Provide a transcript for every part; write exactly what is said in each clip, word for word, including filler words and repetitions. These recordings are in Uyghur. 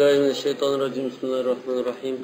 من الشيطان الرجيم. بسم الله الرحمن الرحيم.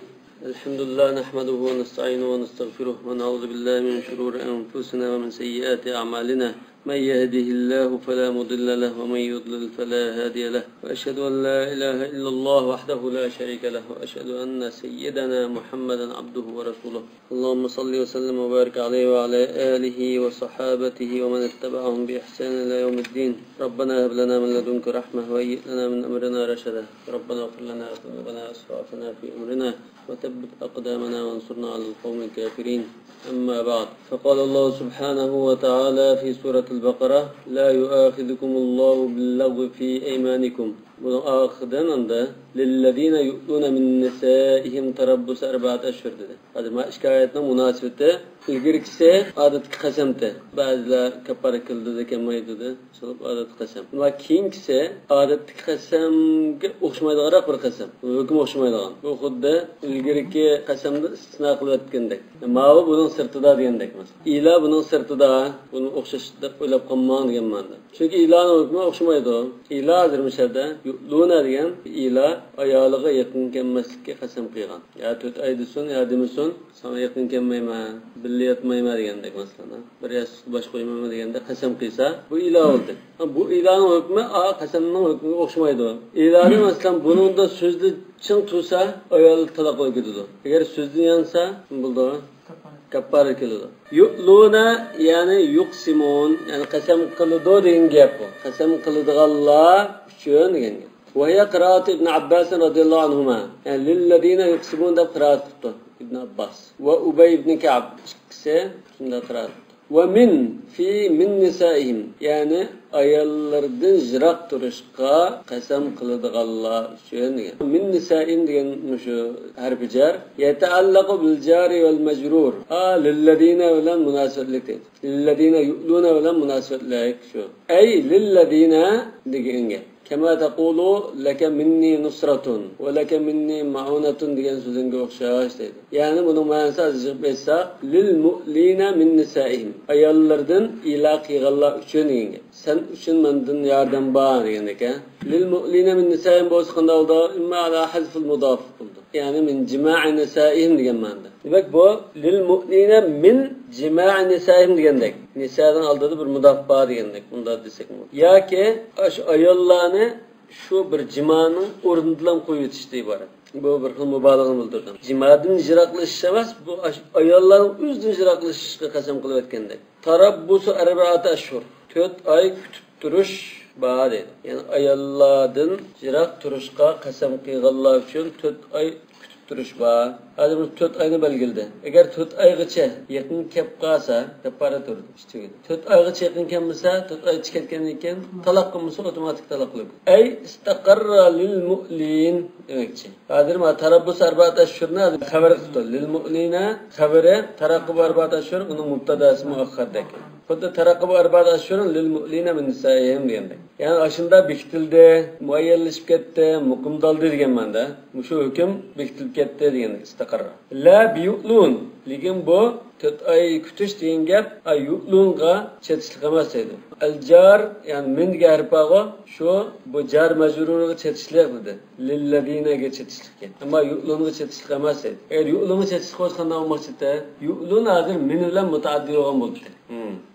الحمد لله نحمده ونستعينه ونستغفره ونعوذ بالله من شرور أنفسنا ومن سيئات أعمالنا. من يهده الله فلا مضل له ومن يضلل فلا هادي له. وأشهد أن لا إله إلا الله وحده لا شريك له. وأشهد أن سيدنا محمدا عبده ورسوله. اللهم صل وسلم وبارك عليه وعلى آله وصحابته ومن اتبعهم بإحسان إلى يوم الدين. ربنا هب لنا من لدنك رحمة وهيئ لنا من أمرنا رشدا. ربنا اغفر لنا ذنوبنا وإسرافنا في أمرنا وثبت أقدامنا وانصرنا على القوم الكافرين. أما بعد، فقال الله سبحانه وتعالى في سورة البقرة: لا يؤاخذكم الله باللغو في أيمانكم. بۇنىڭ ئاخىرىدىن ئاندا للذين يؤلون من نسائهم تربص أربعة أشهر دېدى. ھازىر مانا ئىككى ئايەتنىڭ مۇناسىۋىتى، ئىلگىرىكىسى ئادەتتىكى قەسەمتى. بەزىلەر كەپپارە كېلىدۇ، كەلمەيدۇ دېدى. سولۇپ ئادەتتىكى قەسەم. ئەمما كېيىنكىسى ئادەتتىكى قەسەمگە ئوخشىمايدىغانراق بىر قەسەم. ھۆكمى ئوخشىمايدىغان. بۇ خۇددى ئىلگىرىكى قەسەمدە ئىستىسنا قىلىۋەتكەندەك. ماۋۇ بۇنىڭ سىرتىدا دېگەندەك مەسىلەن. ئىلا بۇنىڭ سىرتىدا، بۇنىڭ ئوخشاش دەپ ئويلاپ قالماڭ دېگەن مەنىدە. چۈنكى ئىلانىڭ ھۆكمى ئوخشىمايدۇ. ئىلا ھازىر مۇشۇ يەردە يۇئلۇنە دېگەن ئىلا ئايالىغا يېقىن كەلمەسلىككە قەسەم قىلغان. يا تۆت ئاي دېسۇن، يا دېمىسۇن، ساڭا يېقىن كەلمەيمەن، بىللە ياتمايمەن دېگەندەك مەسىلەن. بىر ياستۇقتا باش قويمايمەن دېگەندە قەسەم قىلسا، بۇ ئىلا بولدى. ھا، بۇ ئىلانىڭ ھۆكمى ئا قەسەمنىڭ ھۆكمىگە ئوخشىمايدۇ. ئىلانى مەسىلەن بۇنىڭدا سۆزدە چىڭ تۇرسا، ئايال تالاق بولۇپ كېتىدۇ. ئەگەر سۆزدىن يانسا، نېمە بولىدۇ؟ كاپپارە كېلىدۇ. يۇئلۇنە، يەنى يۇقسىمۇن، يەنى قەسەم قىلىدۇ دېگەن گەپ بۇ. قەسەم قىلىدىغانلار ئۈچۈن دېگەن گەپ. وهي قراءة ابن عباس رضي الله عنهما. يەنى للذين يقسمون دەپ قىرائەت قىپتۇ ئىبن ئابباس. وأبي بن كعب، ئىككىسى شۇنداق قىرائەت قىپتۇ. ومن في من نسائهم، يەنى ئاياللىرىدىن يىراق تۇرۇشقا قەسەم قىلىدىغانلار ئۈچۈن دېگەن. من نسائهم دېگەن مۇشۇ ھەرپى جەر. يتعلق بالجار والمجرور. ئا، للذين بىلەن مۇناسىۋەتلىك دەيدۇ. للذين يؤلون بىلەن مۇناسىۋەتلىك شۇ. أي للذين دېگەن گەپ. كما تقول لك مني نصرة ولك مني معونة دېگەن سۆزۈڭگە ئوخشاش دەيدۇ. يەنى بۇنىڭ مەنىسى ئازراق ئېيتساق، للمؤلين من نسائهم، ئاياللىرىدىن ئىلا قىلغانلار ئۈچۈن دېگەن گەپ. سەن ئۈچۈن مەندىن ياردەم بار دېگەندەك. للمؤلين من نسائهم بولسا قانداق بولىدۇ؟ إما على حذف المضاف بولىدۇ. يەنى من جماع نسائهم دېگەن مەنىدە. دېمەك، بۇ للمؤلين من جماع نسائهم دېگەندەك. نىسادىن ئالدىدا بىر مۇداف بار دېگەندەك. بۇنداق دېسەكمۇ. ياكى ئاشۇ ئاياللارنى شۇ بىر جىمانىڭ ئورنىدىلا قويۇۋېتىشتىن ئىبارەت. بۇ بىر خىل مۇبالىغىنى بىلدۈرىدۇ. جىمادىن يىراقلىشىش ئەمەس، بۇ ئاشۇ ئاياللارنىڭ ئۆزىدىن يىراقلىشىشقا قەسەم قىلىۋەتكەندەك. تربص أربعة أشهر. تۆت ئاي كۈتۈپ تۇرۇش بار دەيدۇ. يەنى ئاياللاردىن يىراق تۇرۇشقا قەسەم قىلغانلار ئۈچۈن تۆت ئاي كۈتۈپ تۇرۇش بار. ھازىر بۇ تۆت ئاينى بەلگىلىدى. ئەگەر تۆت ئايغىچە يېقىن كەپ قالسا، كەپپارە تۇرىدۇ. ئىشتىگىدە. تۆت ئايغىچە يېقىن كەلمىسە، تۆت ئاي ئىچى كەتكەندىن كېيىن تالاق قىلمىسا، ئوتوماتىك تالاق قىلىدۇ. أي استقر للمؤلين دېمەكچى. ھازىر ما تربص أربعة أشهرنى ھازىر خەۋەر قىپتۇ. للمؤلين خەۋىرى، ترقبوا أربعة أشهر ئۇنىڭ مۇبتاداسى مۇئەخخەردەك. خۇددى ترقبوا أربعة أشهر للمؤلين من نسائهم دېگەندەك. يەنى ئاشۇنداق بېكىتىلدى، مۇئەييەنلىشىپ كەتتى، مۇقىمدالدى دېگەن مەنىدە. مۇشۇ ھۆكۈم بېكىتىلىپ كەتتى دېگەندەك، استقر. لا بيؤلون. لېكىن بۇ تۆت ئاي كۈتۈش دېگەن گەپ، ئا، يۇئلۇنغا چېتىشلىق ئەمەس دەيدۇ. الجار، يەنى من دېگەن ھەرپ بارغۇ، شۇ بۇ جار مەجرۇرغا چېتىشلىق دېدى. للذينگە چېتىشلىق گەپ. ئەمما يۇئلۇنغا چېتىشلىق ئەمەس دەيدۇ. ئەگەر يۇئلۇنغا چېتىشلىق بولسا قانداق بولماقچى؟ يۇئلۇن ھازىر من بىلەن مۇتەئەددى بولغان بولدى.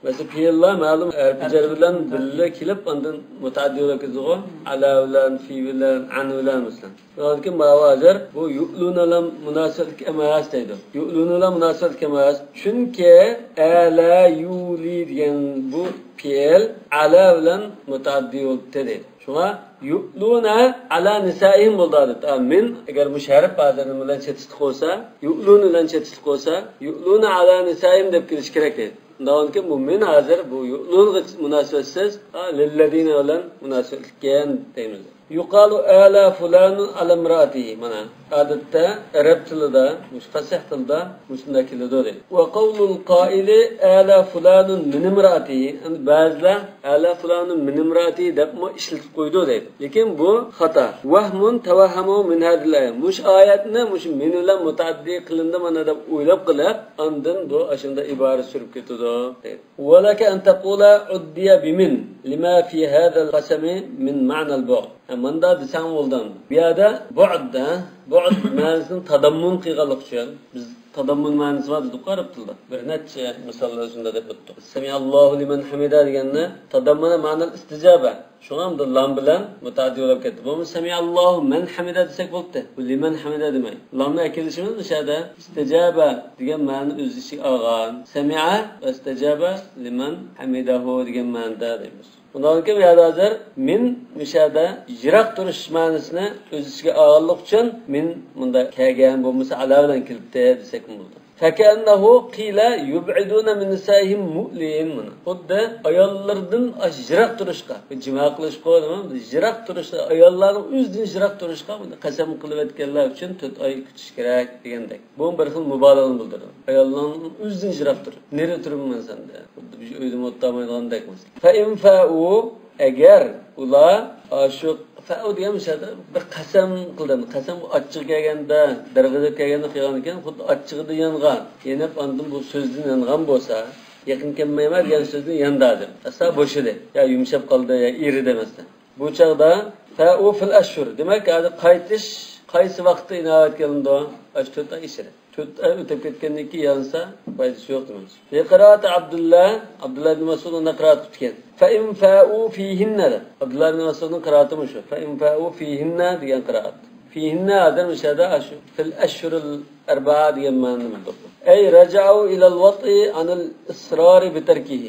مەسىلەن، پېئىللار مەلۇم ھەرپى جەر بىلەن بىللە كېلىپ، ئاندىن مۇتەئەددى بولۇپ كېتىدىغۇ. ئەلا بىلەن، فى بىلەن، ئەن بىلەن مەسىلەن. شۇنىڭدىن كېيىن ماۋۇ ھازىر بۇ يۇئلۇن بىلەن مۇناسىۋەتلىك ئەمەس دەيدۇ. يۇئلۇن بىلەن مۇناسىۋەتلىك ئەمەس. چۈنكى ئەلا يۇلى دېگەن بۇ پېئىل ئەلا بىلەن مۇتەئەددى بولۇپتۇ دەيدۇ. شۇڭا يۇئلۇنە ئەلا نىسائىھىم بولدى ئادەتتە. مىن، ئەگەر مۇشۇ ھەرپ ھازىر نېمە بىلەن چېتىشلىق بولسا، يۇئلۇن بىلەن چېتىشلىق بولسا، يۇئلۇنە ئەلا نىسائىھىم دەپ كېلىشى كېرەك دەيدۇ. شۇنداقكى بۇ مىن ھازىر بۇ يۇئلۇنغا مۇناسىۋەتسىز، ھا، لىللەزىنە بىلەن مۇناسىۋەتلىككەن دەيمىز. يۇقالۇ ئەلا فۇلانۇن ئەلا ئىمرائاتىھى. مانا، ئادەتتە ئەرەب تىلىدا، مۇشۇ فەسىھ تىلدا مۇشۇنداق كېلىدۇ دەيدۇ. ۋە قەۋلۇل قائىلى ئەلا فۇلانۇن مىن ئىمرائاتىھى. ئەمدى بەزىلەر ئەلا فۇلانۇن مىن ئىمرائاتىھى دەپمۇ ئىشلىتىپ قويىدۇ دەيدۇ. لېكىن بۇ خاتا. ۋەھمۇن تەۋەھھەمۇ مىن ھازىھىل ئايە. مۇشۇ ئايەتنى مۇشۇ مىن بىلەن مۇتەئەددى قىلىندى مانا دەپ ئويلاپ قېلىپ، ئاندىن بۇ ئاشۇنداق ئىبارە سۈرۈپ كېتىدۇ دەيدۇ. ولك أن تقول عدي بمن لما في هذا القسم من معنى البعد. ھە، ماندا دېسەڭ بولدى. بۇ يەردە بۇئد، بۇئد مەنىسىنى تاداممۇن قىلغانلىقى ئۈچۈن، بىز تاداممۇن مەنىسى بار دېدۇققۇ ئەرەب تىلىدا. بىر نەچچە مىساللار شۇنداق دەپ ئۆتتۇق. سەمىئاللاھۇ لىمەن ھەمىدە دېگەننى تاداممۇنە مەنەل ئىستىجابە. شۇڭا ئەمدى لام بىلەن مۇتەئەددى بولۇپ كەتتى. بولمىسا سەمىئاللاھۇ مەن ھەمىدە دېسەك بولدى. بۇ لىمەن ھەمىدە دېمەي. لامنى ئەكېلىشىمىز مۇشۇ يەردە ئىستىجابە دېگەن مەنىنى ئۆز ئىچىگە ئالغان. سەمىئە ۋە ئىستەجابە لىمەن ھەمىدەھۇ دېگەن مەنىدە دەيمىز. ئۇنىڭدىن كېيىن بۇ يەردە ھازىر مىن مۇشۇ يەردە يىراق تۇرۇش مەنىسىنى ئۆز ئىچىگە ئالغانلىقى ئۈچۈن مىن مۇندا كەلگەن، بولمىسا ئەلا بىلەن كېلىپتۇ دېسەكمۇ بولىدۇ. فكأنه قيل يبعدون من نسائهم مؤلين. مانا خۇددى ئاياللىرىدىن ئاش يىراق تۇرۇشقا، جىما قىلىشقا نېمە، يىراق تۇرۇشقا، ئاياللارنىڭ ئۆزىدىن يىراق تۇرۇشقا مانا قەسەم قىلىۋەتكەنلەر ئۈچۈن تۆت ئاي كۈتۈش كېرەك دېگەندەك. بۇ بىر خىل مۇبالىغىنى بىلدۈرىدۇ. ئاياللارنىڭ ئۆزىدىن يىراق تۇرۇپ، نېرى تۇرىمەن سەندە. خۇددى بىر ئۆيدىمۇ ئولتۇرمايدىغاندەك مەسىلەن. فإن فاءوا، ئەگەر ئۇلار ئاشۇ فاءۇ دېگەن مۇشۇ يەردە بىر قەسەم قىلدى. قەسەم ئاچچىقى كەلگەندە، دەرغىزەپ كەلگەندە قىلغان ئىكەن، خۇددى ئاچچىقىدىن يانغان، يېنىپ ئاندىن بۇ سۆزدىن يانغان بولسا، يېقىن كەلمەيمەن دېگەن سۆزدىن ياندى ھازىر. ئەسلا بوشىدى. يا يۇمشاپ قالدى، يا ئېرىدى مەسىلەن. بۇ چاغدا فاءۇ فىل ئەشھۇر. دېمەك، ھازىر قايتىش قايسى ۋاقىتتا ئىناۋەت قىلىنىدۇ؟ ئاشۇ تۆت ئاي ئىچىدە. تۆت ئاي ئۆتۈپ كەتكەندىن كېيىن يانسا، پايدىسى يوق دېمەكچى. لىقىرائەتى ئابدۇللا، ئابدۇللا ئىبن مەسئۇد ئۇنداق قىرائەت قىپتىكەن. فإن فاءوا فيهن دەپ. ئابدۇللا ئىبن مەسئۇدنىڭ قىرائىتى مۇشۇ. فإن فاءوا فيهن دېگەن قىرائەت. فيهن ھازىر مۇشۇ يەردە ئاشۇ فىل ئەشھۇرىل ئەربەئە دېگەن مەنىنى بىلدۇق. أي رجعوا إلى الوطء عن الإصرار بتركه.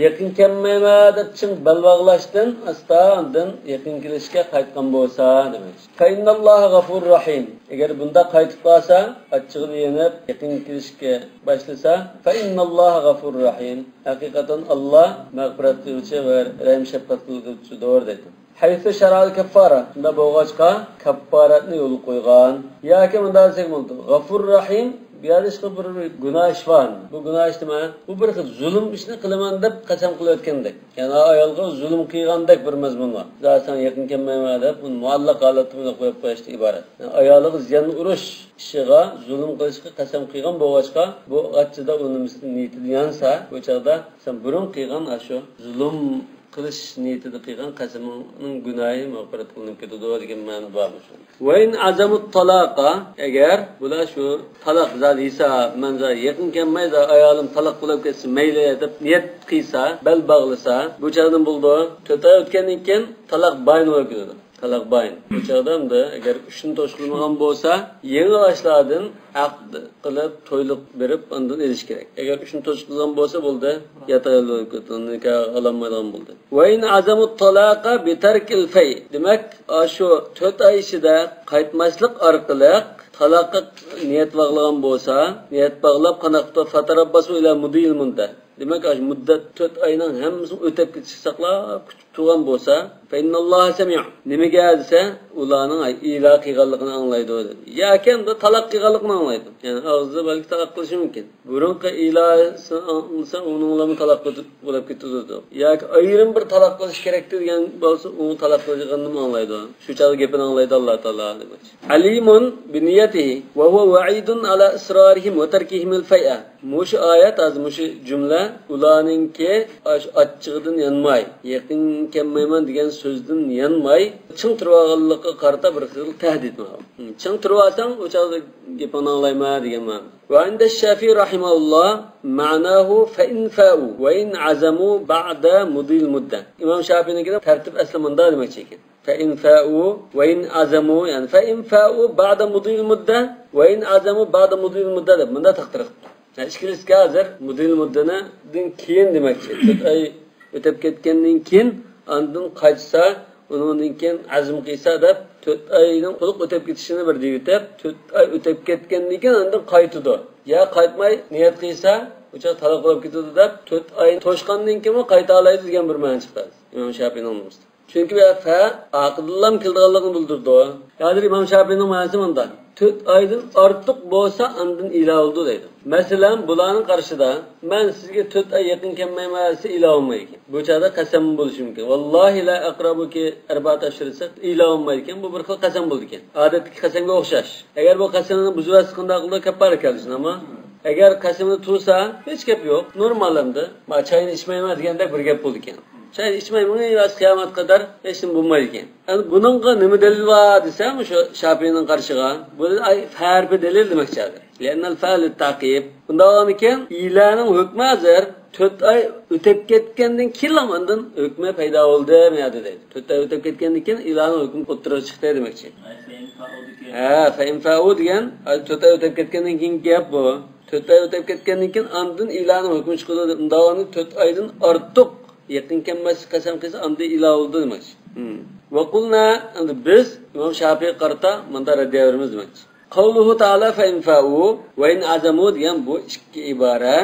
يېقىن كەلمەيمەن دەپ چىڭ بەل باغلاشتىن ئاستا ئاندىن يېقىن كېلىشكە قايتقان بولسا دېمەك. فإن الله غفور رحيم. ئەگەر بۇنداق قايتىپ قالسا، ئاچچىقىدا يېنىپ يېقىن كېلىشكە باشلىسا، فإن الله غفور رحيم. ھەقىقەتەن ئاللا مەغپىرەت قىلغۇچى ۋە رەھىم شەپقەت قىلغۇچىدۇر دەيدۇ. حيث شرع الكفارة. شۇنداق بولغاچقا كاپپارەتنى يولغا قويغان. ياكى مۇنداق دېسەك بولىدۇ. غەفۇر رەھىم. بۇ يەردە ھېچقانداق بىر گۇناھ ئىش بار. بۇ گۇناھ ئىش نېمە؟ بۇ بىر خىل زۇلۇم ئىشنى قىلىمەن دەپ قەسەم قىلىۋەتكەندەك. يەنى ئايالغا زۇلۇم قىلغاندەك بىر مەزمۇن بار. زادى ساڭا يېقىن كەلمەيمەن دەپ ئۇنى مۇئەللەق ھالەتتە بۇنداق قويۇپ قويۇشتىن ئىبارەت. يەنى ئايالىغا زىيان ئۇرۇش ئىشىغا زۇلۇم قىلىشقا قەسەم قىلغان بولغاچقا، بۇ ئاچچىدا ئۇنىڭ نىيىتىدىن يانسا، بۇ چاغدا سەن بۇرۇن قىلغان ئاشۇ زۇلۇم قىلىش نىيىتىدە قىلغان قەسىمىڭنىڭ گۇناھى مەغپىرەت قىلىنىپ كېتىدۇ دېگەن مەنە بار مۇشۇ. وإن عزموا الطلاق، ئەگەر بۇلار شۇ تالاق زادى ھېساب، مەن زادى يېقىن كەلمەي، زادى ئايالىم تالاق بولۇپ كەتسە مەيلى دەپ نىيەت قىلسا، بەل باغلىسا، بۇ چاغدىن بولىدۇ. تۆت ئاي ئۆتكەندىن كېيىن تالاق باين بولۇپ كېتىدۇ. تالاق باين. بۇ چاغدا ئەمدى ئەگەر ئۈچنى توشقۇزمىغان بولسا، يېڭى باشلادىن ئەقد قىلىپ، تويلۇق بېرىپ، ئاندىن ئېلىش كېرەك. ئەگەر ئۈچنى توشقۇزغان بولسا، بولدى، يات ئايال بولۇپ كېتىدۇ، نىكاھ قىلالمايدىغان بولدى. وإن عزموا الطلاق بترك الفيء. دېمەك، ئاشۇ تۆت ئاي ئىچىدە قايتماسلىق ئارقىلىق تالاققا نىيەت باغلىغان بولسا، نىيەت باغلاپ قانداق قىلىدۇ؟ فتربصوا إلى مضي المدة. دېمەك، ئاشۇ مۇددەت تۆت ئاينىڭ ھەممىسىنى ئۆتەپ كېتىشىگە ساقلاپ كۈتۈپ تۇرغان بولسا، فإن الله سميع. نېمىگە دېسە، ئۇلارنىڭ ئىلا قىلغانلىقىنى ئاڭلايدۇ دېدى. ياكى ئەمدى تالاق قىلغانلىقىنى ئاڭلايدۇ. يەنى ئاغزىدا بەلكى تالاق قىلىشى مۇمكىن. بۇرۇنقى ئىلاسىنى ئاڭلىسا، ئۇنىڭ بىلەنمۇ تالاق بولۇپ كېتىدۇ. ياكى ئايرىم بىر تالاق قىلىش كېرەكتى دېگەن بولسا، ئۇ تالاق قىلغىنىنىمۇ ئاڭلايدۇ. شۇ چاغدا گېپىنى ئاڭلايدۇ ئاللا تائالا دېمەكچى. عليم بنيته وهو وعيد على إصرارهم وتركهم الفيء. مۇشۇ ئايەت، ھازىر مۇشۇ جۈملە ئۇلارنىڭكى ئاش-، ئاچچىقىدىن يانماي، يېقىن كەلمەيمەن دېگەن سۆزدىن يانماي، چىڭ تۇرۇۋالغانلىقىغا قارىتا بىر خىل تەھدىت مانا. چىڭ تۇرۇۋالساڭ، ئۇ چاغدا گېپىڭنى ئاڭلايمەن دېگەن مەنىدە. وعند الشافعي رحمه الله معناه فإن فاءوا وإن عزموا بعد مضي المدة. ئىمام شافىئىنىڭكىدە تەرتىپ ئەسلى مۇنداق دېمەكچى ئىكەن. فإن فاءوا وإن عزموا، يەنى فإن فاءوا بعد مضي المدة وإن عزموا بعد مضي المدة دەپ مۇنداق تەقدىر قىلىپتۇ. يەنى ئىككىلىسىگە ھازىر مۇددىل مۇددىنىڭ كېيىن دېمەكچى. تۆت ئاي ئۆتۈپ كەتكەندىن كېيىن ئاندىن قايتسا، ئۇنىڭدىن كېيىن ئەزم قىلسا دەپ، تۆت ئاينىڭ تولۇق ئۆتۈپ كېتىشىنى بىر دېيىۋېتىپ، تۆت ئاي ئۆتۈپ كەتكەندىن كېيىن ئاندىن قايتىدۇ. يا قايتماي نىيەت قىلسا، ئۇ چاغ تالاق بولۇپ كېتىدۇ دەپ، تۆت ئاي توشقاندىن كېيىنمۇ قايتالايدۇ دېگەن بىر مەنە چىقتى ئىمام شاپىئىنىڭ نۇسخىسىدا. چۈنكى بۇ يەردە فە ئارقىدىنلا كېلىدىغانلىقىنى بىلدۈرىدۇ. ھازىر ئىمام شاپىئىنىڭ مەنىسى مۇنداق. تۆت ئايدىن ئارتۇق بولسا ئاندىن ئىلا بولىدۇ دەيدۇ. مەسىلەن، بۇلارنىڭ قارىشىدا مەن سىزگە تۆت ئاي يېقىن كەلمەيمەن دېسە ئىلا بولمايدىكەن. بۇ چاغدا قەسەم بولۇشى مۇمكىن. ۋاللاھى لا ئەقرەبۇكى ئەربەئەتە ئەشھۇر دېسە ئىلا بولمايدىكەن. بۇ بىر خىل قەسەم بولىدىكەن. ئادەتتىكى قەسەمگە ئوخشاش. ئەگەر بۇ قەسەمنى بۇزۇۋەتسە قانداق قىلىدۇ؟ كەپپارە كەلسۇن ئەمما. ئەگەر قەسىمىنى تۇرسا، ھېچ گەپ يوق. نورمال ئەمدى. ما چاينى ئىچمەيمەن دېگەندەك بىر گەپ بولىدىكەن. چاي ئىچمەي مېڭىۋەرسە قىيامەتكە قەدەر ھېچنېمە بولمايدىكەن. ئەمدى بۇنىڭغا نېمە دەلىل بار دېسە، مۇشۇ شاپىئىنىڭ قارىشىغا، بۇ دەلىل، ئاي، فە ھەرپى دەلىل دېمەكچى ھازىر. لأن الفاء للتعقيب. بۇنداق بولغاندىكىن، ئىلانىڭ ھۆكمى ھازىر تۆت ئاي ئۆتۈپ كەتكەندىن كېيىنلا ئاندىن ھۆكمى پەيدا بولدى، مۇ يەردە دەيدۇ. تۆت ئاي ئۆتۈپ كەتكەندىن كېيىن ئىلانىڭ ھۆكمى ئوتتۇرىغا چىقتى دېمەكچى. ھە، فەئىن فەئۇ دېگەن، ھازىر تۆت ئاي ئۆتۈپ كەتكەندىن كېيىنكى گەپ بۇ. تۆت ئاي ئۆتۈپ كەتكەندىن كېيىن ئاندىن ئىلانىڭ ھۆكمى چىقىدۇ دەپ، ئۇنداق بولغاندا تۆت ئايدىن ئارتۇق يېقىن كەلمەسلىك قەسەم قىلسا، ئاندىن ئىلا بولىدۇ دېمەكچى. ھىم. ۋەقۇلنا، ئەمدى بىز ئىمام شافىئىگە قارىتا مۇنداق رەددىيە بېرىمىز دېمەكچى. قەۋلۇھۇ تائالا فەئىن فەئۇ ۋەئىن ئەزەمۇ دېگەن بۇ ئىككى ئىبارە،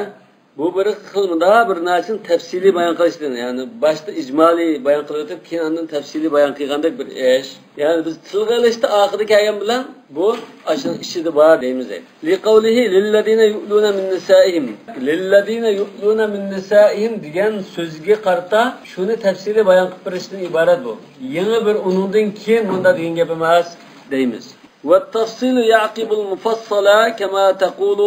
بۇ بىر خىل مۇنداق بىر نەرسىنى تەپسىلىي بايان قىلىشتىن، يەنى باشتا ئىجمالىي بايان قىلىۋېتىپ، كېيىن ئاندىن تەپسىلىي بايان قىلغاندەك بىر ئىش. يەنى بىز تىلغا ئېلىشتا ئاخىرىدا كەلگەن بىلەن بۇ ئاشۇنىڭ ئىچىدە بار دەيمىز. لىقەۋلىھى لىللەزىنە يۇئلۇنە مىن نىسائىھىم. لىللەزىنە يۇئلۇنە مىن نىسائىھىم دېگەن سۆزگە قارىتا شۇنى تەپسىلىي بايان قىلىپ بېرىشتىن ئىبارەت بۇ. يېڭى بىر ئۇنىڭدىن كېيىن مۇنداق دېگەن گەپ ئەمەس دەيمىز. والتفصيل يعقب المفصل كما تقول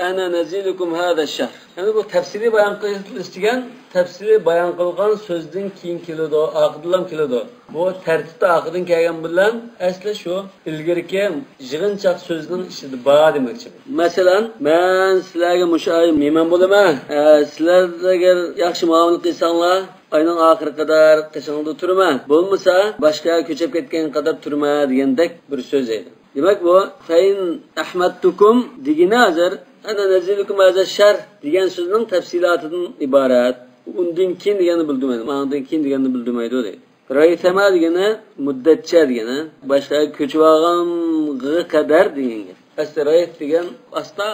أنا نزيلكم هذا الشهر. يەنى بۇ تەپسىلىي بايان قىلىش دېگەن تەپسىلىي بايان قىلغان سۆزدىن كېيىن كېلىدۇ، ئارقىدىنلا كېلىدۇ. بۇ تەرتىپتە ئارقىدىن كەلگەن بىلەن ئەسلى شۇ ئىلگىرىكى يىغىنچاق سۆزنىڭ ئىچىدە بار دېمەكچى. مەسىلەن، مەن سىلەرگە مۇشۇ ئاي مېھمان بولىمەن. ئە، سىلەر ئەگەر ياخشى مۇئامىلە قىلساڭلار، ئاينىڭ ئاخىرىغا قەدەر قېشىڭدا تۇرىمەن. بولمىسا، باشقا يەرگە كۆچۈپ كەتكەنگە قەدەر تۇرىمەن دېگەندەك بىر سۆز ئىدى. دېمەك، بۇ فەئىن ئەھمەدتۇكۇم دېگىنى ھازىر ئەنە نەزىلكۇم ھازا شەر دېگەن سۆزنىڭ تەپسىلاتىدىن ئىبارەت. ئۇندىن كېيىن دېگەننى بىلدۈرمەيدۇ. ماندىن كېيىن دېگەننى بىلدۈرمەيدۇ دەيدۇ. رەيسەما دېگىنى مۇددەتچە دېگىنى. باشقا يەرگە كۆچۈۋالغانغا قەدەر دېگەن گەپ. ئەسلى رەيس دېگەن ئاستا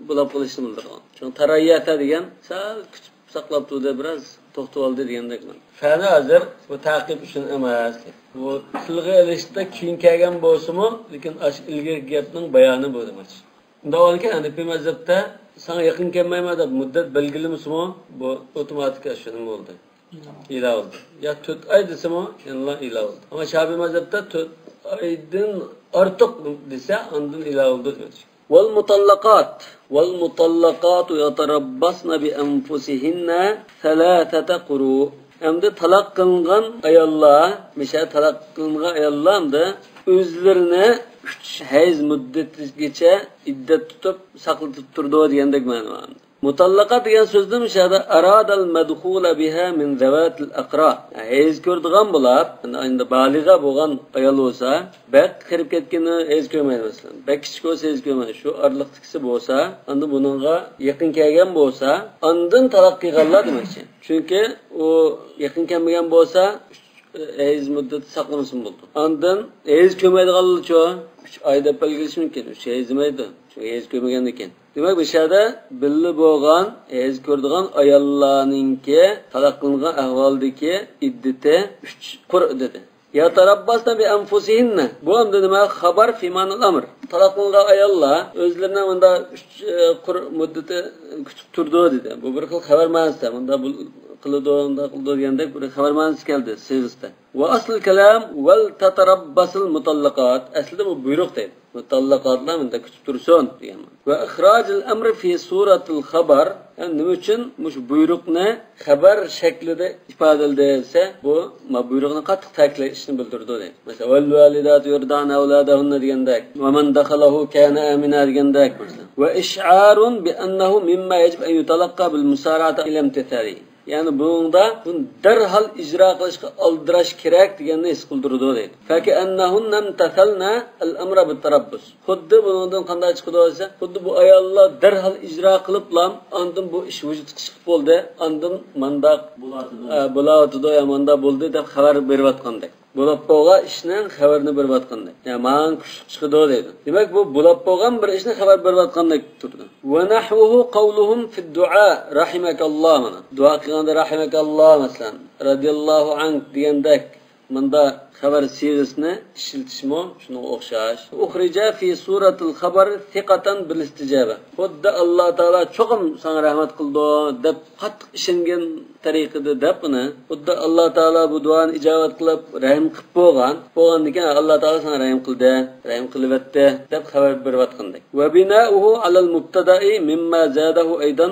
بولاپ قېلىشنى بىلدۈرىدىغان. چۈنكى تەرەييەسە دېگەن سەل كۈتۈپ ساقلاپ تۇردى، بىراز توختىۋالدى دېگەندەك. فەنى ھازىر بۇ تەقىب ئۈچۈن ئەمەس. بۇ تىلغا ئېلىشتا كېيىن كەلگەن بولسىمۇ، لېكىن ئاشۇ ئىلگىرىكى گەپنىڭ بايانى بۇ دېمەكچى. ئۇنداق بولغاندىكىن، ھەنىپىي مەزھەپتە ساڭا يېقىن كەلمەيمەن دەپ مۇددەت بەلگىلىمىسىمۇ، بۇ ئوتوماتىك شۇ نېمە بولدى. ئىلا بولدى. يا تۆت ئاي دېسىمۇ، يەنىلا ئىلا بولدى. ئەمما شافىئىي مەزھەپتە تۆت ئايدىن ئارتۇق دېسە، ئاندىن ئىلا بولدى دېمەكچى. والمطلقات، والمطلقات يتربصن بأنفسهن ثلاثة قروء. ئەمدى تالاق قىلىنغان ئاياللار، مىشە تالاق قىلىنغان ئاياللار ئەمدى ئۆزلىرىنى ئۈچ ھەيز مۇددىتىگىچە ئىددەت تۇتۇپ ساقلىتىپ تۇرىدۇ دېگەندەك مەنە بار. مۇتاللىقات دېگەن سۆزدىن مۇشۇ يەردە أراد المدخول بها من ذوات الأقراء. ھەيز كۆرىدىغان بولۇپ، ئەمدى بالىغە بولغان ئايال بولسا، بەك قېرىپ كەتكىنى ھەيز كۆرمەيدۇ مەسىلەن. بەك كىچىك بولسا ھەيز كۆرمەيدۇ. شۇ ئارىلىقتىكىسى بولسا، ئاندىن بۇنىڭغا يېقىن كەلگەن بولسا، ئاندىن تالاق قىلغانلار دېمەكچى. چۈنكى ئۇ يېقىن كەلمىگەن بولسا، ئۈچ ھەيز مۇددىتى ساقلىمىسىمۇ بولىدۇ. ئاندىن ھەيز كۆرمەيدىغانلارچۇ؟ ئۈچ ئاي دەپ بەلگىلىشى مۇمكىن. ئۈچ ھەيز دېمەيدۇ. چۈنكى ھەيز كۆرمىگەندىكىن. دېمەك، بۇ يەردە بىللە بولغان، ھەيز كۆرىدىغان ئاياللارنىڭكى تالاق قىلىنغان ئەھۋالدىكى ئىددىتى ئۈچ قۇر دېدى. يتربصن بأنفسهن. بۇ ئەمدى نېمە؟ خەۋەر في مەنەل ئەمر. تالاق قىلىنغان ئاياللار ئۆزلىرىنىڭ مۇنداق ئۈچ، ئە، قۇر مۇددىتى كۈتۈپ تۇرىدۇ دېدى. بۇ بىر خىل خەۋەر مەنىسىدە. مۇنداق بۇ قىلىدۇ، مۇنداق قىلىدۇ دېگەندەك بىر خەۋەر مەنىسى كەلدى سىيغىسىدە. وأصل الكلام ولتتربص المطلقات. ئەسلىدە بۇ بۇيرۇق دەيدۇ. مۇتاللىقاتلار مۇنداق كۈتۈپ تۇرسۇن دېگەن. وإخراج الأمر في صورة الخبر. يەنى نېمە ئۈچۈن مۇشۇ بۇيرۇقنى خەۋەر شەكلىدە ئىپادىلىدى دېسە، بۇ ما بۇيرۇقنى قاتتىق تەكىتلەش ئىشنى بىلدۈرىدۇ دەيدۇ. مەسىلەن، والوالدات يرضعن أولادهن دېگەندەك، ومن دخله كان آمنا دېگەندەك، مەسىلەن. وإشعار بأنه مما يجب أن يتلقى بالمسارعة إلى امتثاله. يەنى بۇنىڭدا بۇنى دەرھال ئىجرا قىلىشقا ئالدىراش كېرەك دېگەننى ھېس قىلدۇرىدۇ دەيدۇ. فكأنهن امتثلن الأمر بالتربص. خۇددى بۇنىڭدىن قانداق چىقىدۇ دېسە، خۇددى بۇ ئاياللار دەرھال ئىجرا قىلىپلا، ئاندىن بۇ ئىش ۋۇجۇدقا چىقىپ بولدى، ئاندىن مانداق، ئە، بولۇۋاتىدۇ يا مانداق بولدى دەپ خەۋەر بېرىۋاتقاندەك. بولۇپ بولغان ئىشنىڭ خەۋىرىنى بېرىۋاتقاندەك. يا ماڭا كۈچلۈك چىقىدۇ دەيدۇ. دېمەك، بۇ بولۇپ بولغان بىر ئىشنى خەۋەر بېرىۋاتقاندەك تۇرىدۇ. ونحوه قولهم في الدعاء رحمك الله، مانا. دۇئا قىلغاندا رحمك الله، مەسىلەن، رضي الله عنك دېگەندەك. مۇندا خەۋەر سىيغىسىنى ئىشلىتىشمۇ شۇنىڭغا ئوخشاش. أخرج في صورة الخبر ثقة بالاستجابة. خۇددى ئاللا تائالا چوقۇم ساڭا رەھمەت قىلىدۇ دەپ قاتتىق ئىشەنگەن تەرىقىدە دەپ ئۇنى. خۇددى ئاللا تائالا بۇ دۇئانى ئىجابەت قىلىپ، رەھىم قىلىپ بولغان. بولغاندىكىن، ئاللا تائالا ساڭا رەھىم قىلدى، رەھىم قىلىۋەتتى دەپ خەۋەر بېرىۋاتقاندەك. وبناؤه على المبتدأ مما زاده أيضا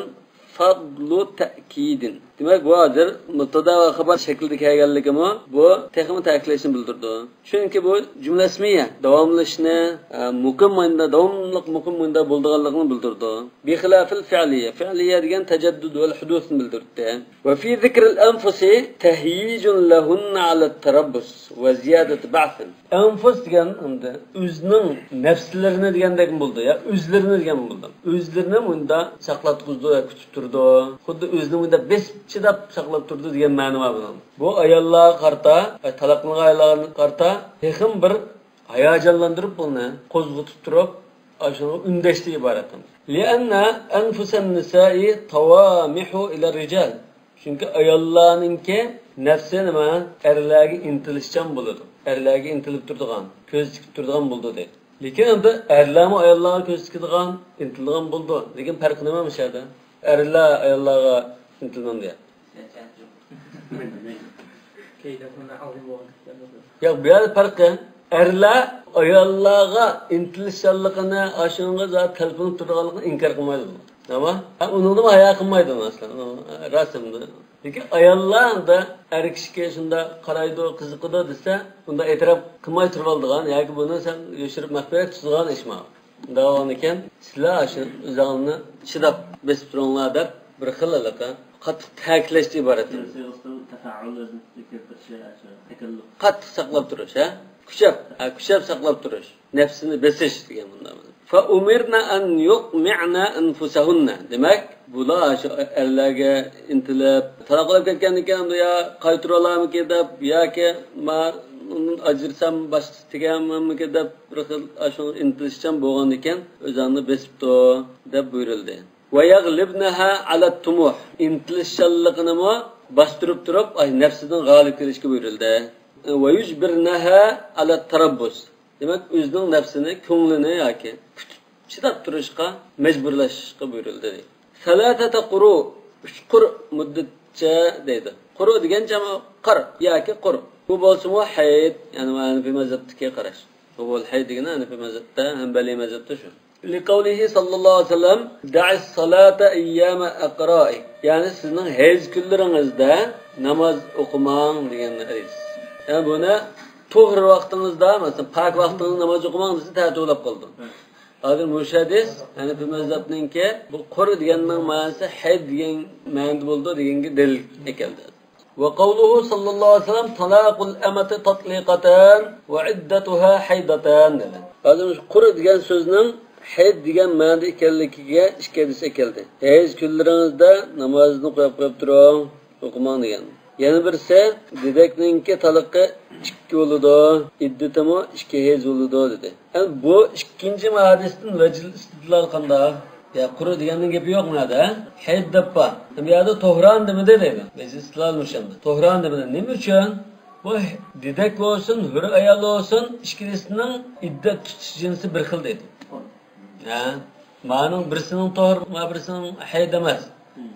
فضل تأكيد. دېمەك، بۇ ھازىر مۇبتادا ۋە خەبەر شەكلىدە كەلگەنلىكىمۇ بۇ تېخىمۇ تەكىتلەشنى بىلدۈرىدۇ. چۈنكى بۇ جۈملە ئىسمىيە، داۋاملىشىشنى، ئە، مۇقىم مەنىدە، داۋاملىق مۇقىم مەنىدە بولىدىغانلىقىنى بىلدۈرىدۇ. بىخىلاف الفعلية، فەئلىيە دېگەن تەجەددۇد ۋە ھۇدۇسنى بىلدۈرىدۇ. وفي ذكر الأنفس تهييج لهن على التربص وزيادة بعث. ئەنفۇس دېگەن ئەمدى ئۆزىنىڭ نەپسلىرىنى دېگەندەكمۇ بولىدۇ، يا ئۆزلىرىنى دېگەنمۇ بولىدۇ. ئۆزلىرىنى مۇنداق ساقلاتقۇزىدۇ ۋە كۈتۈپ تۇرىدۇ. خۇددى ئۆزىنى مۇنداق بېسىپ چىداپ ساقلاپ تۇرىدۇ دېگەن مەنە بار بۇنىڭ. بۇ ئاياللارغا قارىتا، ئاي، تالاقلانغان ئاياللارغا قارىتا تېخىمۇ بىر ھاياجانلاندۇرۇپ بۇنى قوزغىتىپ تۇرۇپ، ئاشۇنىڭغا ئۈندەشتىن ئىبارەت. لأن أنفس النساء طوامح إلى الرجال. چۈنكى ئاياللارنىڭكى نەپسى نېمە؟ ئەرلەرگە ئىنتىلىشچان بولىدۇ. ئەرلەرگە ئىنتىلىپ تۇرىدىغان، كۆز تىكىپ تۇرىدىغان بولىدۇ دەيدۇ. لېكىن ئەمدى ئەرلەرمۇ ئاياللارغا كۆز تىكىدىغان، ئىنتىلىدىغان بولىدۇ. لېكىن پەرقى نېمە مۇشۇ يەردە؟ ئەرلەر ئاياللارغا ئىنتىلىدۇ دېيە. ياق، بۇ يەردە پەرقى، ئەرلەر ئاياللارغا ئىنتىلىشچانلىقىنى، ئاشۇنىڭغا زادى تەلپۈنۈپ تۇرىدىغانلىقىنى ئىنكار قىلمايدۇ. ئەمما، ھە، ئۇنىڭدىنمۇ ھايا قىلمايدۇ، مەسىلەن. ئۇ، ھە، راست ئەمدى. لېكىن ئاياللار ئەمدى ئەر كىشىگە شۇنداق قارايدۇ، قىزىقىدۇ دېسە، ئۇنداق ئېتىراپ قىلماي تۇرۇۋالىدىغان ياكى بۇنى سەل يوشۇرۇپ مەخپىيرەك تۇتىدىغان ئىش ماۋۇ. داۋاملىكەن، سىلەر ئاشۇ ئۆزۈڭلارنى چىداپ بېسىپ تۇرۇڭلار دەپ بىر خىل ھېلىقى قاتتىق تەكىتلەشتىن ئىبارەت. تەفەئۇل ئۆزىنى كەلتۈرۈشى، تەكەللۇپ. قاتتىق ساقلاپ تۇرۇش، ھە؟ كۈچەپ، ھە، كۈچەپ ساقلاپ تۇرۇش. نەپسىنى بېسىش دېگەن بۇنداق. فأمرن أن يقمعن أنفسهن. دېمەك، بۇلار شۇ ئەرلەرگە ئىنتىلىپ، تالاق قىلىپ كەتكەندىن كېيىن يا قايتۇرۇۋالارمىكىن دەپ، ياكى ما، ئۇنى ئاجرىسام باشقىسى تېگەرمىكىن دەپ، بىر خىل ئاشۇ ئىنتىلىشچان بولغاندىكىن ئۆزۈڭنى بېسىپتۇ دەپ بۇيرۇلدى. ويغلبنها على الطموح. ئىنتىلىشچانلىقىنىمۇ باستۇرۇپ تۇرۇپ، ئاي، نەپسىدىن غالىب كېلىشكە بۇيرۇلدى. ويجبرنها على التربص. دېمەك، ئۆزىنىڭ نەپسىنى، كۆڭلىنى ياكى كۈتۈپ چىداپ تۇرۇشقا مەجبۇرلاشقا بۇيرۇلدى. ثلاثة قروء، ئۈچ قۇر مۇددەتچە دەيدۇ. قۇرۇ دېگەن جەمئى قار ياكى قۇر. بۇ بولسىمۇ ھەيد، يەنى ھەنىفىي مەزھەپتىكى قاراش. بۇ ھەيد دېگىنى ھەنىفىي مەزھەپتە، ھەنبەلىي مەزھەپتە شۇ. لقوله صلى الله عليه وسلم: دع الصلاة أيام أقرائك. يەنى سىزنىڭ ھەيز كۈنلىرىڭىزدە ناماز ئوقۇماڭ دېگەن ھەدىس. يەنى بۇنى تۇھۇر ۋاقتىڭىزدا، مەسىلەن، پاك ۋاقتىڭىزدا ناماز ئوقۇماڭ دېسە تەتۈرلەپ قالىدۇ. ھازىر مۇشۇ ھەدىس ھەنەفىي مەزھەپنىڭكى بۇ قۇر دېگەننىڭ مەنىسى ھەيد دېگەن مەنىدە بولىدۇ دېگەنگە دەلىل ئەكەلدى. وقوله صلى الله عليه وسلم: طلاق الأمة تطليقتان وعدتها حيضتان دېدى. ھازىر مۇشۇ قۇر دېگەن سۆزنىڭ ھەيد دېگەن مەنىدە ئىكەنلىكىگە ئىككى ھەدىس ئەكەلدى. ھەيز كۈنلىرىڭىزدە نامازنى قويۇپ، قويۇپ تۇرۇڭ، ئوقۇماڭ دېگەن. يەنە بىرسى، دېدەكنىڭكى تالىقى ئىككى بولىدۇ، ئىددىتىمۇ ئىككى ھەيز بولىدۇ دېدى. ھەم بۇ ئىككىنچى ھەدىستىن ۋەجىل ئىستىدلال قانداق؟ يا قۇرۇ دېگەننىڭ گېپى يوق مۇنەدە. ھەيد دەپ بار. ھەم يەردە توھران دېمىدى دەيدۇ. ۋەجىل ئىستىدلال مۇشۇنداق. توھران دېمىدى. نېمە ئۈچۈن؟ بۇ دېدەك بولسۇن، ھۆر ئايال بولسۇن، ئىككىلىسىنىڭ ئىددەت تۇتۇش جىنسى بىر خىل دەيدۇ. ھە؟ مانىڭ بىرسىنىڭ توھر، ما بىرسىنىڭ ھەيد ئەمەس.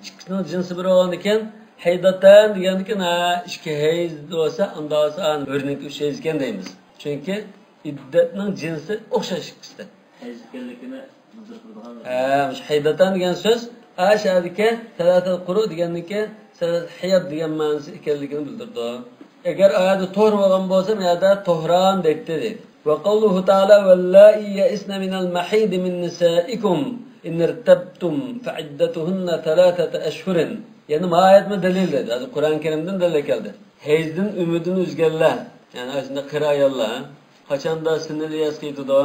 ئىككىسىنىڭ جىنسى بىر بولغاندىكىن، ھەيداتان دېگەندىكىن، ھە، ئىككى ھەيز بولسا، ئاندا بولسا، ھۆرنىڭكى ئۈچ ھەيز ئىكەن دەيمىز. چۈنكى ئىددەتنىڭ جىنسى ئوخشاش ئىككىسىدە. ھەيز ئىكەنلىكىنى بىلدۈرۈپ تۇرىدىغان. ھە، مۇشۇ ھەيداتان دېگەن سۆز، ئاشۇ يەردىكى سەلاسەت قۇرۇ دېگەننىكى سەلاسەت ھەيد دېگەن مەنىسى ئىكەنلىكىنى بىلدۈرىدۇ. ئەگەر ئايەتتە توھر بولغان بولسا، بۇ يەردە توھران دەيتتى دەيدۇ. وقوله تعالى: واللائي يئسن من المحيض من نسائكم إن ارتبتم فعدتهن ثلاثة أشهر. يەنى ما ئايەتمۇ دەلىل دەيدۇ. ھازىر قۇرئان كەرىمدىن دەلىل كەلدى. ھەيزدىن ئۈمىدىن ئۈزگەنلەر، يەنى ئاشۇنداق قېرى ئاياللار، قاچاندا سىننىل يەسكە يېتىدۇ؟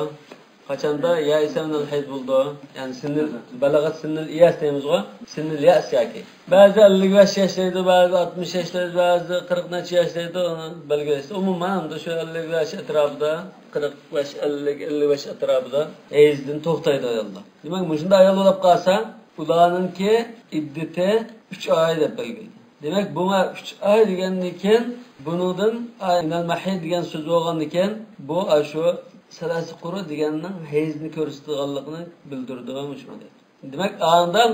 قاچاندا يەئسەنەل ھەيز بولىدۇ؟ يەنى سىننىل، بەلەغەت سىننىل يەئس دەيمىزغۇ؟ سىننىل يەئس ياكى. بەزى ئەللىك بەش ياش دەيدۇ، بەزى ئاتمىش ياش دەيدۇ، بەزى قىرىق نەچچە ياش دەيدۇ، ئۇنى بەلگىلەش. ئومۇمەن ئەمدى شۇ ئەللىك بەش ئەتراپىدا، قىرىق بەش، ئەللىك، ئەللىك بەش ئەتراپىدا ھەيزدىن توختايدۇ ئاياللار. دېمەك، مۇشۇنداق ئايال بولۇپ قالسا، ئۇلارنىڭكى ئىددىتى ئۈچ ئاي دەپ بەلگىلىدى. دېمەك، بۇ ئۈچ ئاي دېگەندىن كېيىن، بۇنىڭدىن، ئاي، مىنەل مەھىد دېگەن سۆز بولغاندىن كېيىن، بۇ ئاشۇ سەلاسە قۇرۇ دېگەننىڭ ھەيزنى كۆرسىتىدىغانلىقىنى بىلدۈرىدۇ مۇشۇ ئادەت. دېمەك، ئاندىن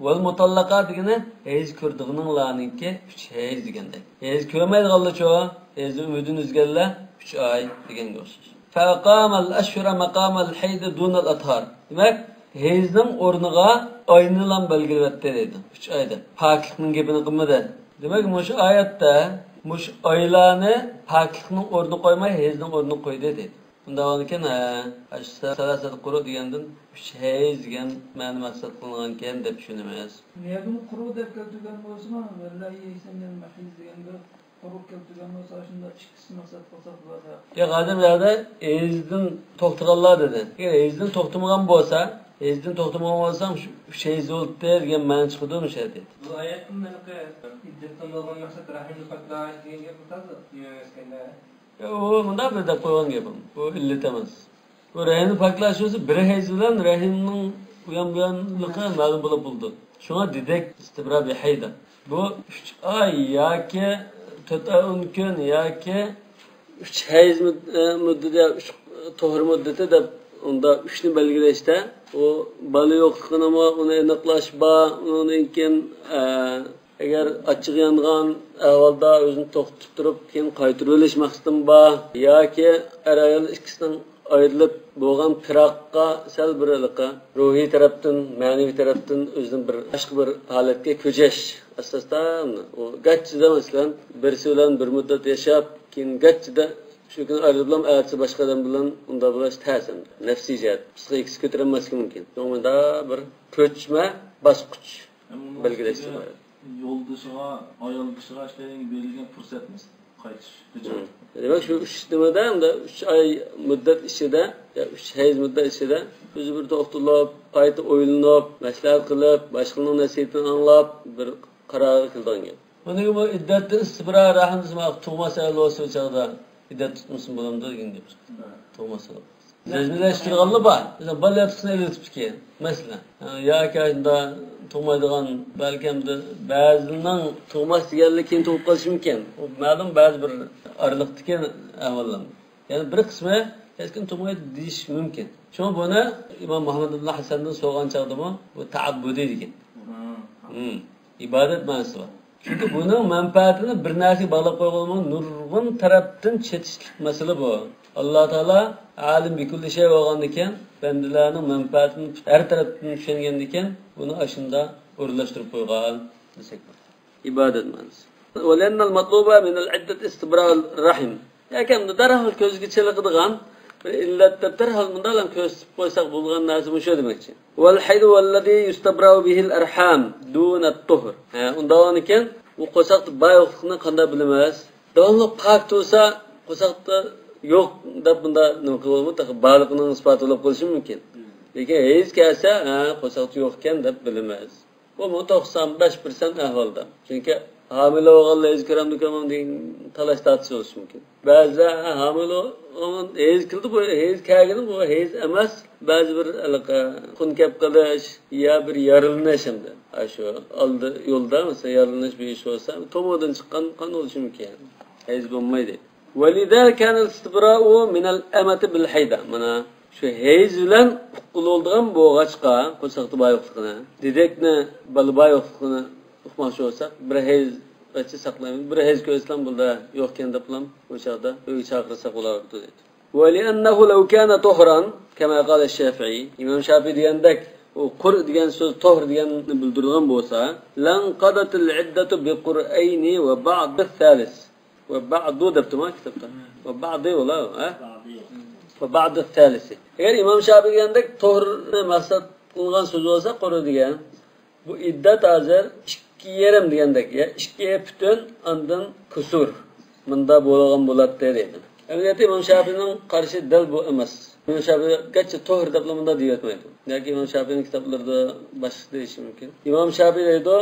ۋەل مۇتاللىقا دېگىنى ھەيز كۆرىدىغىنىڭلارنىڭكى ئۈچ ھەيز دېگەندەك. ھەيز كۆرمەيدىغانلارچۇ؟ ھەيزدىن ئۈمىدىنى ئۈزگەنلەر ئۈچ ئاي دېگەنگە ئوخشاش. فأقام الأشهر مقام الحيض دون الأطهار. دېمەك، ھەيزنىڭ ئورنىغا ئاينىلا بەلگىلەۋەتتى دەيدۇ. ئۈچ ئاي دەپ. پاكلىقنىڭ گېپىنى قىلمىدى. دېمەك، مۇشۇ ئايەتتە مۇشۇ ئايلارنى پاكلىقنىڭ ئورنىغا قويماي، ھەيزنىڭ ئورنىغا قويدى دەيدۇ. ئۇنداق بولغانىكەن، ھە، ئاشۇ سالاسەت قۇرۇ دېگەندىن ئۈچ ھەيز دېگەن مەنە مەقسەت قىلىنغانىكەن دەپ چۈشىنىمىز. نېگىمۇ قۇرۇ دەپ كەلتۈرگەن بولسىمۇ، ۋەللا يەيسەن دېگەن ھەيز دېگەن بىر قۇرۇ كەلتۈرگەن بولسا، شۇنداق ئىككىسى مەقسەت قىلساق بولىدۇ. ياق، ئادەم يەردە ھەيزدىن توختىغانلار دېدى. ئەگەر ھەيزدىن توختىمىغان بولسا، ھەيزدىن توختىمىغان بولساڭ، شۇ ئۈچ ھەيز بولدى دېگەن مەنە چىقىدۇ مۇشۇ يەردە. بۇ ئايەتتىن ھېلىقى ئىددەتتىن بولغان مەقسەت رەھىمنى پاكلاش دېگەن گەپ بولسا، يا، ئۇ مۇنداق بىر دەپ قويغان گېپىم. بۇ ئىللەت ئەمەس. بۇ رەھىمنى پاكلاش بولسا، بىر ھەيز بىلەن رەھىمنىڭ ئۇيان بۇيانلىقى مەلۇم بولۇپ بولىدۇ. شۇڭا دېدەك ئىستىبرا بىھەيدە. بۇ ئۈچ ئاي ياكى تۆت ئاي ئون كۈن ياكى ئۈچ ھەيز مۇد-، ئە، مۇددىتى، ئۈچ تۇھۇر مۇددىتى دەپ، ئۇندا ئۈچنى بەلگىلەشتە، ئۇ بالا يوقلۇقىنىمۇ، ئۇنى ئېنىقلاش بار، ئۇنىڭدىن كېيىن، ئە، ئەگەر ئاچچىقى يانغان ئەھۋالدا ئۆزىنى توختىتىپ تۇرۇپ، كېيىن قايتۇرۇۋېلىش مەقسىتىمۇ بار ياكى ئەر-ئايال ئىككىسىنىڭ ئايرىلىپ بولغان پىراققا سەل بىر ھېلىقى روھىي تەرەپتىن، مەنىۋى تەرەپتىن ئۆزىنى بىر باشقا بىر ھالەتكە كۆچۈرۈش ئاساسىدا، ئۇ گاچچىدا، مەسىلەن، بىرسى بىلەن بىر مۇددەت ياشاپ، كېيىن گاچچىدا شۇ كۈنى ئايرىلىپلا ئەتىسى باشقا ئادەم بىلەن ئۇنداق بولۇش تەس ئەمدى. نەپسىي جەھەت، پسىخىكىسى كۆتۈرەلمەسلىكى مۇمكىن. شۇڭا مۇنداق بىر كۆچمە باسقۇچ بەلگىلەشتە بار. يولدىشىغا، ئايال كىشىغە ئىككىيلەنگە بېرىلگەن پۇرسەت، مەسىلەن، قايتىش، كۆچۈپ. مم. دېمەك، شۇ ئۈچ نېمىدە، ئەمدى ئۈچ ئاي مۇددەت ئىچىدە، يا ئۈچ ھەيز مۇددەت ئىچىدە ئۆزى بىر توختىلىپ، قايتا ئويلىنىپ، مەسلىھەت قىلىپ، باشقىلارنىڭ نەسىھىتىنى ئاڭلاپ، بىر قارارغا كېلىدىغان گەپ. بۇنىڭغا بۇ ئىددەتتىن ئىستىبرا رەھىم دېسە، تۇغماس ئايال بولسا، ئۇ چاغدا ئىددەت تۇتمىسىمۇ بولامدۇ دېگەن گەپ. ھە. تۇغماس ئايال. جەزملەشتۈرگەنلا بار. مەسىلەن، بالا ياتقۇسىنى ئېلىۋېتىپتىكەن، مەسىلەن. ياكى شۇنداق تۇغمايدىغان، بەلكىم بەزىنىڭ تۇغماس دېگەنلىكى كېيىن تۇغۇپ قېلىشى مۇمكىن. ئۇ مەلۇم بەزى بىر ئارىلىقتىكى ئەھۋاللار. يەنى بىر قىسمى كەسكىن تۇغمايدۇ دېيىشى مۇمكىن. شۇڭا بۇنى ئىمام مۇھەممەد ئىبن ھەسەندىن سورىغان چاغدىمۇ بۇ تەئەببۇدىي دېگەن. ھىم. ھىم. ئىبادەت مەنىسى بار. چۈنكى بۇنىڭ مەنپەئەتىنى بىر نەرسىگە باغلاپ قويغىلىمۇ، نۇرغۇن تەرەپتىن چېتىشلىق مەسىلە بۇ. ئاللا تائالا ئالىم بىكۈللى شەي بولغاندىكىن، بەندىلەرنىڭ مەنپەئەتىنى ھەر تەرەپتىن چۈشەنگەندىكىن، بۇنى ئاشۇنداق ئورۇنلاشتۇرۇپ قويغان دېسەك بولىدۇ. ئىبادەت مەنىسى. ولأن المطلوب من العدة استبراء الرحم. ياكى ئەمدى دەرھال كۆزگە چېلىقىدىغان بىر ئىللەت دەپ دەرھال مۇنداقلا كۆرسىتىپ قويساق بولغان نەرسە مۇشۇ دېمەكچى. والحيض هو الذي يستبرأ به الأرحام دون الطهر. ھە، ئۇنداق بولغاندىكىن، ئۇ قورساقتا بار يوقلۇقىنى قانداق بىلىمىز؟ داۋاملىق پاك تۇرسا، قورساقتا يوق دەپ بۇنداق نېمە قىلىپ بولىدۇ؟ تېخى بارلىقىنىڭ ئىسپاتى بولۇپ قېلىشى مۇمكىن. لېكىن ھەيز كەلسە، ھە، قورساقتا يوق ئىكەن دەپ بىلىمىز. بۇمۇ توقسان بەش پىرسەنت ئەھۋالدا. چۈنكى ھامىلە بولغانلار ھەيز كۆرەمدۇ كۆرمەمدۇ دېگەن تالاش تارتىش بولۇشى مۇمكىن. بەزىلەر، ھە، ھامىلە بولغان ھەيز كېلىدۇ، بۇ ھەيز كەلگىنى بۇ ھەيز ئەمەس، بەزى بىر ھېلىقى خۇن كەپ قېلىش يا بىر يارىلىنىش ئەمدى. ھە، شۇ ئالدى يولدا، مەسىلەن، يارىلىنىش بىر ئىش بولسا، تومۇردىن چىققان قان بولۇشى مۇمكىن. ھەيز بولمايدۇ. ولذا كان الاستبراء من الأمة بالحيضة. مانا شۇ ھەيز بىلەن ئۇققىلى بولىدىغان بولغاچقا، قورساقتا بار يوقلۇقىنى، دېدەكنى، بالا بار يوقلۇقىنى ئۇقماقچى بولساق، بىر ھەيز ئاچچا ساقلايمىز، بىر ھەيز كۆرسىلەم بولدى، يوق ئىكەن دەپلا ئۇ چاغدا ئۆيگە چاقىرساق بولاۋېرىپتۇ دەيدۇ. ولأنه لو كان طهرا كما قال الشافعي. ئىمام شافىئى دېگەندەك، ئۇ قۇر دېگەن سۆز طهر دېگەننى بىلدۈرىدىغان بولسا، لانقضت العدة بقرئين وبعض الثالث. ۋە بەئدۇ دەپتىما كىتابتا؟ ۋە بەئدى بولا، ھە؟ ۋە بەئدۇ سەلىسى. ئەگەر ئىمام شافىئى دېگەندەك تۇھرنى مەقسەت قىلغان سۆز بولسا، قۇرۇ دېگەن، بۇ ئىددەت ھازىر ئىككى يېرىم دېگەندەك، يا ئىككى پۈتۈن ئاندىن كۇسۇر. مۇندا بولغان بولاتتى دەيدۇ. ئەمەلىيەتتە ئىمام شافىئىنىڭ قارىشى دەل بۇ ئەمەس. ئىمام شافىئى گەرچە تۇھر دەپلا مۇندا دېيىۋەتمەيدۇ. ياكى ئىمام شافىئىنىڭ كىتابلىرىدا باشقىچە دېيىشى مۇمكىن. ئىمام شافىئى دەيدۇ،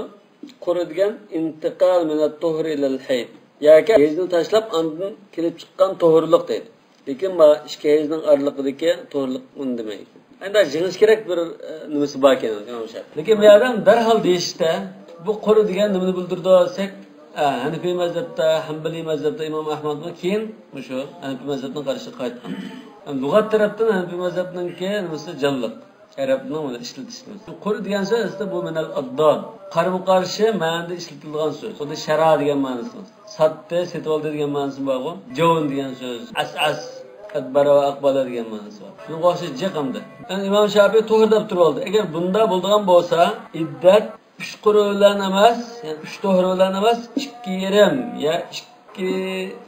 قۇرۇ دېگەن ئىنتىقال مىنەت تۇھرى ئىلەل ھەيز. ياكى ھەيزنى تاشلاپ، ئاندىن كېلىپ چىققان تۇھۇرلۇق دەيدۇ. لېكىن ما ئىككى ھەيزنىڭ ئارىلىقىدىكى تۇھۇرلۇق ئۇنى دېمەيدۇ. ئەمدى يېڭىش كېرەك بىر، ئە، نېمىسى باركەن ئىمام شافىئى. لېكىن بۇ يەردە دەرھال دېيىشتە، بۇ قۇرۇ دېگەن نېمىنى بىلدۈرىدۇ دېسەك، ئە، ھەنىفىي مەزھەپتە، ھەنبەلىي مەزھەپتە ئىمام ئەھمەدمۇ كېيىن مۇشۇ ھەنىفىي مەزھەپنىڭ قارىشىغا قايتقان. لۇغەت تەرەپتىن ھەنىفىي مەزھەپنىڭكى نېمىسى جانلىق. ئەرەبنىڭ ئۇنى ئىشلىتىش نېمىسى. قۇر دېگەن سۆز ئەسلىدە بۇ مىنەل ئادداد. قارىمۇ قارشى مەنىدە ئىشلىتىلىدىغان سۆز. خۇددى شەرا دېگەن مەنىسى. ساتتى، سېتىۋالدى دېگەن مەنىسى بارغۇ. جاۋۇن دېگەن سۆز. ئەسئەس. ئەدبەرە ۋە ئەقبەلە دېگەن مەنىسى بار. شۇنىڭغا ئوخشاش جىق ئەمدى. يەنى ئىمام شەپىئى تۇھۇر دەپ تۇرۇۋالدى. ئەگەر بۇنداق بولىدىغان بولسا، ئىددەت ئۈچ قۇرۇ بىلەن ئەمەس، يەنى ئۈچ تۇھۇر بىلەن ئەمەس، ئىككى يېرىم يا ئىككى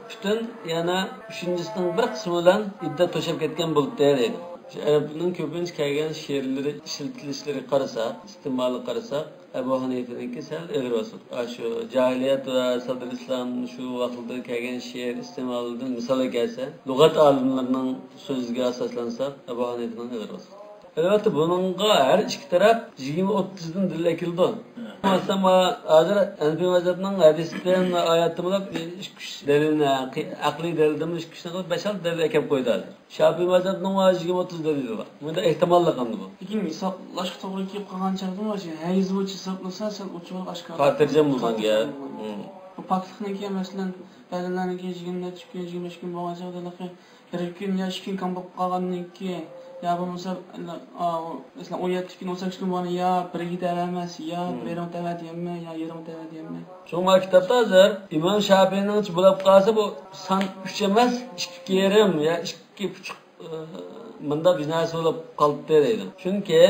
پۈتۈن، يەنە ئۈچىنچىسىنىڭ بىر قىسمى بىلەن ئىددەت توشۇپ كەتكەن بولدى دەيدۇ. شۇ ئەرەبنىڭ كۆپىنچە كەلگەن شېئىرلىرى ئىشلىتىلىشلىرىگە قارىساق، ئىستېمالىغا قارىساق، ئەبۇ ھەنىفىنىڭكى سەل ئېغىر باسىدۇ. ئاشۇ جاھىلىيەت ۋە سەدرى ئىسلام شۇ ۋاقىتلىرىدا كەلگەن شېئىر ئىستېمالىدىن مىسالغا كەلسە، لۇغەت ئالىملىرىنىڭ سۆزىگە ئاساسلانساق، ئەبۇ ھەنىفىنىڭ ئېغىر باسىدۇ. ئەلۋەتتە، بۇنىڭغا ھەر ئىككى تەرەپ يىگىرمە ئوتتۇزدىن دەلىل ئەكېلىدۇ. مەسىلەن، ھازىر ھەنىفىي مەزھەپنىڭ ھەدىستىن ۋە ئايەتتىن بولۇپ ئىككى ئۈچ دەلىلنى، ئەقلىي دەلىلدىن ئىككى ئۈچنى قىلىپ، بەش ئالتە دەلىل ئەكەپ قويدى ھازىر. شافىي مەزھەپنىڭ ۋە يىگىرمە ئوتتۇز دەلىلى بار. بۇندا ئېھتىماللىق ئەمدى بۇ. لېكىن ھېسابلاشقا توغرا كېلىپ قالغان چاغدىمۇ، ھەيز بويىچە ھېسابلىسا، سەل ئوچۇق ئاشكارا. خاتىرجەم بولغان گەپ. خاتىرجەم بولغان. بۇ پاكلىقنىڭكى، مەسىلەن، بەزىلەرنىڭكى يىگىرمە نەچچە كۈن، يىگىرمە بەش كۈن بولغان چاغدا، ھېلىقى بىر كۈن يا ئىككى كۈن كام بولۇپ قالغاندىن كېيىن، يا بولمىسا، ئا، مەسىلەن، ئون يەتتە كۈن، ئون سەككىز كۈن بولغاندا، يا بىرگە تەۋە ئەمەس، يا بىرىڭ تەۋە دېيەلمەي، يا يېرىڭ تەۋە دېيەلمەي. شۇڭا كىتابتا ھازىر ئىمام شافىئىنىڭچە بولۇپ قالسا، بۇ سان ئۈچ ئەمەس، ئىككى يېرىم يا ئىككى پۇچۇق، ئى، مۇنداق بىناسى بولۇپ قالىپتۇ دەيدۇ. چۈنكى،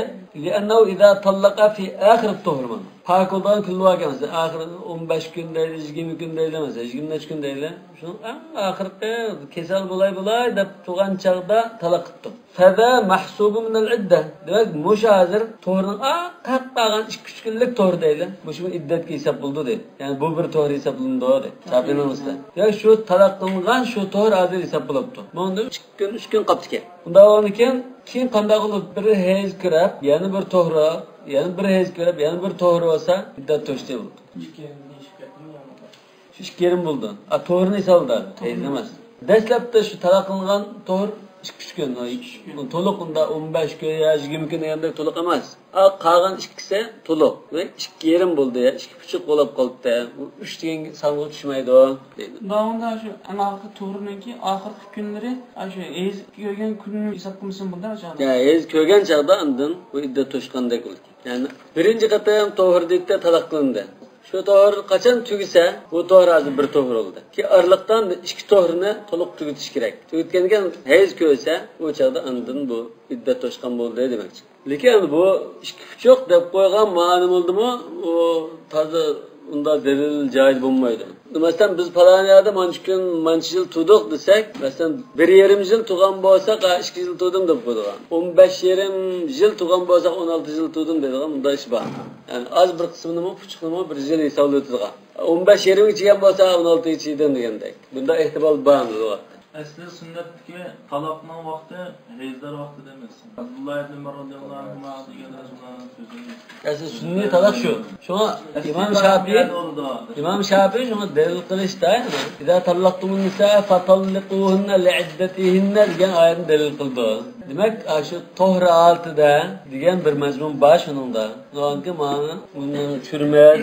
لأنه إذا طلق في آخر الطهر، مانا پاك بولىدىغان كۈنلىرى باركەن، مەسىلەن، ئاخىرى ئون بەش كۈن دەيلى، يىگىرمە كۈن دەيلى، مەسىلەن، يىگىرمە نەچچە كۈن دەيلى. شۇنىڭ ئەڭ ئاخىرقى كېسەل بولاي بولاي دەپ تۇرغان چاغدا تالاق قىپتۇ. فذا محسوب من العدة. دېمەك، مۇشۇ ھازىر تۇھرنىڭ ئا-، قاپ قالغان ئىككى ئۈچ كۈنلۈك تۇھر دەيلى. مۇشۇمۇ ئىددەتكە ھېساب بولىدۇ دەيدۇ. يەنى بۇ بىر تۇھر ھېسابلىنىدۇ دەيدۇ. شافىئىنىڭ ئۆزىدە. يا شۇ تالاق قىلىنغان شۇ تۇھر ھازىر ھېساب بولۇپتۇ. مۇندىن ئۈچ كۈن، ئۈچ كۈن قاپتىكەن. ئۇنداق بولغاندىكىن، كېيىن قانداق قىلىپ بىر ھەيز كۆرۈپ، يەنە بىر تۇھرى، يەنە بىر ھەيز كۆرۈپ، يەنە بىر تۇھرى بولسا، ئىددەت توشتى بولىدۇ. شۇ ئىككى يېرىم بولىدۇ. ئا، تۇھرىنى ھېسابلىدى. ھەيز ئەمەس. دەسلەپتە شۇ تالاق قىلىنغان تۇھر ئىككى ئۈچ كۈن. ئىككى ئۈچ كۈن. تولۇق ئۇندا ئون بەش كۈن يا يىگىرمە كۈن دېگەندەك تولۇق ئەمەس. ئا، قالغان ئىككىسى تولۇق. دېمەك، ئىككى يېرىم بولدى يا ئىككى پۇچۇق بولۇپ قالدى. بۇ ئۈچ دېگەن سانغا چۈشمەيدۇ دەيدۇ. داۋامدا شۇ ئەڭ ئاخىرقى تۇھرىنىڭكى ئاخىرقى كۈنلىرى، ئا، شۇ ھەيز كۆرگەن كۈننى ھېساب قىلمىسىمۇ بولىدۇ، ئاشۇ. يا، ھەيز كۆرگەن چاغدا ئاندىن بۇ ئىددەت توشقاندەك بولىدىكەن. يەنى بىرىنچى قېتىم تۇھر دېدى، تالاق قىلىندى. شۇ تۇھر قاچان تۈگىسە، بۇ تۇھر ھازىر بىر تۇھر بولدى. كېيىن ئارىلىقتا ئىككى تۇھرنى تولۇق تۈگىتىش كېرەك. تۈگىتكەندىن كېيىن ھەيز كۆرسە، ئۇ چاغدا ئاندىن بۇ ئىددەت توشقان بولدى دېمەكچى. لېكىن بۇ ئىككى پۇچۇق دەپ قويغان مانا بولدىمۇ، ئۇ تازا ئۇنداق دەلىل جايىدا بولمايدۇ. مەسىلەن، بىز پالان يەردە مانچە كۈن، مانچە يىل تۇردۇق دېسەك، مەسىلەن، بىر يېرىم يىل تۇرغان بولساق، ھە، ئىككى يىل تۇردۇم دەپ قويىدىغان. ئون بەش يېرىم يىل تۇرغان بولساق، ئون ئالتە يىل تۇردۇم دەيدىغان مۇنداق ئىش بار. يەنى ئاز بىر قىسمىنىمۇ، پۇچۇقنىمۇ بىر يىل ھېسابلىۋېتىدىغان. ئون بەش يېرىمگە كىرگەن بولسا، ئون ئالتىگە كىردىم دېگەندەك. بۇنداق ئېھتىمال بار بۇ ۋاقىتتا. ئەسلى سۈننەتتىكى تالاقنىڭ ۋاقتى ھەيزلەر ۋاقتىدا ئەمەس. ئابدۇللا ئىبن ئۆمەر رازىياللاھۇ ئەنھۇما دېگەن رەسۇلۇللاھنىڭ سۆزى. ئەسلى سۈننىي تالاق شۇ. شۇڭا ئىمام شاپىي، ئىمام شاپىي شۇڭا دەلىل قىلىشتا، «إذا طلقتم النساء فطلقوهن لعدتهن» دېگەن ئايەتنى دەلىل قىلىدۇ. دېمەك، ئاشۇ تۇھر ھالىتىدە دېگەن بىر مەزمۇن بار شۇنىڭدا. ئۇنىڭكى مانا ئۇنى چۈشۈرمەس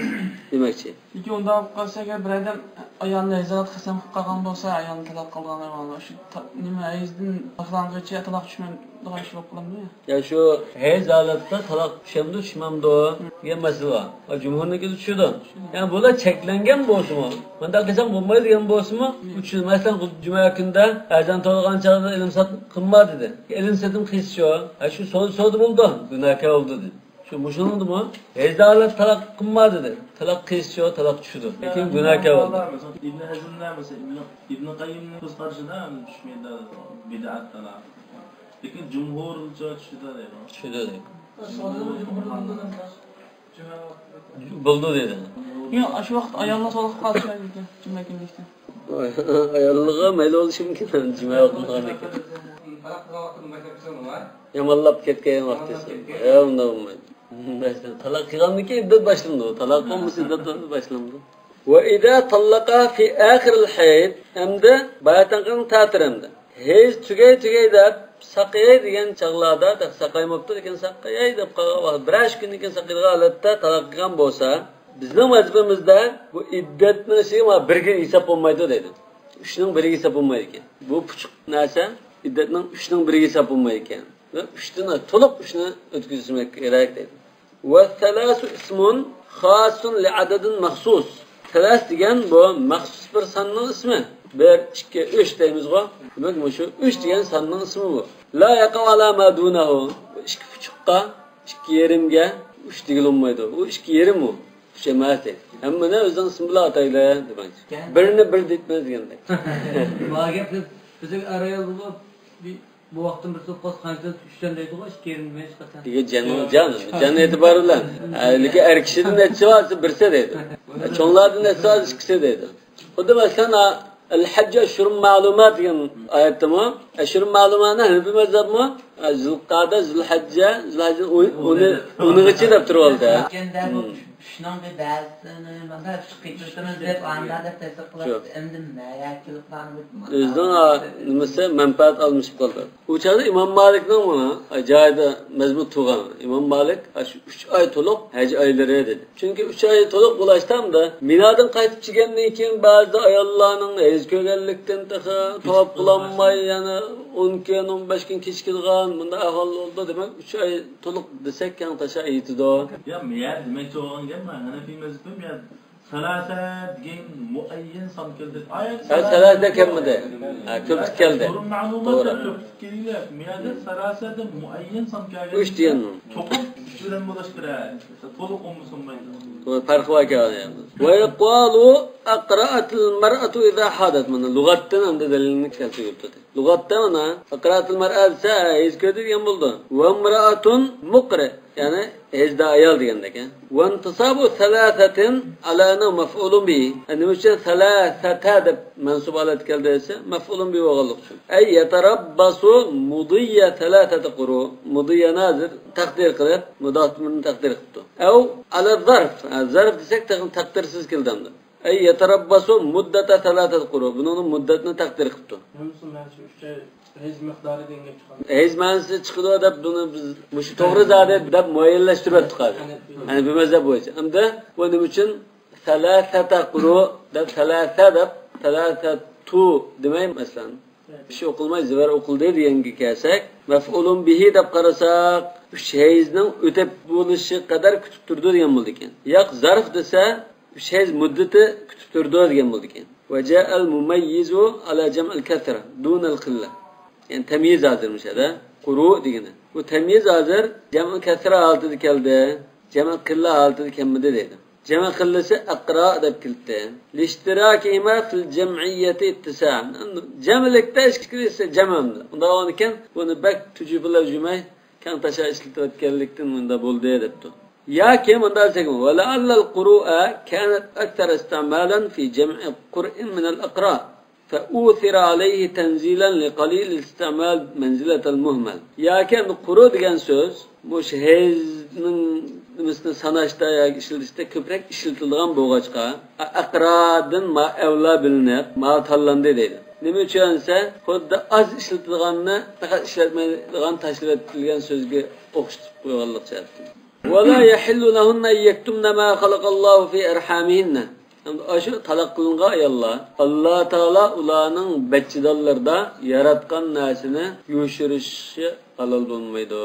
دېمەكچى. لېكىن ئۇنداق بولۇپ قالسا، ئەگەر بىر ئادەم ئايالىنى ھەيز ھالەتتە قەسەم قىلىپ قالغان بولسا، ئايالىنى تالاق قىلغان ھايۋانلار شۇ تا-، نېمە، ھەيزدىن باشلانغىچە تالاق چۈشمەيدىغان ئىش بولۇپ قالامدۇ يا؟ يا شۇ ھەيز ھالەتتە تالاق چۈشەمدۇ، چۈشمەمدۇ دېگەن مەسىلە بار. ۋە جۇمھۇرنىڭكىدە چۈشىدۇ. يەنى بۇلار چەكلەنگەن بولسىمۇ، مۇنداق قىلساڭ بولمايدۇ دېگەن بولسىمۇ، ئۇ چۈشىدۇ. مەسىلەن، جۈمە كۈندە ئەزان توۋلىغان چاغدا ئېلىم ساتقىن قىلما دېدى. ئېلىم سېتىم قىلسىچۇ؟ ھە، شۇ سودا، سودا بولىدۇ، گۇناھكار بولىدۇ دېدى. شۇ مۇشۇنىڭدىمۇ ھەيز ھالەت تالاق قىلما دېدى. تالاق قىلسىچۇ، تالاق چۈشىدۇ. لېكىن گۇناھكار بولدى. مەسىلەن، ئىبن ھەزملەر، مەسىلەن، ئىبن، ئىبن قەييىمنىڭ كۆز قارىشىدا چۈشمەيدۇ، بىدئەت تالاق. لېكىن جۇمھۇرچە چۈشىدۇ دەيدۇ. چۈشىدۇ دەيدۇ. بولىدۇ دېدى. ياق، شۇ ۋاقىت ئاياللار سودا قىلىپ قالىدىكەن جۈمە كۈنلۈكتە. ئاياللىرىغا مەيلى بولۇشى مۇمكىن، جۈمە قىلمىغاندىكىن. يامانلاپ كەتكەن ۋاقتى. يا، ئۇنداق بولمايدۇ. تالاق قىلغاندىن كېيىن ئىددەت باشلىنىدۇ. تالاق بولمىسا ئىددەت باشلىنىدۇ. وإذا طلقها في آخر الحيض، ئەمدى باياتىنقىنى تەتۈر ئەمدى. ھەيز تۈگەي، تۈگەي دەپ ساقىياي دېگەن چاغلاردا، ساقايماپتۇ، لېكىن ساقىياي دەپ قالغان ۋاقىت، بىرەر ئىككى كۈندىن كېيىن ساقىيىدىغان ھالەتتە تالاق قىلغان بولسا، بىزنىڭ مەزھىپىمىزدە بۇ ئىددەتنىڭ ئىچىگە بىرگە ھېساب بولمايدۇ دەيدۇ. ئۈچنىڭ بىرىگە ھېساب بولمايدىكەن. بۇ پۇچۇق نەرسە ئىددەتنىڭ ئۈچنىڭ بىرىگە ھېساب بولمايدىكەن. ۋە ئۈچتىن، تولۇق ئۈچنى ئۆتكۈزۈشىمىز كېرەك دەيدۇ. والثلاث اسم خاص لعدد مخصوص. سەلەس دېگەن بۇ مەخسۇس بىر ساننىڭ ئىسمى. بىر، ئىككى، ئۈچ دەيمىزغۇ. دېمەك، مۇشۇ ئۈچ دېگەن ساننىڭ ئىسمى بۇ. لا يەقەئۇ ئالا ما دۇنەھۇ. ئىككى پۇچۇققا، ئىككى يېرىمگە ئۈچ دېگىلى بولمايدۇ. ئۇ ئىككى يېرىم ئۇ. ئۈچ ئەمەس دەيدۇ. ھەممىنى ئۆزىنىڭ ئىسمى بىلەن ئاتايلى دېمەكچى. بىرنى بىر دەيتمەن دېگەندەك. ما گەپ بىز، بىزنىڭ ئارا يول بۇ. بۇ ۋاقىتتىن بىر سوققاس قانچە ئۈچتىن دەيدىغۇ، ئىككى يېرىم دېمەي ھېچقاقتا. دېگەن جان، جان، جان ئېتىبارى بىلەن. ھە، لېكىن ئەر كىشىدىن نەچچە بار، بىرسى دەيدۇ. ھە، چوڭلاردىن نەچچە بار، ئىككىسى دەيدۇ. خۇددى مەسىلەن، ھە، ئەل ھەججۇ ئەشھۇرۇن مەئلۇمات دېگەن ئايەتتىمۇ، ئەشھۇرۇن مەئلۇماتنى ھەنەفىي مەزھەپمۇ، ھە، زۇلقەدە، زۇلھەججە، زۇلھەججە ئون، ئونىغىچە دەپ تۇرۇۋالدى. شۇنىڭ بىر بەزىسىنى مانا شۇ قېتىۋېتىمىز دەپ، ئاندا دەپ تەستىق قىلىپ، شۇ. ئەمدى مەيەكىلىكلارنى ئۆزىنىڭ، ئا، نېمىسى، مەنپەئەت ئالمىشىپ قالدى. ئۇ چاغدا ئىمام مالىكنىڭ مانا جايىدا مەزمۇت تۇرغان. ئىمام مالىك، ئاشۇ ئۈچ ئاي تولۇق ھەج ئايلىرى دېدى. چۈنكى ئۈچ ئاي تولۇق بولۇشتا ئەمدى مىنادىن قايتىپ كەلگەندىن كېيىن بەزىدە ئاياللارنىڭ ھەيز كۆرگەنلىكتىن تېخى تاۋاپ قىلالماي، يەنە ئون كۈن، ئون بەش كۈن كېچىكىدىغان، بۇنداق ئەھۋال بولىدۇ. دېمەك، ئۈچ ئاي تولۇق دېسەك، كەڭ تاشا يېتىدۇ. يا، مەيەر دېمەكچى بولغان گەپ، مەن ھەنەفىي مەزھىپىم، يا، سەلاسە دېگەن مۇئەييەن سان كەلدى. ھە، سەلاسە كەلمىدى. ھە، كۆپلۈك كەلدى. ئەشھۇرۇن مەئلۇمات توغرا. دەپ كۆپلۈك كەلگەن گەپ. مەيەردە سەلاسە دەپ مۇئەييەن سان كەلگەن. ئۈچ دېگەن. چوقۇم ئۈچ بىلەن بولۇش كېرەك. تولۇق بولمىسا بولمايدۇ. بۇ پەرقى بار ئىكەن. ۋە يۇقالۇ ئەقرەئەتىل مەرئەتۇ ئىزا ھادەت. مانا لۇغەتتىن ئەمدى دەلىلنى كەلتۈرۈپ تۇردى. لۇغەتتە مانا ئەقرەئەتىل مەرئە دېسە، ھەيز كۆردى دېگەن بولىدۇ. ۋەمرەئەتۇن مۇقرى، يەنى ھەيزدار ئايال دېگەندەك. ۋەنتىسابۇ سەلاسەتىن ئەلە ئەننەھۇ مەفئۇلۇن بىھى. نېمە ئۈچۈن سەلاسەتە دەپ مەنسۇب ھالەتتە كەلدى دېسە، مەفئۇلۇن بىھى بولغانلىقى ئۈچۈن. ئەي يەتەرەببەسۇ مۇدىيە سەلاسەتە قۇرۇ. مۇدىيەنى ھازىر تەقدىر قىلىپ، مۇداف ئىلەيھىنى تەقدىر قىلىپتۇ. ئەۋ ئەلە زەرف. ھە، زەرف دېسەك، تېخى تەقدىرسىز كېلىدۇ ئەمدى. ئەي يەتەرەببەسۇ مۇددەتە سەلاسەتە قۇرۇ. بۇنىڭ مۇددەتنى تەقدىر قىپتۇ. ھەممىسى مەن شۇ ئۈچ ئاي ھەيز مىقدارى دېگەن گەپ چىققان. ھەيز مەنىسى چىقىدۇ دەپ بۇنى بىز مۇشۇ توغرا زادى دەپ مۇئەييەنلەشتۈرۈۋەتتۇق ھازىر. ھەنەفىي. ھەنەفىي مەزھەپ بويىچە. ئەمدى بۇ نېمە ئۈچۈن سەلاسەتە قۇرۇ دەپ سەلاسە دەپ سەلاسەتۇ دېمەي، مەسىلەن. ئىش ئوقۇلماي زىۋەر ئوقۇلدى دېگەنگە كەلسەك، مەفئۇلۇن بىھى دەپ قارىساق، ئۈچ ھەيزنىڭ ئۆتۈپ بولۇشى قەدەر كۈتۈپ تۇرىدۇ دېگەن بولىدىكەن. ياق، زەرف دېسە، ئۈچ ھەيز مۇددىتى كۈتۈپ تۇرىدۇ دېگەن بولىدىكەن. ۋە جائەل مۇمەييىزۇ ئەلا جەمئىل كەسرە دۇنەل قىللە. يەنى تەميىز ھازىر مۇشۇ يەردە. قۇرۇ دېگىنى. بۇ تەميىز ھازىر جەمئىل كەسرە ھالىتىدە كەلدى. جەمئىل قىللە ھالىتىدە كەلمىدى دەيدۇ. جەمئىل قىللىسى ئەقرا دەپ كېلىپتۇ. لىشتىراكىھىما فىل جەمئىيەتى ئىتتىسائەن. جەمئىلىكتە ئىككىلىسى جەمئىمدى. ئۇنداق بولغانىكەن، بۇنى بەك تۈجۈپىلەپ يۈرمەي، كەڭ تاشا ئىشلىتىۋەتكەنلىكتىن مۇنداق بولدى دەپتۇ. ياكى مۇنداق دېسەك، ولعل القروء كانت أكثر استعمالا في جمع قرء من الأقراء، فأوثر عليه تنزيلا لقليل الاستعمال منزلة المهمل. ياكى ئەمدى قۇرۇ دېگەن سۆز مۇشۇ ھەيزنىڭ نېمىسىنى ساناشتا ياكى ئىشلىتىشتە كۆپرەك ئىشلىتىلىدىغان بولغاچقا، ئەقرادىن ما ئەۋلا بىلىنىپ، ما تاللاندى دەيدۇ. نېمە ئۈچۈن دېسە، خۇددى ئاز ئىشلىتىدىغاننى پەقەت ئىشلەتمەيدىغان تاشلىۋېتىلگەن سۆزگە ئوخشىتىپ قويغانلىق سەۋەبتىن. ولا يحل لهن أن يكتمن ما خلق الله في أرحامهن. ئەمدى ئاشۇ تالاق قىلىنغان ئاياللار، ئاللا تائالا ئۇلارنىڭ بەچچىدانلىرىدا ياراتقان نەرسىنى يوشۇرۇشى ھالال بولمايدۇ.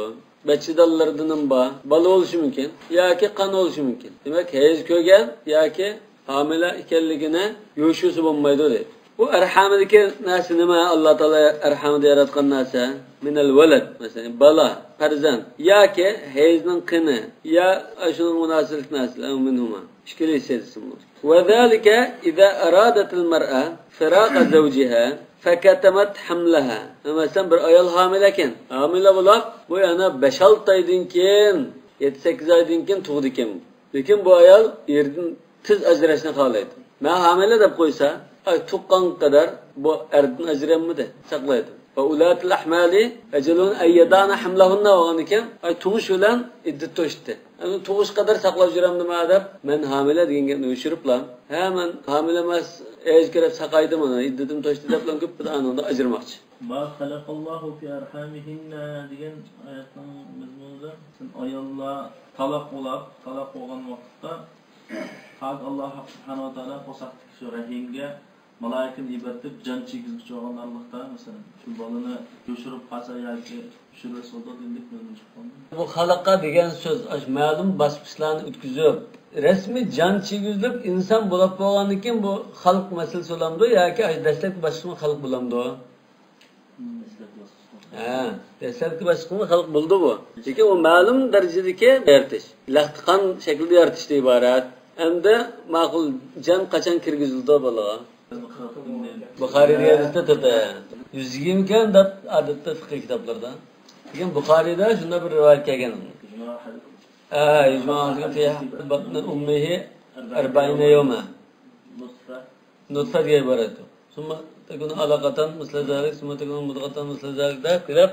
بەچچىدانلىرىدىنمۇ بار، بالا بولۇشى مۇمكىن ياكى قان بولۇشى مۇمكىن. دېمەك، ھەيز كۆرگەن ياكى ھامىلە ئىكەنلىكىنى يوشۇرسا بولمايدۇ دەيدۇ. بۇ ئەرھامىدىكى نەرسە نېمە؟ ئاللا تائالا ئەرھامىدا ياراتقان نەرسە. مىنەل ۋەلەد، مەسىلەن، بالا، پەرزەنت ياكى ھەيزنىڭ قېنى يا ئاشۇنىڭ مۇناسىۋەتلىك نەرسىلەر، مىنھۇما. ئىككىلىسى دېسىمۇ. وذلك إذا أرادت المرأة فراق زوجها فكتمت حملها. مەسىلەن، بىر ئايال ھامىلە ئىكەن. ھامىلە بولۇپ، بۇ يەنە بەش-ئالتە ئايدىن كېيىن، يەتتە-سەككىز ئايدىن كېيىن تۇغىدىكەن. لېكىن بۇ ئايال ئېرىدىن تېز ئاجراشنى خالايدۇ. مەن ھامىلە دەپ قويسا، ئاي تۇغقانغا قەدەر بۇ ئەردىن ئاجرىيالمىدى، ساقلايدۇ. وأولاة الأحمال أجلهن أن يضعن حملهن بولغان ئىكەن، ئاي تۇغۇش بىلەن ئىددىتى توشتى. ئەمدى تۇغۇش قەدەر ساقلاپ يۈرەمدىما دەپ، مەن ھامىلە دېگەن گەپنى يوشۇرۇپلا، ھە، مەن ھامىلە ئەمەس، ھەيز كۆرۈپ ساقايدىم، ئانا ئىددىتىم توشتى دەپلا كۆپ ئانىڭدا ئاجرىماقچى. ما خلق الله في أرحامهن دېگەن ئايەتنىڭ مەزمۇنىدا، سەن ئاياللار تالاق بولاپ، تالاق بولغان ۋاقىتتا، تاكى ئاللا سۇبھانەھۇ ۋە تائالا قورساقتىكى شۇ رەھىمگە مالايىكىنى يېبەرتىپ، جان چىگىزگۈچى بولغان ئارىلىقتا، مەسىلەن، شۇ بالىنى يوشۇرۇپ قالسا ياكى چۈشۈرۈۋەتسە بولىدۇ دېدۇق، مەزمۇن چىققان. بۇ خەلقە دېگەن سۆز، ئاشۇ مەلۇم باسقۇچلارنى ئۆتكۈزۈپ، رەسمىي جان چىگىزلىك ئىنسان بولاپ بولغاندىن كېيىن بۇ خەلق مەسىلىسى بولامدۇ ياكى ئاشۇ دەسلەپكى باسقۇچمۇ خەلق بولامدۇ؟ ھە، دەسلەپكى باسقۇچمۇ خەلق بولىدۇ بۇ. لېكىن ئۇ مەلۇم دەرىجىدىكى يارىتىش. لەختىخان شەكلىدە يارىتىشتىن ئىبارەت. ئەمدى ماقۇل جان قاچان كىرگۈزۈلىدۇ بالىغا؟ بۇخارىي دېگەن ھەدىستە تۆت ئايە. يۈز يىگىرمە كۈن دەپ ئادەتتە فىقھىي كىتابلاردا. لېكىن بۇخارىيدا شۇنداق بىر رىۋايەت كەلگەن. ھە، يۈز يىگىرمە كۈن في بطن أمه أربعين يوما. نۇتفە دېگەن ئىبارەت. ثم تكون علقة مثل ذلك، ثم تكون مضغة مثل ذلك دەپ كېلىپ،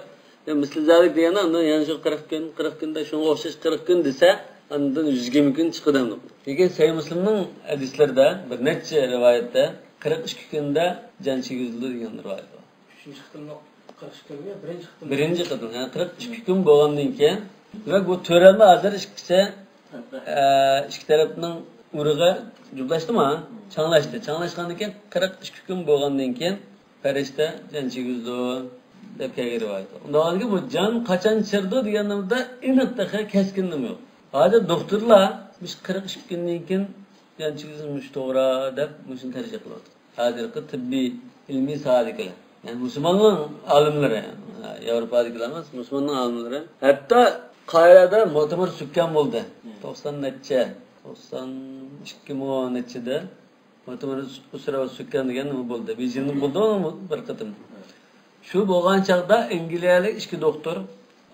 مىسلى زالىك دېگەندە ئاندىن يەنە شۇ قىرىق كۈن، قىرىق كۈندە شۇڭا ئوخشاش قىرىق كۈن دېسە، ئاندىن يۈز يىگىرمە كۈن چىقىدۇ. لېكىن سەھىھ مۇسلىمنىڭ ھەدىسلىرىدە بىر نەچچە رىۋايەتتە قىرىق ئىككى كۈندە جان چىگىزىلىدۇ دېگەن رىۋايەت بار. ئۈچىنچى قېتىملىق قىرىق ئىككى كۈنگە بىرىنچى قېتىم. بىرىنچى قېتىم، يەنى قىرىق ئىككى كۈن بولغاندىن كېيىن، دېمەك، بۇ تۆرەلمە ھازىر ئىككىسى، ئە، ئىككى تەرەپنىڭ ئۇرۇقى جۈپلەشتىمۇ؟ چاڭلاشتى. چاڭلاشقاندىن كېيىن، قىرىق ئىككى كۈن بولغاندىن كېيىن، پەرىشتە جان چىگىزىدۇ دەپ كەلگەن رىۋايەت. ئۇنداق بولغاندىكىن بۇ جان قاچان چىرىدۇ دېگەننىڭدە ئېنىق تېخى كەسكىن نېمە يوق. ھازىر دوختۇرلار مۇشۇ قىرىق ئىككى كۈندىن كېيىن جان چىگىزىدۇ مۇشۇ توغرا دەپ مۇشۇنى تەرجىھ قىلىۋاتىدۇ. ھازىرقى تېببىي ئىلمىي ساھەدىكىلەر. يەنى مۇسۇلماننىڭ ئالىملىرى، ياۋروپادىكىلەر ئەمەس، مۇسۇلماننىڭ ئالىملىرى. ھەتتا قاھىرەدە مۇئتەمەر سۈككەن بولدى. توقسان نەچچە، توقسان ئىككىمۇ نەچچىدە مۇئتەمەر ئۇسرا سۈككەن دېگەن نېمە بولدى؟ بېيجىڭدا بولدى بىر قېتىم. شۇ بولغان چاغدا ئەنگلىيەلىك ئىككى دوختۇر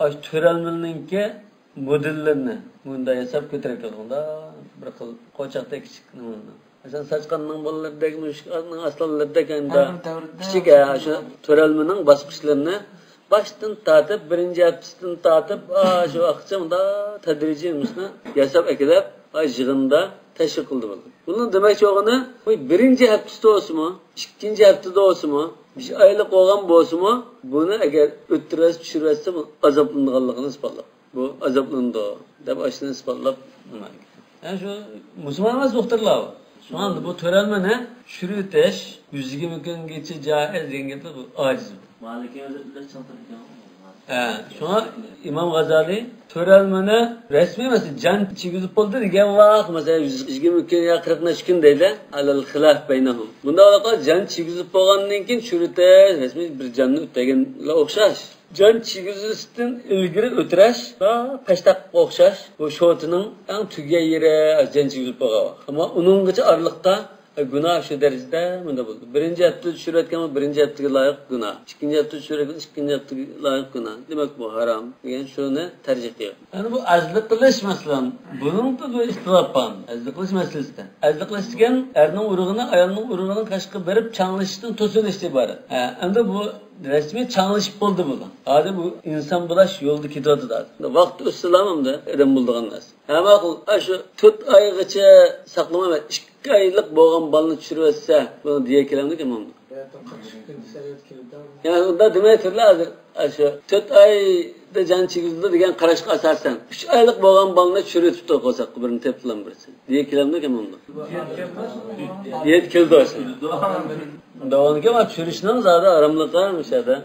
ئاشۇ تۆرەلمىنىڭكى مودېللىرىنى مۇنداق ياساپ كۆتۈرۈپ كەلدى. بىر خىل قوچاقتەك كىچىك نېمىنى. مەسىلەن، ساچقاننىڭ بالىلىرىدەك، مۇشۇكنىڭ ئاسلانلىرىدەك ھەر بىر دەۋردە كىچىك، ھە، شۇ تۆرەلمىنىڭ باسقۇچلىرىنى باشتىن تارتىپ، بىرىنچى ھەپتىسىدىن تارتىپ، ئاشۇ ۋاقىتقىچە مۇنداق تەدرىجىي مۇشۇنى ياساپ ئەكېلىپ، ئاي يىغىندا تەشۋىق قىلدى بولدى. بۇنىڭ دېمەكچى بولغىنى، بۇ بىرىنچى ھەپتىسىدە بولسىمۇ، ئىككىنچى ھەپتىدە بولسىمۇ، بىر ئايلىق بولغان بولسىمۇ، بۇنى ئەگەر ئۆتتۈرۈۋەتسە، چۈشۈرۈۋەتسە، بۇ ئازابلىنىدىغانلىقىنى ئىسپاتلاپ. بۇ ئازابلىنىدۇ دەپ ئاشۇنى ئىسپاتلاپ نېمە. يەنى شۇ مۇسۇلمان ئەمەس دوختۇرلار بۇ. شۇڭا بۇ تۆرەلمىنى چۈشۈرۈۋېتىش، يۈز يىگىرمە كۈنگىچە جائىز دېگەن گەپلەر بۇ ئاجىز. مالىكى ھەزرەتلەر چىڭ تۇرىدىكەن. ھە، شۇڭا ئىمام غازالىي تۆرەلمىنى رەسمىي مەسىلەن جان چىگىزىپ بولدى دېگەن ۋاقىت، مەسىلەن، يۈز يىگىرمە كۈن يا قىرىق نەچچە كۈن دەيلى، ئەلەل خىلاف بەينەھۇم. بۇنداق ۋاقىتتا جان چىگىزىپ بولغاندىن كېيىن چۈشۈرۈۋېتىش، رەسمىي بىر جاننى ئۆتەيگەنلەر ئوخشاش. جان چىگىزىشتىن ئىلگىرى ئۆتۈرەش، پەشتاققا ئوخشاش، بۇ شوتىنىڭ ئەڭ تۈگىگەن يېرى جان چىگىزىپ بولغان ۋاقىت. ئەمما ئۇنىڭغىچە ئارىلىقتا، ئە، گۇناھ شۇ دەرىجىدە مۇنداق بولدى. بىرىنچى ھەپتىدە چۈشۈرۈۋەتكەن بىرىنچى ھەپتىگە لايىق گۇناھ. ئىككىنچى ھەپتىدە چۈشۈرۈۋەتكەن ئىككىنچى ھەپتىگە لايىق گۇناھ. دېمەك، بۇ ھارام دېگەن شۇنى تەرجىھ قىلغان. يەنى بۇ ئەزلىك قىلىش مەسىلەن، بۇنىڭدا بىر ئىختىلاپ بار. ئەزلىك قىلىش مەسىلىسىدە. ئەزلىك قىلىش دېگەن ئەرنىڭ ئۇرۇقىنى ئايالنىڭ ئۇرۇقىنىڭ قېشىغا بېرىپ چاڭلىشىشتىن توسۇۋېلىشتىن ئىبارەت. ھە، ئەمدى بۇ رەسمىي چاڭلىشىپ بولدى بۇ. ھازىر بۇ ئىنسان بولاش يولىدا كېتىۋاتىدۇ ھازىر. ۋاقىت ئۆتسىلا ئەمدى ئادەم بولىدىغان نەرسە. ھە، ماقۇل. ئاشۇ تۆت ئايغىچە ساقلىماي، ئىككى ئايلىق بولغان بالىنى چۈشۈرۈۋەتسە، بۇنىڭ دىيە كېلەمدۇ، كەلمەمدۇ؟ يەنى ئۇنداق دېمەي تۇرلا ھازىر. ئاشۇ تۆت ئايدا جان چىگىزىدۇ دېگەن قاراشقا ئاساسەن، ئۈچ ئايلىق بولغان بالىنى چۈشۈرۈۋېتىپتۇ قورساققا، بىرنى تېپىپلا بىرسى. دىيە كېلەمدۇ، كەلمەمدۇ؟ دىيە كېلىدۇ. داۋامىغا چۈشۈرۈشنىڭ زادى ھاراملىقى مۇشۇ يەردە.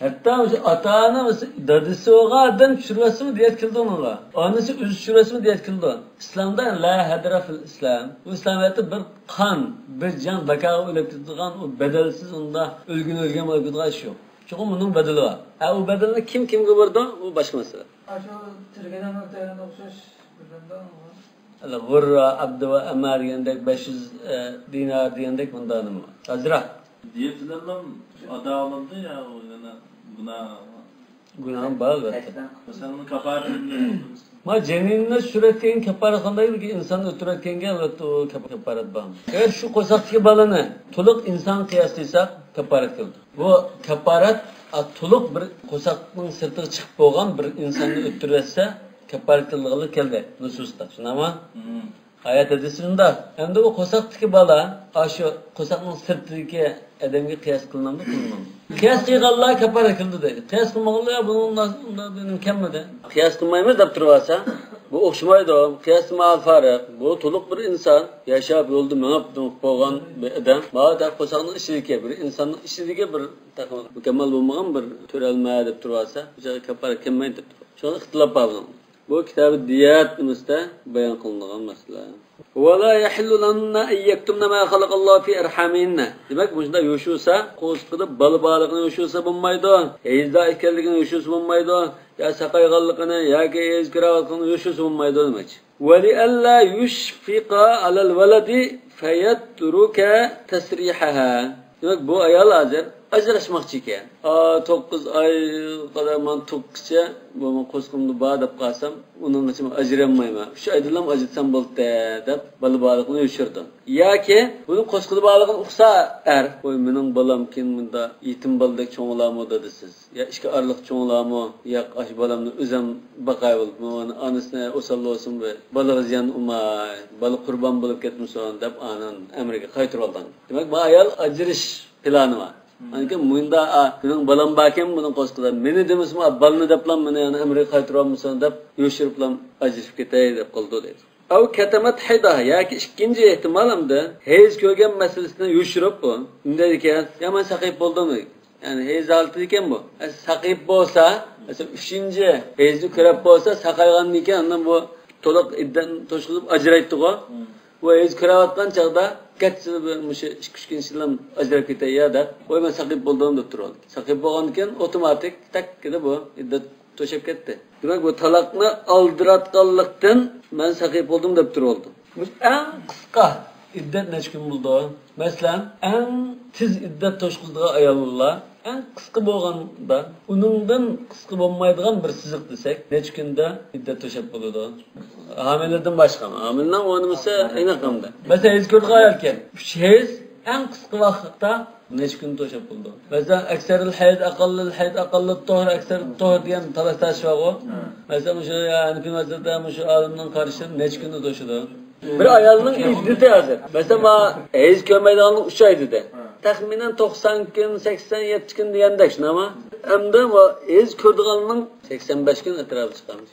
ھەتتا مۇشۇ ئاتا-ئانا، دادىسى بولغان ئادەم چۈشۈرۈۋەتسىمۇ دىيەت كېلىدۇ ئۇنىڭغا. ئانىسى ئۆزى چۈشۈرۈۋەتسىمۇ دىيەت كېلىدۇ. ئىسلامدا لا ھەدرە فىل ئىسلام. بۇ ئىسلامىيەتتە بىر قان، بىر جان بەكاغا ئۆلۈپ كېتىدىغان، ئۇ بەدەلسىز ئۇنداق ئۆلگىنى ئۆلگەن بولۇپ كېتىدىغان ئىش يوق. چوقۇم ئۇنىڭ بەدىلى بار. ھە، ئۇ بەدەلنى كىم كىمگە بېرىدۇ، ئۇ باشقا مەسىلە. ئاشۇ تۈرگەننىڭ تەيۋەنگە ئوخشاش بىرلەندە. غۇررا، ئابدۇ ۋە ئەما دېگەندەك، بەش يۈز، ئە، دىنار دېگەندەك بۇنداق نېمە بار. ئازراق. دىيەت بىلەنلا ئادا بولامدۇ يا يەنە گۇناھ؟ گۇناھ بار، ئەلۋەتتە. مەسىلەن، ئۇنى كاپارەت. ما جېنىننى چۈشۈرۈۋەتكەن كاپارەت قانداق؟ ئىنسان ئۆلتۈرۈۋەتكەنگە، ئەلۋەتتە، ئۇ كاپ-، كاپارەت بار. ئەگەر شۇ قورساقتىكى بالىنى تولۇق ئىنسان قىياسلىساق، كاپارەت كېلىدۇ. بۇ كاپارەت، ئا، تولۇق بىر قورساقنىڭ سىرتىغا چىقىپ بولغان بىر ئىنساننى ئۆلتۈرۈۋەتسە، كاپارەت قىلىدىغانلىقى كەلدى نۇسۇستا. شۇنداقمۇ؟ مم. ئايەت ھەدىسى شۇنداق. ئەمدى ئۇ قورساقتىكى بالا، ئاشۇ قورساقنىڭ سىرتىدىكى ئادەمگە قىياس قىلىنامدۇ، قىلىنمامدۇ؟ قىياس قىلغانلار كاپارەت كېلىدۇ دەيدۇ. قىياس قىلمىغانلار، يا بۇنىڭ ئۇنداق، ئۇنداق بىر نېمە كەلمىدى. قىياس قىلمايمىز دەپ تۇرۇۋالسا، بۇ ئوخشىمايدۇ. قىياس قىلمىغان پەرق. بۇ تولۇق بىر ئىنسان، ياشاپ يولدا مېڭىپ بولغان بىر ئادەم. ماۋۇ قورساقنىڭ ئىچىدىكى بىر ئىنساننىڭ ئىچىدىكى بىر تېخى مۇكەممەل بولمىغان بىر تۆرەلمە دەپ تۇرۇۋالسا، بۇ جايغا كاپارەت كەلمەيدۇ دەپ تۇرۇۋالسا. شۇڭا ئىختىلاپ بار بۇنىڭ. بۇ كىتابى دىيات نېمىسىدە بايان قىلىنغان مەسىلە. ولا يحل لهن أن يكتمن ما خلق الله في أرحامهن. دېمەك، مۇشۇنداق يوشۇرسا، قورسىقىدا بالا بارلىقىنى يوشۇرسا بولمايدۇ، ھەيزدا ئىكەنلىكىنى يوشۇرسا بولمايدۇ، يا ساقايغانلىقىنى ياكى ھەيز كۆرۈۋاتقىنىنى يوشۇرسا بولمايدۇ دېمەكچى. ولئلا يشفق على الولد فيترك تسريحها. دېمەك، بۇ ئايال ھازىر ئاجراشماقچى ئىكەن. ئا، توققۇز ئايغا قەدەر مانا تۇغقىچە، بۇ مانا قورسىقىمدا بار دەپ قالسام، ئۇنىڭغىچە مەن ئاجرىيالمايمەن. ئۈچ ئايدىنلا ئاجرىتسام بولدى دەپ، بالا بارلىقىنى يوشۇرىدۇ. ياكى بۇنىڭ قورسىقىدا بارلىقىنى ئۇقسا ئەر، ۋاي، مېنىڭ بالامكىن مۇندا يېتىم بالىدەك چوڭلارمۇ دادىسىز؟ يا ئىككى ئارىلىق چوڭلارمۇ؟ ياق، ئاشۇ بالامنى ئۆزۈم باقاي بولۇپمۇ، ئانىسىنى ئوسال بولسۇن، بىر بالىغا زىيان ئۇرماي، بالا قۇربان بولۇپ كەتمىسۇن دەپ، ئانىنى ئەمرىگە قايتۇرۇۋالغان. دېمەك، بۇ ئايال ئاجرىشىش پىلانى بار. ئاندىن كېيىن مۇنداق، ئا، مېنىڭ بالام باركەن، بۇنىڭ قورسىقىدا مېنى دېمىسىمۇ، بالىنى دەپلا مېنى يەنە ئەمرىگە قايتۇرۇۋالمىسۇن دەپ يوشۇرۇپلا ئاجرىشىپ كېتەي دەپ قالىدۇ دەيدۇ. ئەۋ كەتەمەت ھەيداھا، ياكى ئىككىنچى ئېھتىمال ئەمدى ھەيز كۆرگەن مەسىلىسىنى يوشۇرۇپ بۇ. نېمە دەيدىكەن؟ يا مەن ساقىيىپ بولدۇم دەيدىكەن. يەنى ھەيز ھالىتىدىكەن بۇ. ئە، ساقىيىپ بولسا، مەسىلەن، ئۈچىنچى ھەيزنى كۆرۈپ بولسا، ساقايغاندىن كېيىن ئاندىن بۇ تولۇق ئىددەتنى توشقۇزۇپ ئاجرايتتىغۇ. بۇ ھەيز كۆرۈۋاتقان چاغدا، گەرچە بىر مۇشۇ ئىككى-ئۈچ كۈن ئىچىدىلا ئاجراپ كېتەي يا دەپ، ۋاي، مەن ساقىيىپ بولدۇم دەپ تۇرۇۋالدى. ساقىيىپ بولغاندىن كېيىن ئاپتوماتىك تەككىدە بۇ ئىددەت توشۇپ كەتتى. دېمەك، بۇ تالاقنى ئالدىراتقانلىقتىن مەن ساقىيىپ بولدۇم دەپ تۇرۇۋالدى. ئەڭ قىسقا ئىددەت نەچچە كۈن بولىدۇ؟ مەسىلەن، ئەڭ تېز ئىددەت توشقۇزىدىغان ئاياللار ئەڭ قىسقا بولغاندا، ئۇنىڭدىن قىسقا بولمايدىغان بىر سىزىق دېسەك، نەچچە كۈندە ئىددەت توشۇپ بولىدۇ؟ ھامىلىدىن باشقا، ھامىلىنىڭ ئۇ نېمىسى ئېنىق ئەمدى. مەسىلەن، ھەيز كۆرىدىغان ئايالكەن، ئۈچ ھەيز ئەڭ قىسقا ۋاقىتتا نەچچە كۈن توشۇپ بولىدۇ؟ مەسىلەن، ئەكسەرىل ھەيز، ئەقەللىل ھەيز، ئەقەللىت تۇھۇر، ئەكسەرىت تۇھۇر دېگەن تالاش تارتىش بارغۇ. مەسىلەن، مۇشۇ ھەنىفىي مەزھەپتە مۇشۇ ئالىمنىڭ قارىشىدا نەچچە كۈندە توشىدۇ؟ بىر ئايالنىڭ ئىددىتى ھازىر. مەسىلەن، ما ھەيز كۆرمەيدىغاننىڭ ئۈچ ئاي دېدى. تەخمىنەن توقسان كۈن، سەكسەن، يەتمىش كۈن دېگەندەك، شۇنداقمۇ؟ ئەمدى ما ھەيز كۆرىدىغاننىڭ سەكسەن بەش كۈن ئەتراپىدا چىقىمىز.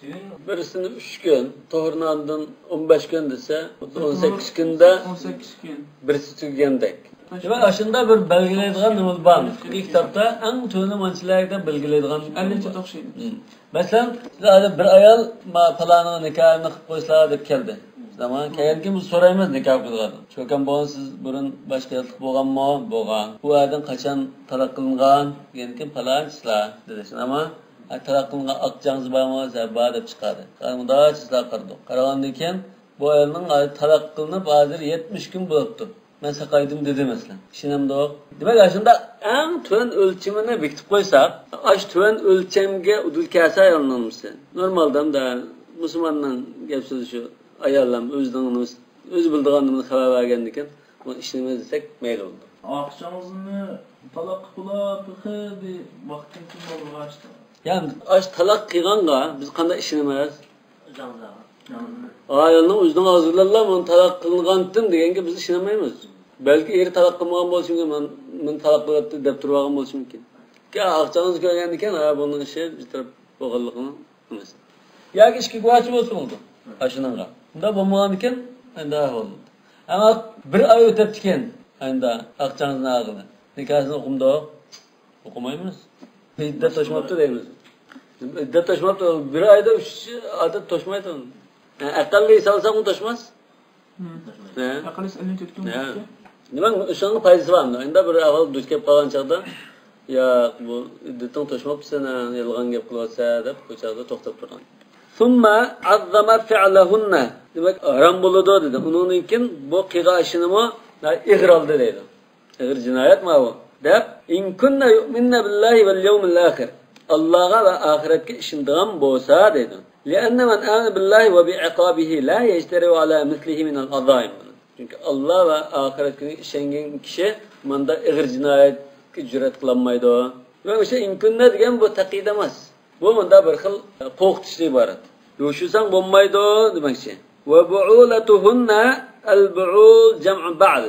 بىرسىنى ئۈچ كۈن، تۇھرىنى ئاندىن ئون بەش كۈن دېسە، ئون سەككىز كۈندە، ئون سەككىز كۈن بىرسى تۈگىگەندەك. دېمەك، ئاشۇنداق بىر بەلگىلەيدىغان نېمە بار؟ فىقھىي كىتابتا ئەڭ تۆۋىنى مانچىلەر دەپ بەلگىلەيدىغان. ئەللىك تۆت ئوخشايدۇ. مەسىلەن، سىز ھازىر بىر ئايال ما پالانىڭ نىكاھىنى قىلىپ قويسىلا دەپ كەلدى. تامام، كەلگەندىن كېيىن بىز سورايمىز نىكاھ قىلغان. چوكان بولغان، سىز بۇرۇن باشقا ياتلىق بولغانمۇ؟ بولغان. بۇ ئايدىن قاچان تالاق قىلىنغان؟ دېگەندىن كېيىن پالان چىسلا دېدى. تامام، ھە، تالاق قىلىنغان ئاق چاڭزى بارمۇ؟ ھە، بار دەپ چىقاردى. قارىمۇ، چىسلا قارىدۇق. قارىغاندىن كېيىن بۇ ئايالنىڭ ھازىر تالاق قىلىنىپ ھازىر يەتمىش كۈن بولۇپتۇ. مەن ساقايدىم دېدى، مەسىلەن. ئىشىنەمدۇق؟ دېمەك، ئاشۇنداق ئەڭ تۆۋەن ئۆلچىمىنى بېكىتىپ قويساق، ئاشۇ تۆۋەن ئۆلچەمگە ئۇدۇل كەلسە ئايالنىڭ نېمىسى. نورمالدا ئەمدى مۇسۇلماننىڭ گەپ سۆزى شۇ، ئايال ھەم ئۆزىنىڭ نېمىسى، ئۆزى بىلىدىغان نېمىنى خەۋەر بەرگەندىكىن، بۇنى ئىشىنىمىز دېسەك مەيلى بولىدۇ. ئاق چاڭزىنى تالاق قىلىپ بولا، تېخى بىر ۋاقىتتىن كېيىن بولغاچ. يا ئاشۇ تالاق قىلغانغا بىز قانداق ئىشىنىمىز؟ ئايالنىڭ ئۆزىنىڭ ئاغزى بىلەنلا مانا تالاق قىلىنغانتىم دېگەنگە بىز ئىشىنەلمەيمىز. بەلكى ئېرى تالاق قىلمىغان بولۇشى مۇمكىن، مانا، مېنى تالاق قىلىۋەتتى دەپ تۇرۇۋالغان بولۇشى مۇمكىن. كە ئاق چاڭزا كۆرگەندىكىن، ھە، بۇنىڭ ئىشى بىر تەرەپ بولغانلىقىنىڭ نېمىسى. ياكى ئىككى گۇۋاھچى بولسا بولىدۇ. ئاشۇنىڭغا. ئۇنداق بولمىغاندىكىن، ئەمدى ھە بولدى. ئەمما بىر ئاي ئۆتەپتىكەن، ئەمدى ئاق چاڭزىنى ئالغىلى. نىكاھسىنى ئوقۇمدۇق؟ ئوقۇمايمىز. ئىددەت توشماپتۇ دەيمىز. ئىددەت توشماپتۇ. بىر ئايدا ئۈچ ئادەت توشمايدۇ. ئەقەللىي سالساقمۇ توشماس. ھە. ئەقەللىي ئەللىك تۆت كۈن. ھە. بولۇپتۇ. نېمە، شۇنىڭ پايدىسى بارمۇ؟ ئەمدى بىر ئەھۋال دۇچ كەپ قالغان چاغدا، ياق، بۇ ئىددىتىڭ توشماپتۇ سېنىڭ، يالغان گەپ قىلىۋاتىسەن دەپ، بۇ چاغدا توختاپ تۇرغان. ثم عظم فعلهن. دېمەك، ھارام بولىدۇ دېدى. ئۇنىڭدىن كېيىن بۇ قىلغان ئىشىنىمۇ ئېغىر ئالدى دەيدۇ. ئېغىر جىنايەت ماۋۇ. دەپ، إن كن يؤمن بالله واليوم الآخر. ئاللاغا ۋە ئاخىرەتكە ئىشىنىدىغان بولسا دەيدۇ. لأن من آمن بالله وبعقابه لا يجترئ على مثله من العظائم. چۈنكى ئاللا ۋە ئاخىرەت كۈنىگە ئىشەنگەن كىشى مۇنداق ئېغىر جىنايەتكە جۈرئەت قىلالمايدۇ. ۋە ئۆشە إن كن دېگەن بۇ تەقيىد ئەمەس. بۇ مۇنداق بىر خىل قورقۇتۇشتىن ئىبارەت. يوشۇرساڭ بولمايدۇ دېمەكچى. وبعولتهن، البعول جمع بعل.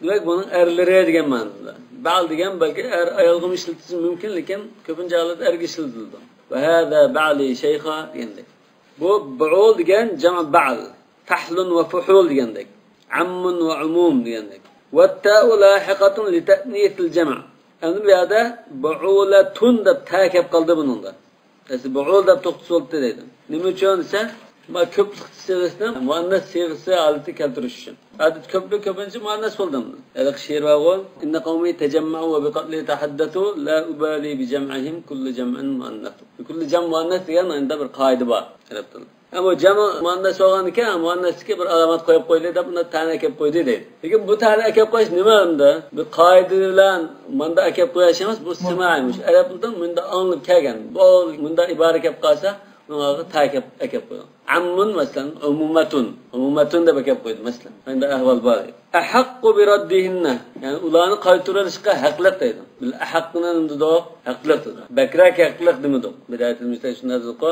دېمەك، بۇنىڭ ئەرلىرى دېگەن مەنىدە. بەل دېگەن بەلكى ئەر ئايالغىمۇ ئىشلىتىشى مۇمكىن، لېكىن كۆپىنچە ھالەتتە ئەرگە ئىشلىتىلىدۇ. وهذا بعلي شيخا دېگەندەك. بۇ بۇئۇل دېگەن جەمئ بەل. فەھلۇن ۋە فۇھۇل دېگەندەك. ئەممۇن ۋە ئۇمۇم دېگەندەك. والتاء لاحقة لتأنيث الجمع. ئەمدى بۇ يەردە بۇئۇلەتۇن دەپ تە كەپ قالدى بۇنىڭدا. ئەسلى بۇئۇل دەپ توختىسا بولدى دەيدۇ. نېمە ئۈچۈن دېسە، ما كۆپلۈك سىيغىسىنى مۇئەننەس سىيغىسى ھالىتىگە كەلتۈرۈش ئۈچۈن. ئادەتتە كۆپلۈك كۆپىنچە مۇئەننەس بولىدۇ. ھېلىقى شېئىر بارغۇ، إن قومي تجمعوا وبقتلي تحدثوا لا أبالي بجمعهم كل جمع مؤنث. كل جمع مؤنث دېگەن ئەندە بىر قائىدە بار ئەرەب تىلىدا. ھە، بۇ جەم مۇئەننەس بولغاندىكىن، مۇئەننەسلىككە بىر ئالامەت قويۇپ قويدى دەپ، بۇنداق تەنە ئەكەپ قويدى دەيدۇ. لېكىن بۇ تەنە ئەكەپ قويۇش نېمە ئەمدى؟ بۇ قائىدە بىلەن مۇنداق ئەكەپ قويۇش ئەمەس، بۇ سىمائىمىش. ئەرەب تىلىدىن مۇنداق ئاڭلىنىپ كەلگەن. بۇ مۇنداق ئىبارە كەپ قالسا، ئۇنىڭغا تەكەپ ئەكەپ قويۇڭ. ئاممۇن، مەسىلەن، ئومۇمەتۇن. ئومۇمەتۇن دەپ ئەكەپ قويدى، مەسىلەن. مۇنداق ئەھۋال بار. ئەھەققۇ بىرەددىھىننە. يەنى ئۇلارنى قايتۇرۇۋېلىشقا ھەقلىق دەيدۇ. بىل ئەھەققىنى نېمە دېدۇق؟ ھەقلىق دېدۇق. بەكرەك ھەقلىق دېمىدۇق. بىدايىتىمىزدە شۇنداق دېدۇققۇ.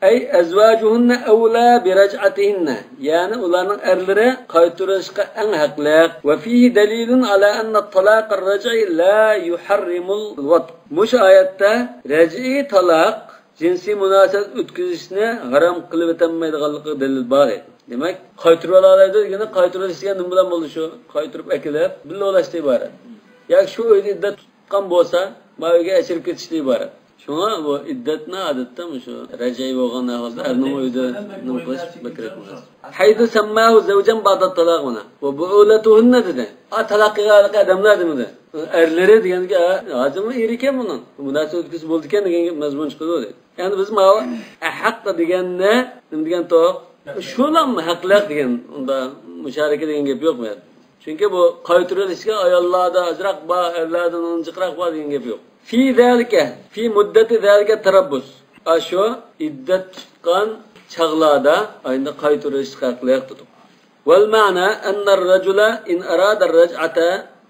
ئەي ئەزۋاجۇھۇننە ئەۋلا بىرەجئەتىھىننە. يەنى ئۇلارنىڭ ئەرلىرى قايتۇرۇۋېلىشقا ئەڭ ھەقلىق. ۋە فىھى دەلىلۇن ئالا ئەننە تالاقە رەجئى لا يۇھەررىمۇل ۋەت. مۇشۇ ئايەتتە رەجئىي تالاق جىنسىي مۇناسىۋەت ئۆتكۈزۈشنى ھارام قىلىۋېتەلمەيدىغانلىقىغا دەلىل بار. دېمەك، قايتۇرۇۋالالايدۇ دېگەندە، قايتۇرۇۋېلىش دېگەن نېمە بىلەن بولىدۇ؟ شۇ قايتۇرۇپ ئەكېلىپ، بىللە ئۇلاشتىن ئىبارەت. ياكى شۇ ئۆيدە ئىددەت تۇتقان بولسا، ما ئۆيگە ئەچىرىپ كېتىشتىن ئىبارەت. شۇڭا بۇ ئىددەتنى ئادەتتە مۇشۇ رەجئىي بولغان ئەھۋالدا ئەرنىڭ ئۆيىدە نېمە قىلىش بەكرەك ئەمەس. ھەيسۇ سەمماھۇ زەۋجەن بەئدەت تالاق مانا. ۋە بۇئۇلەتۇھۇننە دېدى. ئا، تالاق قىلغانلىقى ئادەملەر دېمىدى. ئەرلىرى دېگەنگە، ھازىرمۇ ئېرى ئىكەن بۇنىڭ. مۇناسىۋەت ئۆتكۈزسە بولىدىكەن دېگەن گەپ مەزمۇن چىقىدۇ دەيدۇ. يەنى بىز ماۋۇ ئەھەققە دېگەننى نېمە دېگەنتۇق؟ شۇلام ھەقلىق دېگەن، ئۇندا مۇشارىكە دېگەن گەپ يوق بۇ يەردە. چۈنكى بۇ قايتۇرۇۋېلىشكە ئاياللاردا ئازراق بار، ئەرلەردە جىقراق بار دېگەن گەپ يوق. في ذلك، في مدة ذلك التربص. ئاشۇ ئىددەت تۇتقان چاغلاردا ئاينى قايتۇرۇۋېلىشقا ھەقلىق دېدۇق. والمعنى أن الرجل إن أراد الرجعة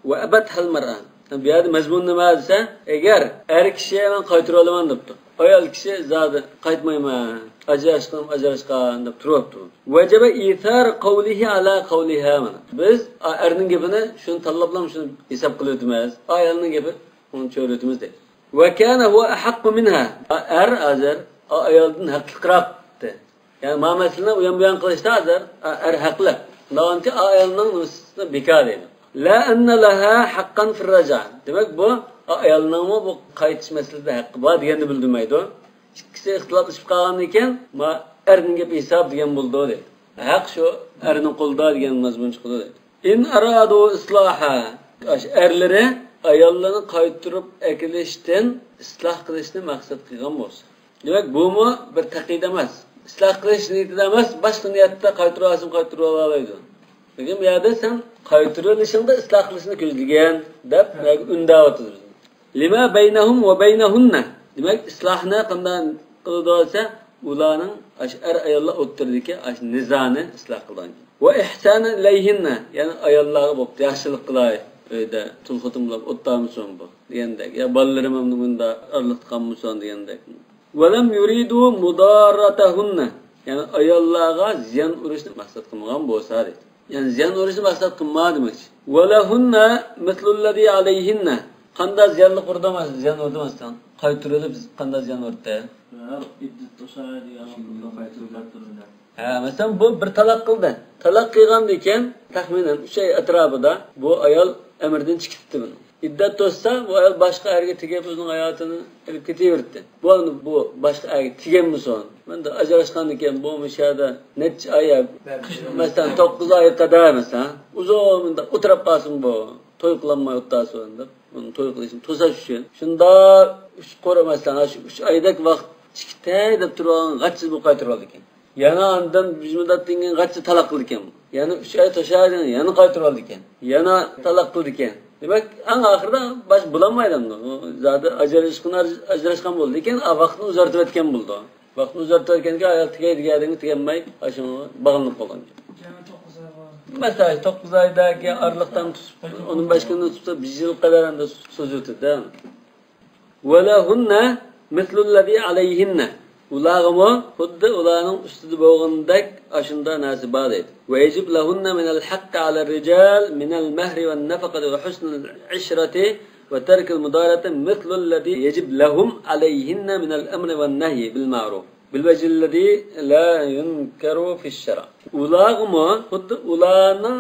وأبتها المرأة. بۇ يەردە مەزمۇن نېمە دېسە، ئەگەر ئەر كىشى مەن قايتۇرۇۋالىمەن دەپتۇ، ئايال كىشى زادى قايتمايمەن، ئاجراشقىن، ئاجراشقان دەپ تۇرۇپتۇ. وجب إيثار قوله على قولها مانا. بىز ئا، ئەرنىڭ گېپىنى شۇنى تاللاپلا شۇنى ھېساب قىلىۋېتىمىز. ئايالنىڭ گېپى ئۇنى چۆرۈۋېتىمىز دەيدۇ. وكان هو أحق منها. ئا، ئەر ھازىر ئا، ئايالدىن ھەقلىقراق دەيدۇ. يەنى ما مەسىلىنى ئۇيان بۇيان قىلىشتا ھازىر، ئە، ئەر ھەقلىق. شۇنداقكى ئايالنىڭ نېمىسىنى بىكار دەيدۇ. لا أن لها حقا في الرجعة. دېمەك، بۇ ئايالنىڭمۇ بۇ قايتىش مەسىلىسىدە ھەققى بار دېگەننى بىلدۈرمەيدۇ. ئىككىسى ئىختىلاپلىشىپ قالغاندىن كېيىن، ما ئەرنىڭ گېپى ھېساب دېگەن بولىدۇ دەيدۇ. ھەق شۇ ئەرنىڭ قولىدا دېگەن مەزمۇن چىقىدۇ دەيدۇ. إن أرادوا إصلاحا. ئاشۇ ئەرلىرى ئاياللىرىنى قايتۇرۇپ ئەكېلىشتىن ئىسلاھ قىلىشنى مەقسەت قىلغان بولسا. دېمەك، بۇمۇ بىر تەقىيد ئەمەس. ئىسلاھ قىلىش نىيىتىدە ئەمەس، باشقا نىيەتتە قايتۇرۇۋالسۇن، قايتۇرۇۋالالايدۇ. لېكىن بۇ يەردە سەن قايتۇرۇۋېلىشىڭدا ئىسلاھ قىلىشنى كۆزلىگەن دەپ بۇ يەرگە ئۈندەۋاتىدۇ بىزنى. لما بينهم وبينهن. دېمەك، ئىسلاھنى قانداق قىلىدۇ دېسە، ئۇلارنىڭ ئاشۇ ئەر-ئاياللار ئوتتۇرىدىكى ئاشۇ نىزانى ئىسلاھ قىلىدىغان. وإحسانا إليهن، يەنى ئاياللارغا بوپتۇ، ياخشىلىق قىلاي، ئۆيدە تۇل خوتۇن بىلەن ئوتتۇرمىسۇن بۇ دېگەندەك، يا بالىلىرىم مۇنداق ئارىلىقتا قالمىسۇن دېگەندەك. ولم يريدوا مضارتهن، يەنى ئاياللارغا زىيان ئۇرۇشنى مەقسەت قىلمىغان بولسا دەيدۇ. يەنى زىيان ئۇرۇشنى مەقسەت قىلما دېمەكچى. ولهن مثل الذي عليهن، قانداق زىيانلىق ئۇردى، زىيان ئۇردى مەسىلەن، قايتۇرۇۋېلىپ قانداق زىيان ئۇردى؟ ھە، مەسىلەن، بۇ بىر تالاق قىلدى. تالاق قىلغاندىن كېيىن تەخمىنەن ئۈچ ئاي ئەتراپىدا بۇ ئايال ئەمرىدىن چىقىپتۇ بۇنىڭ. ئىددەت توشسا، بۇ ئايال باشقا ئەرگە تېگىپ، ئۆزىنىڭ ھاياتىنى ئېلىپ كېتىۋېرىدۇ. بۇ ئەمدى بۇ باشقا ئەرگە تېگەنمىسۇن؟ مەندە ئاجراشقاندىن كېيىن بۇ مۇشۇ يەردە نەچچە ئاي، مەسىلەن، توققۇز ئايغا قەدەر، مەسىلەن، ئۇزۇن مۇنداق ئولتۇرۇپ قالسۇن بۇ، توي قىلالماي ئولتۇرسۇن دەپ، بۇنى توي قىلىشنى توساش ئۈچۈن. شۇنداق ئۈچ قۇر، مەسىلەن، شۇ ئۈچ ئايدەك ۋاقىت چىقىتەي دەپ تۇرغان غاچچىسى بۇ قايتۇرۇۋالىدىكەن. يەنە ئاندىن بىر مۇددەتتىن كېيىن غاچچە تالاق قىلىدىكەن. يەنە ئۈچ ئاي توشايدىغان، يەنە قايتۇرۇۋالىدىكەن. يەنە تالاق قىلىدىكەن. دېمەك، ئەڭ ئاخىرىدا باش بولالمايدۇ ئەمدى. ئۇ زادى ئاجراشقان، ئاجراشقان بولىدۇ. لېكىن ۋاقىتنى ئۇزارتىۋەتكەن بولىدۇ. ۋاقىتنى ئۇزارتىۋەتكەنكەن ئايال تېگەي دېگەندىن تېگەلمەي، ئاشۇنىڭغا باغلىنىپ قالغان. مەسىلەن، توققۇز ئايدىكى ئارىلىقتىن تۇتۇپ، ئون بەش كۈندىن تۇتۇپ، بىر يىل قەدەر ئەمدى سوزۇۋېتىدۇ. ولهن مثل الذي عليهن. ئۇلارغىمۇ خۇددى ئۇلارنىڭ ئۈستىدە بولغىنىدەك ئاشۇنداق نەرسە بار دەيدۇ. ويجب لهن من الحق على الرجال من المهر والنفقة وحسن العشرة وترك المضارة مثل الذي يجب لهم عليهن من الأمر والنهي بالمعروف بالوجه الذي لا ينكر في الشرع. ئۇلارغىمۇ خۇددى ئۇلارنىڭ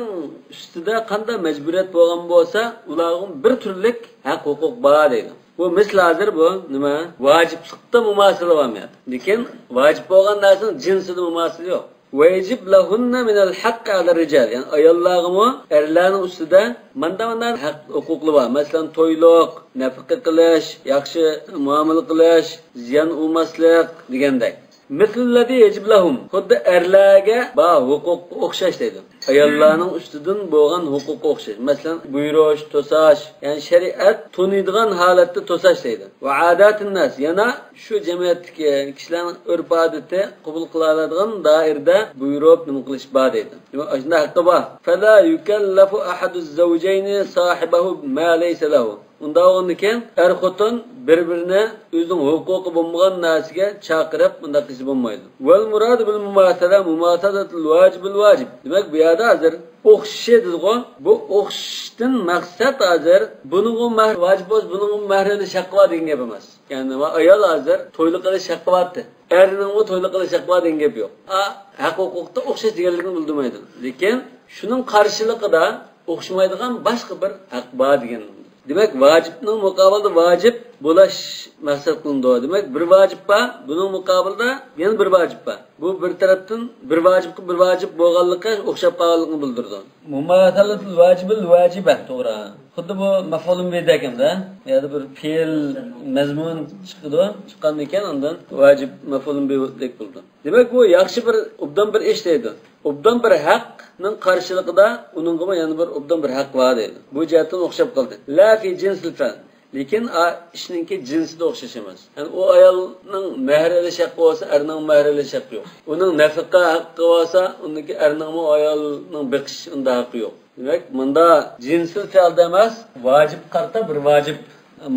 ئۈستىدە قانداق مەجبۇرىيەت بولغان بولسا، ئۇلارغىمۇ بىر تۈرلۈك ھەق ھوقۇق بار دەيدۇ. بۇ مىسلى ھازىر بۇ نېمە؟ ۋاجىپلىقتا مۇماسىلە بار بۇ يەردە. لېكىن ۋاجىپ بولغان نەرسىنىڭ جىنسىدا مۇماسىلە يوق. ويجب لهن من الحق على الرجال. يەنى ئاياللارغىمۇ ئەرلەرنىڭ ئۈستىدە ماندا ماندا ھەق ھوقۇقلىرى بار. مەسىلەن، تويلۇق، نەپىقە قىلىش، ياخشى مۇئامىلە قىلىش، زىيان ئۇرماسلىق دېگەندەك. مثل الذي يجب لهم. خۇددى ئەرلەرگە بار ھوقۇققا ئوخشاش دەيدۇ. ئاياللارنىڭ ئۈستىدىن بولغان ھوقۇققا ئوخشاش. مەسىلەن، بۇيرۇش، توساش. يەنى شەرىئەت تونۇيدىغان ھالەتتە توساش دەيدۇ. وعادات الناس. يەنە شۇ جەمئىيەتتىكى كىشىلەرنىڭ ئۆرپ-ئادىتى قوبۇل قىلالايدىغان دائىرىدە بۇيرۇپ نېمە قىلىش بار دەيدۇ. دېمەك، ئاشۇنداق ھەققى بار. فلا يكلف أحد الزوجين صاحبه ما ليس له. ئۇنداق بولغاندىكىن، ئەر-خوتۇن بىر-بىرىنى ئۆزىنىڭ ھوقۇقى بولمىغان نەرسىگە چاقىرىپ، ئۇنداق قىلسا بولمايدۇ. والمراد بالمماثلة مماثلة الواجب الواجب. دېمەك، بۇ يەردە ھازىر ئوخشىشى دېدىغۇ. بۇ ئوخشىشتىن مەقسەت ھازىر بۇنىڭغا مەھر ۋاجىپ بولسا، بۇنىڭغا مەھر ئېلىش ھەققى بار دېگەن گەپ ئەمەس. يەنى ئايال ھازىر تويلۇق قىلىش ھەققى بارتى. ئەرنىڭمۇ تويلۇق قىلىش ھەققى بار دېگەن گەپ يوق. ئا، ھەق ھوقۇقتا ئوخشاش دېگەنلىكنى بىلدۈرمەيدۇ. لېكىن شۇنىڭ قارشىلىقىدا ئوخشىمايدىغان باشقا بىر ھەق بار دېگەن. دېمەك، ۋاجىپنىڭ مۇقابىلىدا ۋاجىپ بولاش مەقسەت قىلىنىدۇ. دېمەك، بىر ۋاجىپ بار، بۇنىڭ مۇقابىلىدا يەنە بىر ۋاجىپ بار. بۇ بىر تەرەپتىن بىر ۋاجىپقا بىر ۋاجىپ بولغانلىقى، ئوخشاپ قالغانلىقىنى بىلدۈرىدۇ. مۇماسەلەتۇل ۋاجىبىل ۋاجىبە، توغرا. خۇددى بۇ مەفئۇلۇن بى دەكەندە، يا بىر پېئىل مەزمۇن چىقىدۇ. چىققاندىن كېيىن ئاندىن ۋاجىپ مەفئۇلۇن بىدەك بولىدۇ. دېمەك، بۇ ياخشى بىر، ئوبدان بىر ئىش دەيدۇ. ئوبدان بىر ھەقنىڭ قارشىلىقىدا ئۇنىڭغىمۇ يەنە بىر ئوبدان بىر ھەق بار دەيدۇ. بۇ جەھەتتىن ئوخشاپ قالدى. لا في جنس الفعل. لېكىن ئا، ئىشنىڭكى جىنسىدا ئوخشاش ئەمەس. يەنى ئۇ ئايالنىڭ مەھرى ئېلىش ھەققى بولسا، ئەرنىڭ مەھرى ئېلىش ھەققى يوق. ئۇنىڭ نەپىقە ھەققى بولسا، ئۇنىڭكى ئەرنىڭمۇ ئايالنىڭ بېقىش ئۇنداق ھەققى يوق. دېمەك، مۇندا جىنسىل فەئلدە ئەمەس، ۋاجىپ قارىتا بىر ۋاجىپ.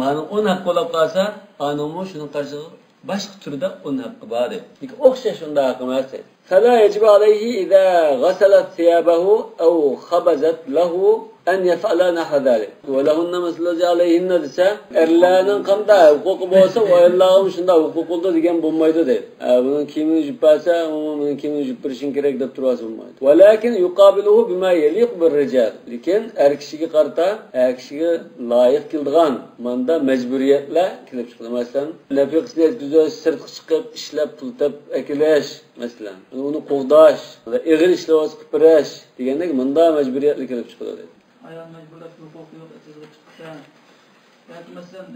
مانىڭ ئون ھەققى بولۇپ قالسا، ئانىڭمۇ شۇنىڭ قارشىلىقىدا باشقا تۈردە ئون ھەققى بار دەيدۇ. لېكىن ئوخشاش ئۇنداق ھەققى ئەمەس دەيدۇ. فلا يجب عليه إذا غسلت ثيابه أو خبزت له أن يفعل نحو ذلك. ولهن مثل الذي عليهن دېسە، ئەرلەرنىڭ قانداق ھوقۇقى بولسا، ئۇ ئاياللارغىمۇ شۇنداق ھوقۇق بولىدۇ دېگەن بولمايدۇ دەيدۇ. ئە، بۇنىڭ كىيىمىنى يۇيۇپ بەرسە، ئۇمۇ بۇنىڭ كىيىمىنى يۇيۇپ بېرىشىڭ كېرەك دەپ تۇرۇۋالسا بولمايدۇ. ولكن يقابله بما يليق بالرجال. لېكىن ئەر كىشىگە قارىتا، ئەر كىشىگە لايىق كېلىدىغان ماندا مەجبۇرىيەتلەر كېلىپ چىقىدۇ. مەسىلەن، نەپىقىسىنى يەتكۈزۈش، سىرتقا چىقىپ ئىشلەپ پۇل تېپىپ ئەكېلىش، مەسىلەن، ئۇنى قوغداش، ئېغىر ئىشلار بولسا قىلىپ بېرىش دېگەندەك مۇنداق مەجبۇرىيەتلەر كېلىپ چىقىدۇ دەيدۇ. ئايال مەجبۇرلاش ھوقۇقى يوق، ئېتىزغا چىقسا. ياكى مەسىلەن،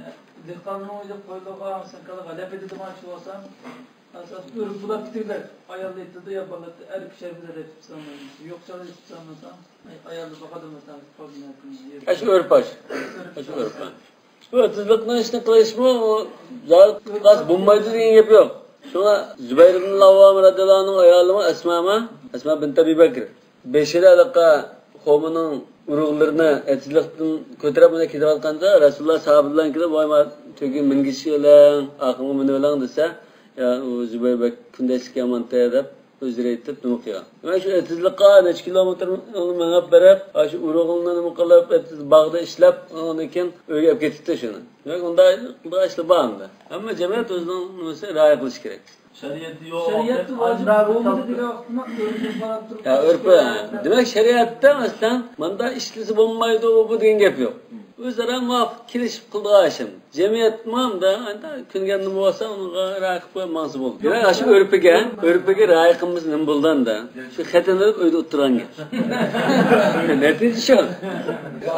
دېھقاننىڭ ئۆيىدە قويلىغان، مەسىلەن، كالىغا لەپ ئېتىدىغان ئىش بولسا، ئاساسەن ئۆرۈپ بولاپ كېتىدۇ. ئايال ئېتىدۇ يا بالىلار، ئەر كىشى بىلەن ئېتىپ سالمايدۇ. يوق چاغدا ئېتىپ سالمىسا، ئايالنى باقىدۇ مەسىلەن. ئاشۇ ئۆرپ ئاش. ئاشۇ ئۆرپ. بۇ ئېتىزلىقنىڭ ئىشىنى قىلىشمۇ، ئۇ زادى خاس بولمايدۇ دېگەن گەپ يوق. شۇڭا زۇبەير ئىبن ئەۋۋام رەزىياللاھۇ ئەنھۇنىڭ ئايالىمۇ ئەسمامۇ، ئەسما بىنت ئەبى بەكر. بېشىدا ھېلىقى خورمىنىڭ ئۇرۇقلىرىنى ئېتىزلىقتىن كۆتۈرۈپ مۇنداق كېتىۋاتقاندا، رەسۇلۇللا ساھابە بىلەن كېلىپ، ۋاي، ما تۆگە مىنگىشىۋېلىڭ، ئارقامغا مىنىۋېلىڭ دېسە، يا، ئۇ زۇبەير بەك كۈندەشلىك يامانتى دەپ، ئۆزلىرى ئېيتىپ نېمە قىلغان. دېمەك، شۇ ئېتىزلىققا نەچچە كىلومېتىر يول مېڭىپ بېرىپ، شۇ ئۇرۇغۇلنى نېمە قىلىپ، ئېتىز باغدا ئىشلەپ، ئۇنىڭدىن كېيىن ئۆيگە ئەپ كېتىپتۇ شۇنى. دېمەك، ئۇنداق قىلىدىغان ئىشلار بار ئەمدى. ئەمما جەمئىيەت ئۆزىنىڭ نېمىسى رىئايە قىلىشى كېرەك. شەرىئەتتە يوق. شەرىئەتتە ۋاجىپ بولمىدى دېگەن ۋاقىتتا ئۆرپىگە قاراپ تۇرۇپ يا، ئۆرپى. دېمەك، شەرىئەتتە، مەسىلەن، ماندا ئىشلىسە بولمايدۇ، بۇ دېگەن گەپ يوق. ئۆزئارا مۇۋاپىق كېلىشىپ قىلىدىغان ئىش. جەمئىيەت ماندا، ئەندى كۆنگەن نېمە بولسا، ئۇنىڭغا رىئايە قىلىپ قويۇپ ماڭسا بولدى. دېمەك، ئاشۇ ئۆرپىگە، ئۆرپىگە رىئايە قىلمىسا نېمە بولىدۇ ئەندى؟ شۇ خېتىنە بولۇپ ئۆيدە ئولتۇرغان گەپ. نەتىجە شۇ.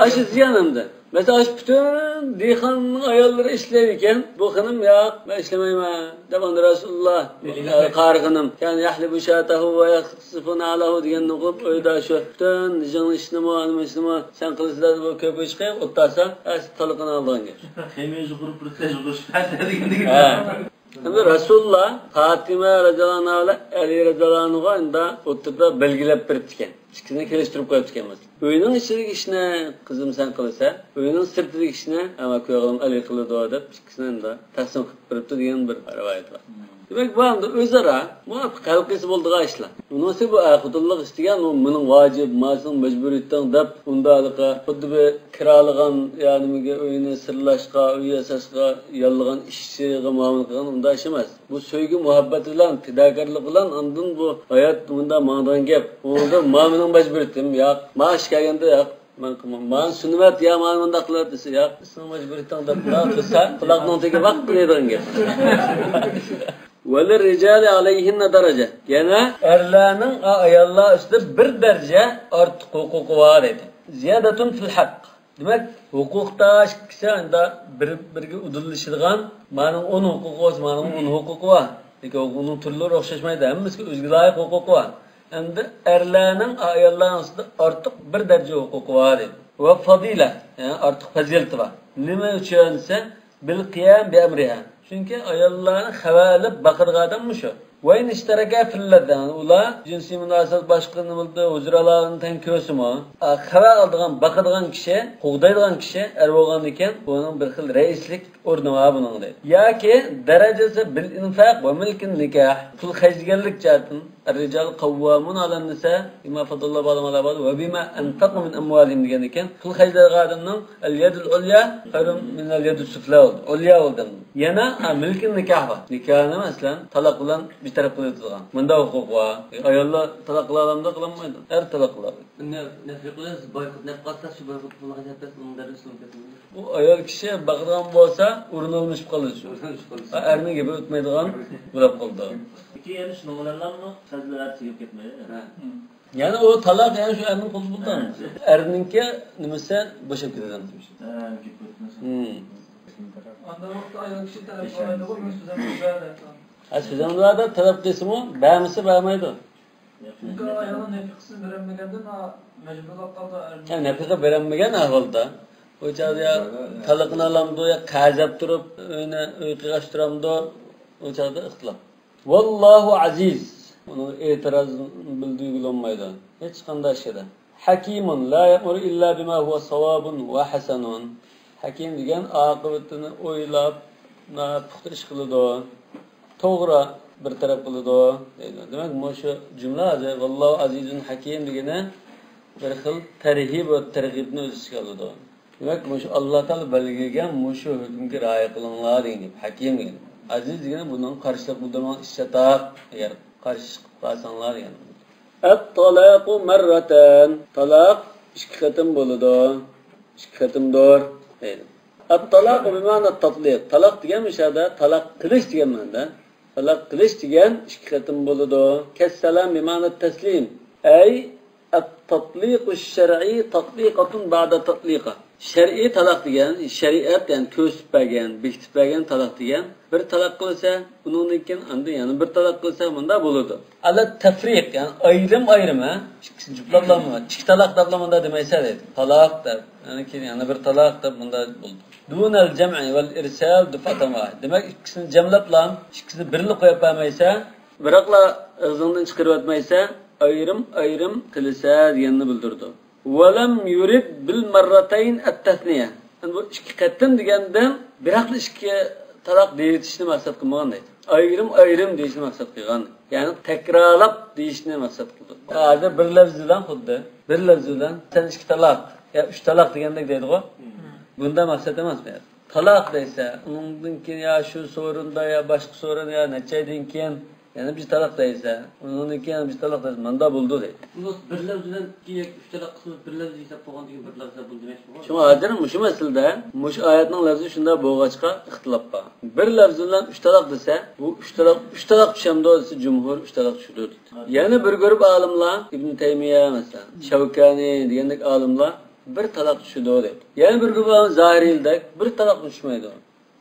ئاشۇ زىيان ئەمدى. مەسىلەن، ئاشۇ پۈتۈن دېھقاننىڭ ئاياللىرى ئىشلەيدىكەن. بۇ خېنىم، ياق، مەن ئىشلىمەيمەن، دەپ ئاندىن رەسۇلۇللا، ئە، قارى خېنىم، كان يحلب شاته ويخصف نعله دېگەننى ئوقۇپ، ئۆيدە شۇ پۈتۈن جىڭ ئىشنىمۇ، ئانىمۇ ئىشنىمۇ سەن قىلىسىلەر، بۇ كۆپى ئىشقا ئولتۇرسا، ئەس تالىقىنى ئالىدىغان گەپ. خېمىر يۇقىرى بىر تەجرىبە شۇ پەسە دېگەندىكىن. ھە. ئەمدى رەسۇلۇللا پاتىمە رەزىياللاھۇ ئەنھا بىلەن ئەلى رەزىياللاھۇ ئەنھۇغا ئەمدى ئوتتۇرىدا بەلگىلەپ بېرىپتىكەن. ئىككىسىنى كېلىشتۈرۈپ قويۇپتىكەن. ئۆينىڭ ئىچىدىكى ئىشنى قىزىم سەن قىلىسەن، ئۆينىڭ سىرتىدىكى ئىشنى ئەمما كۆرگىنىم ئەلى قىلىدۇ دەپ ئىككىسىنى ئەمدى تەقسىم قىلىپ بېرىپتۇ دېگەن بىر رىۋايەت بار. دېمەك، بۇ ئەمدى ئۆزئارا مۇۋاپىق ھەل قىلسا بولىدىغان ئىشلار. ئۇنىڭسى بۇ ئەر خوتۇنلۇق ئىش دېگەن، ئۇ مېنىڭ ۋاجىپ، مانا سېنىڭ مەجبۇرىيىتىڭ دەپ، ئۇنداق ھېلىقى خۇددى بىر كىرالىغان يا نېمىگە ئۆينى سىرلاشقا، ئۆي ياساشقا ياللىغان ئىشچىغا مۇئامىلە قىلغان ئۇنداق ئىش ئەمەس. بۇ سۆيگۈ مۇھەببەت بىلەن، پىداكارلىق بىلەن ئاندىن بۇ ھايات مۇنداق ماڭىدىغان گەپ. ئۇنىڭدا ما مېنىڭ مەجبۇرىيىتىم ياق، مائاش كەلگەندە ياق. مەن قىلمايمەن. مانا سۈننەت يا مانا مۇنداق قىلىۋەت دېسە، ياق، سېنىڭ مەجبۇرىيىتىڭ دەپ مۇنداق قىلسا، قۇلاقنىڭ تېگى ۋاق دەيدىغان گەپ. وللرجال عليهن درجة. يەنە ئەرلەرنىڭ ئاياللار ئۈستىدە بىر دەرىجە ئارتۇق ھوقۇقى بار دەيدۇ. زيادة في الحق. دېمەك، ھوقۇقتا ئىككىسى ئەندە بىر-بىرىگە ئۇدۇللىشىدىغان، مانىڭ ئون ھوقۇقى بولسا، مانىڭ ئون ھوقۇقى بار. لېكىن ھوقۇقنىڭ تۈرلىرى ئوخشاشمايدۇ، ھەممىسىگە ئۆزىگە لايىق ھوقۇقى بار. ئەمدى ئەرلەرنىڭ ئاياللارنىڭ ئۈستىدە ئارتۇق بىر دەرىجە ھوقۇقى بار دەيدۇ. ۋە فەزىلە، يەنى ئارتۇق پەزىلىتى بار. نېمە ئۈچۈن دېسە، بىل قىيام بىئەمرىھا. چۈنكى ئاياللارنى خەۋەر ئېلىپ باقىدىغان ئادەم مۇشۇ. ۋە ئىن ئىشتەرەكە فىل لەززە. ئۇلار جىنسىي مۇناسىۋەت باشقا نېمىلەردە ھۇزۇر ئالاۋىدىن تەڭ كۆرسىمۇ، ئا، خەۋەر ئالىدىغان، باقىدىغان كىشى، قوغدايدىغان كىشى ئەر بولغاندىكىن، بۇنىڭ بىر خىل رەئىسلىك ئورنى بار بۇنىڭ دەيدۇ. ياكى دەرىجىسى بىل ئىنفاق ۋە مىلكىن نىكاھ. پۇل خەجلىگەنلىك جەھەتتىن. الرجال قوامون على النساء بما فضل الله بعضهم على بعض وبما أنفقوا من أموالهم دېگەن ئىكەن. پۇل خەجلەيدىغان ئادەمنىڭ اليد العليا خير من اليد السفلى بولدى. ئۇليا بولدى. يەنە، ھا، مىلكىن نىكاھ بار. نىكاھنى، مەسىلەن، تالاق بىلەن بىر تەرەپ قىلىۋېتىدىغان. مۇنداق ھوقۇق بار. ئاياللار تالاق قىلالامدۇ؟ قىلالمايدۇ. ئەر تالاق قىلالمايدۇ. نەفقە قىلىسىز، بايقۇت نەپقە ئاتسا، شۇ بايقۇت پۇلىغا نەپقە ئۇنىڭ دەرىجىسى ئۇنىڭ كەسىلى. ئۇ ئايال كىشى باقىدىغان بولسا، ئورۇن ئالمىشىپ قالىدۇ شۇ. ئورۇن ئالمىشىپ قالىدۇ. ھا، ئەرنىڭ گېپى ئۆتمەيدىغان بولۇپ قالىدۇ. لېكىن يەنە شۇنىڭ بىلەنلا خەجلەر تېگىپ كەتمەيدۇ. ھە. يەنى ئۇ تالاق، يەنى شۇ ئەرنىڭ قولىدا بولىدۇ. ھە. ئەرنىڭكى نېمىسى بوشاپ كېتىدۇ. ھە، گېپى ئۆتمىسە. ھىم. ئانداق ۋاقىتتا ئايال كىشى تەلەپ قىلمايدىغۇ، مەن سۆزۈمنى بەر دەپ. ھە، سۆزۈمنى بەر دەپ تەلەپ قىلسىمۇ، بەرمىسە بەرمەيدۇ. چۈنكى ئايالنىڭ نەپىقىسىنى بېرەلمىگەندىن، ھا، مەجبۇرلۇق قالدى ئەرنى. يا نەپىقە بېرەلمىگەن ئەھۋالدا، ئۇ چاغدا يا تالىقىنى ئالامدۇ، يا قەرز ئەپ تۇرۇپ، ئۆينى، ئۆي قىغاشتۇرامدۇ، ئۇ چاغدا ئىختىلاپ. ۋاللاھۇ ئەزىز. ئۇنىڭ ئېتىراز بىلدۈرگىلى بولمايدۇ. ھېچقانداق ئىشىدا. ھەكىمۇن لا يەئمۇرۇ ئىللا بىما ھۇۋە ساۋابۇن ۋە ھەسەنۇن. ھەكىم دېگەن ئاقىۋىتىنى ئويلاپ، پۇختا ئىش قىلىدۇ. توغرا بىر تەرەپ قىلىدۇ دەيدۇ. دېمەك، مۇشۇ جۈملە ھازىر ۋاللاھۇ ئەزىزۇن ھەكىم دېگىنى بىر خىل تەرھىب ۋە تەرغىبنى ئۆز ئىچىگە ئالىدۇ. دېمەك، مۇشۇ ئاللا تائالا بەلگىلىگەن مۇشۇ ھۆكۈمگە رىئايە قىلىڭلار دېگەن گەپ. ھەكىم دېگەن. ئەزىز دېگەن بۇنىڭغا قارشىلىق بىلدۈرمەڭ، ئىش چاتاق، ئەگەر قارشى چىقىپ قالساڭلار دېگەن. ئەت-تالاقۇ مەررەتەن. تالاق ئىككى قېتىم بولىدۇ. ئىككى قېتىمدۇر دەيدۇ. ئەت-تالاقۇ بىمەنە تەتلىق. تالاق دېگەن مۇشۇ يەردە تالاق قىلىش دېگەن مەنىدە. تالاق قىلىش دېگەن ئىككى قېتىم بولىدۇ. كەسسالام بىمەنە تەسلىم. ئەي ئەت-تەتلىقۇ شەرئى تەتلىقەتۇن بەئدە تەتلىقە. شەرئىي تالاق دېگەن شەرىئەت، يەنى كۆرسىتىپ بەرگەن، بېكىتىپ بەرگەن تالاق دېگەن. بىر تالاق قىلسا، ئۇنىڭدىن كېيىن ئاندىن يەنە بىر تالاق قىلسا، مۇنداق بولىدۇ. ئەلە تەفرىق، يەنى ئايرىم-ئايرىم، ھە؟ ئىككىسىنى جۈپلەپلا، ئىككى تالاق دەپلا مۇنداق دېمەيسەن دەيدۇ. تالاق دەپ، يەنە كېيىن يەنە بىر تالاق دەپ مۇنداق بولىدۇ. دۇنەل جەمئى ۋەل ئىرسال دۇفئەتەن ۋاھىدە. دېمەك، ئىككىسىنى جەملەپلا، ئىككىسىنى بىرلا قويۇپ بەرمەيسەن. بىراقلا ئېغىزىڭدىن چىقىرىۋەتمەيسەن، ئايرىم-ئايرىم قىلىسەن دېگەننى بىلدۈرىدۇ. ۋەلەم يۇرىد بىل مەررەتەين ئەت-تەسنىيە. يەنى بۇ ئىككى قېتىم دېگەندىن بىراقلا ئىككى تالاق دېيىۋېتىشنى مەقسەت قىلمىغان دەيدۇ. ئايرىم-ئايرىم دېيىشنى مەقسەت قىلغان. يەنى تەكرارلاپ دېيىشنى مەقسەت قىلدى. ھازىر بىر لەۋز بىلەن خۇددى، بىر لەۋز بىلەن سەن ئىككى تالاق يا ئۈچ تالاق دېگەندەك دەيدىغۇ. بۇندا مەقسەت ئەمەس بۇ يەردە. تالاق دەيسە، ئۇنىڭدىن كېيىن يا شۇ سورۇندا يا باشقا سورۇن يا نەچچە ئايدىن كېيىن يەنە بىر تالاق دەيسە، ئۇنىڭدىن كېيىن يەنە بىر تالاق دەيسە، ماندا بولدى دەيدۇ. بۇ بىر لەۋز بىلەن كېيىن ئۈچ تالاق قىسمى بىر لەۋز ھېساب بولغاندىن كېيىن بىر تالاق ھېساب بولدى دېمەكچى بۇ. شۇڭا ھازىر مۇشۇ مەسىلىدە مۇشۇ ئايەتنىڭ لەۋزى شۇنداق بولغاچقا ئىختىلاپ بار. بىر لەۋز بىلەن ئۈچ تالاق دېسە، بۇ ئۈچ تالاق، ئۈچ تالاق چۈشەمدۇ دېسە، جۇمھۇر ئۈچ تالاق چۈشىدۇ دېدى. يەنە بىر گۇرۇپ ئالىملار، ئىبن تەيمىيە مەسىلەن، شەۋكانى دېگەندەك ئالىملار بىر تالاق چۈشىدۇ دەيدۇ. يەنە بىر گۇرۇپلار زاھىرىيلىدەك بىر تالاق چۈشمەيدۇ.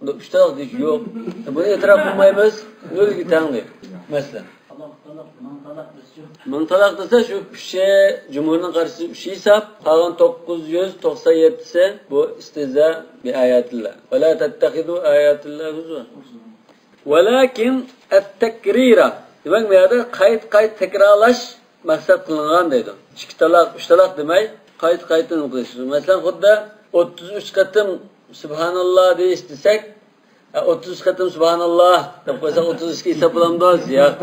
بۇندا ئۈچ تالاق دېيىش يوق. بۇنى ئېتىراپ قىلمايمىز، نۆلگە تەڭ دەيدۇ. مەسىلەن. مىڭ تالاق دېسە شۇ ئۈچى، جۇمھۇرنىڭ قارىشى ئۈچ ھېساب، قالغان توققۇز يۈز توقسان يەتتىسى بۇ ئىستىھزا بىئاياتىللا. ۋەلا تەتتەخىزۇ ئاياتىللا ھۇزۇۋا. ۋەلاكىن ئەت-تەكرىرا. دېمەك، بۇ يەردە قايتا-قايتا تەكرارلاش مەقسەت قىلىنغان دەيدۇ. ئىككى تالاق، ئۈچ تالاق دېمەي، قايتا-قايتا نېمە قىلىش. مەسىلەن، خۇددى ئوتتۇز ئۈچ قېتىم سۇبھاناللا دېيىش دېسەك، ھە، ئوتتۇز ئۈچ قېتىم سۇبھاناللا دەپ قويساق، ئوتتۇز ئۈچكە ھېسابلامدۇ؟ ياق.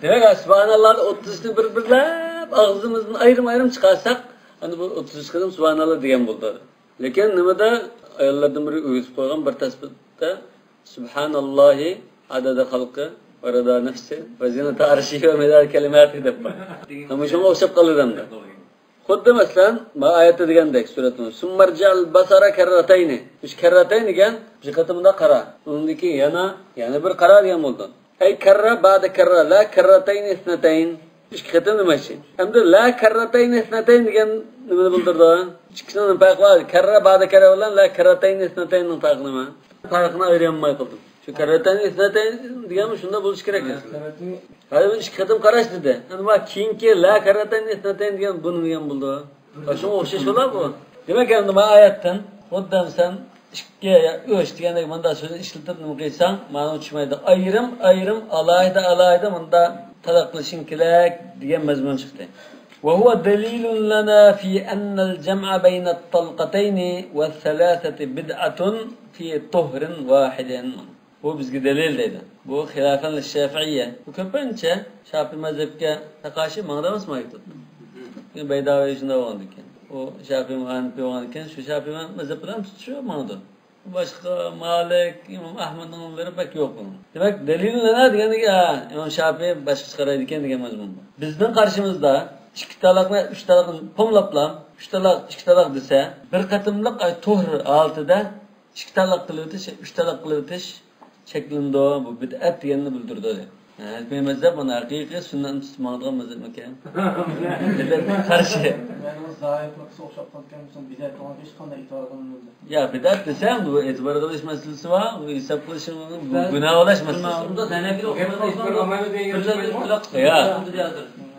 دېمەك، سۇبھاناللانى ئوتتۇز ئۈچنى بىر-بىرلەپ ئاغزىمىزدىن ئايرىم-ئايرىم چىقارساق، ئەنە بۇ ئوتتۇز ئۈچ قېتىم سۇبھاناللا دېگەن بولىدۇ. لېكىن نېمىدە ئاياللاردىن بىرى ئۆگىتىپ قويغان بىر تەسبىھتە، سۇبھاناللاھى ئادەدە خەلقى ۋە رىدا نەفسى ۋە زىنەتە ئەرشىھى ۋە مىدادە كەلىماتىھى دەپ بار. ھە، مۇشۇڭغا ئوخشاپ قالىدۇ ئەمدى. خۇددى مەسىلەن، ما ئايەتتە دېگەندەك، سۈرەتۇن، ثم ارجع البصر كرتين. مۇشۇ كەررەتەين دېگەن، بۇ قېتىمدا قارا. ئۇنىڭدىن كېيىن يەنە، يەنە بىر قارا دېگەن بولىدۇ. ئەي كەررە بەدە كەررە، لا كەررەتەينى ئىسنەتەين. ئىككى قېتىم دېمەكچى. ئەمدى لا كەررەتەينى ئىسنەتەين دېگەن نېمىنى بىلدۈرىدۇ؟ ئىككىسىنىڭ نېمە پەرقى بار؟ كەررە بەدە كەررە بىلەن لا كەررەتەينى ئىسنەتەيننىڭ پەرقى نېمە؟ پەرقىنى ئايرىيالماي قالدىم. شۇ كەررەتەينى ئىسنەتەين دېگەنمۇ شۇنداق بولۇشى كېرەك ئەسلىدە. ھەدە بۇنى ئىككى قېتىم قاراش دېدى. ئەمما كېيىنكى لا كەررەتەينى ئىسنەتەين دېگەن بۇ نېمە دېگەن بولىدۇ؟ شۇڭا ئوخشاش بولا بۇ. دېمەك، ئەمدى ما ئايەتتىن خۇددى سەن ئىككى يا ئۈچ دېگەندەك مۇنداق سۆزنى ئىشلىتىپ نېمە قىلساڭ، مانا چۈشمەيدۇ. ئايرىم، ئايرىم، ئالاھىدە، ئالاھىدە مۇنداق تەلەپ قىلىشىڭ كېرەك دېگەن مەزمۇن چىقتى. وهو دليل لنا في أن الجمع بين الطلقتين والثلاثة بدعة في طهر واحد. بۇ بىزگە دەلىل دەيدۇ. بۇ خىلاپەن لىششافىئىيە. بۇ كۆپىنچە شاپىئىي مەزھەپكە قارشى ماڭىدۇ ئەمەسمۇ ئايتىپ. بەيداۋى شۇنداق بولغاندىكىن. ئۇ شاپىئىي ھەنىپىي بولغاندىكىن شۇ شاپىئىي مەزھەپ بىلەن تۇتۇشۇپ ماڭىدۇ. باشقا مالىك، ئىمام ئەھمەدنىڭ ئىماملىرى بەك يوق بۇنىڭ. دېمەك، دەلىل لەنا دېگەندىكى، ھە، ئىمام شاپىئىي باشقىچە قارايدىكەن دېگەن مەزمۇن بار. بىزنىڭ قارىشىمىزدا ئىككى تالاقنى، ئۈچ تالاقنى پوملاپلا، ئۈچ تالاق، ئىككى تالاق دېسە، بىر قېتىملىق ئاي تۇھر ھالىتىدە ئىككى تالاق قىلىۋېتىش، ئۈچ تالاق قىلىۋېتىش چەكلىنىدۇ، بۇ بىدئەت دېگەننى بىلدۈرىدۇ، دەيدۇ. ھەنەپىي مەزھەپ مانا ھەقىقىي سۈننەتنى تۇتۇپ ماڭىدىغان مەزھەپمىكەن؟ قارشى. يەنى زاھىرلىققا ئوخشاپ قالىدىكەن، بىدئەت بولغان ھېچقانداق ئېتىبار قىلمىدى. يا، بىدئەت دېسەم، بۇ ئېتىبار قىلىش مەسىلىسى بار، بۇ ھېساب قىلىش، بۇ گۇناھ بولۇش مەسىلىسى بار. بۇندا ھەنەپىيلەر بىرلەرگە ئۈچ تالاق، يا.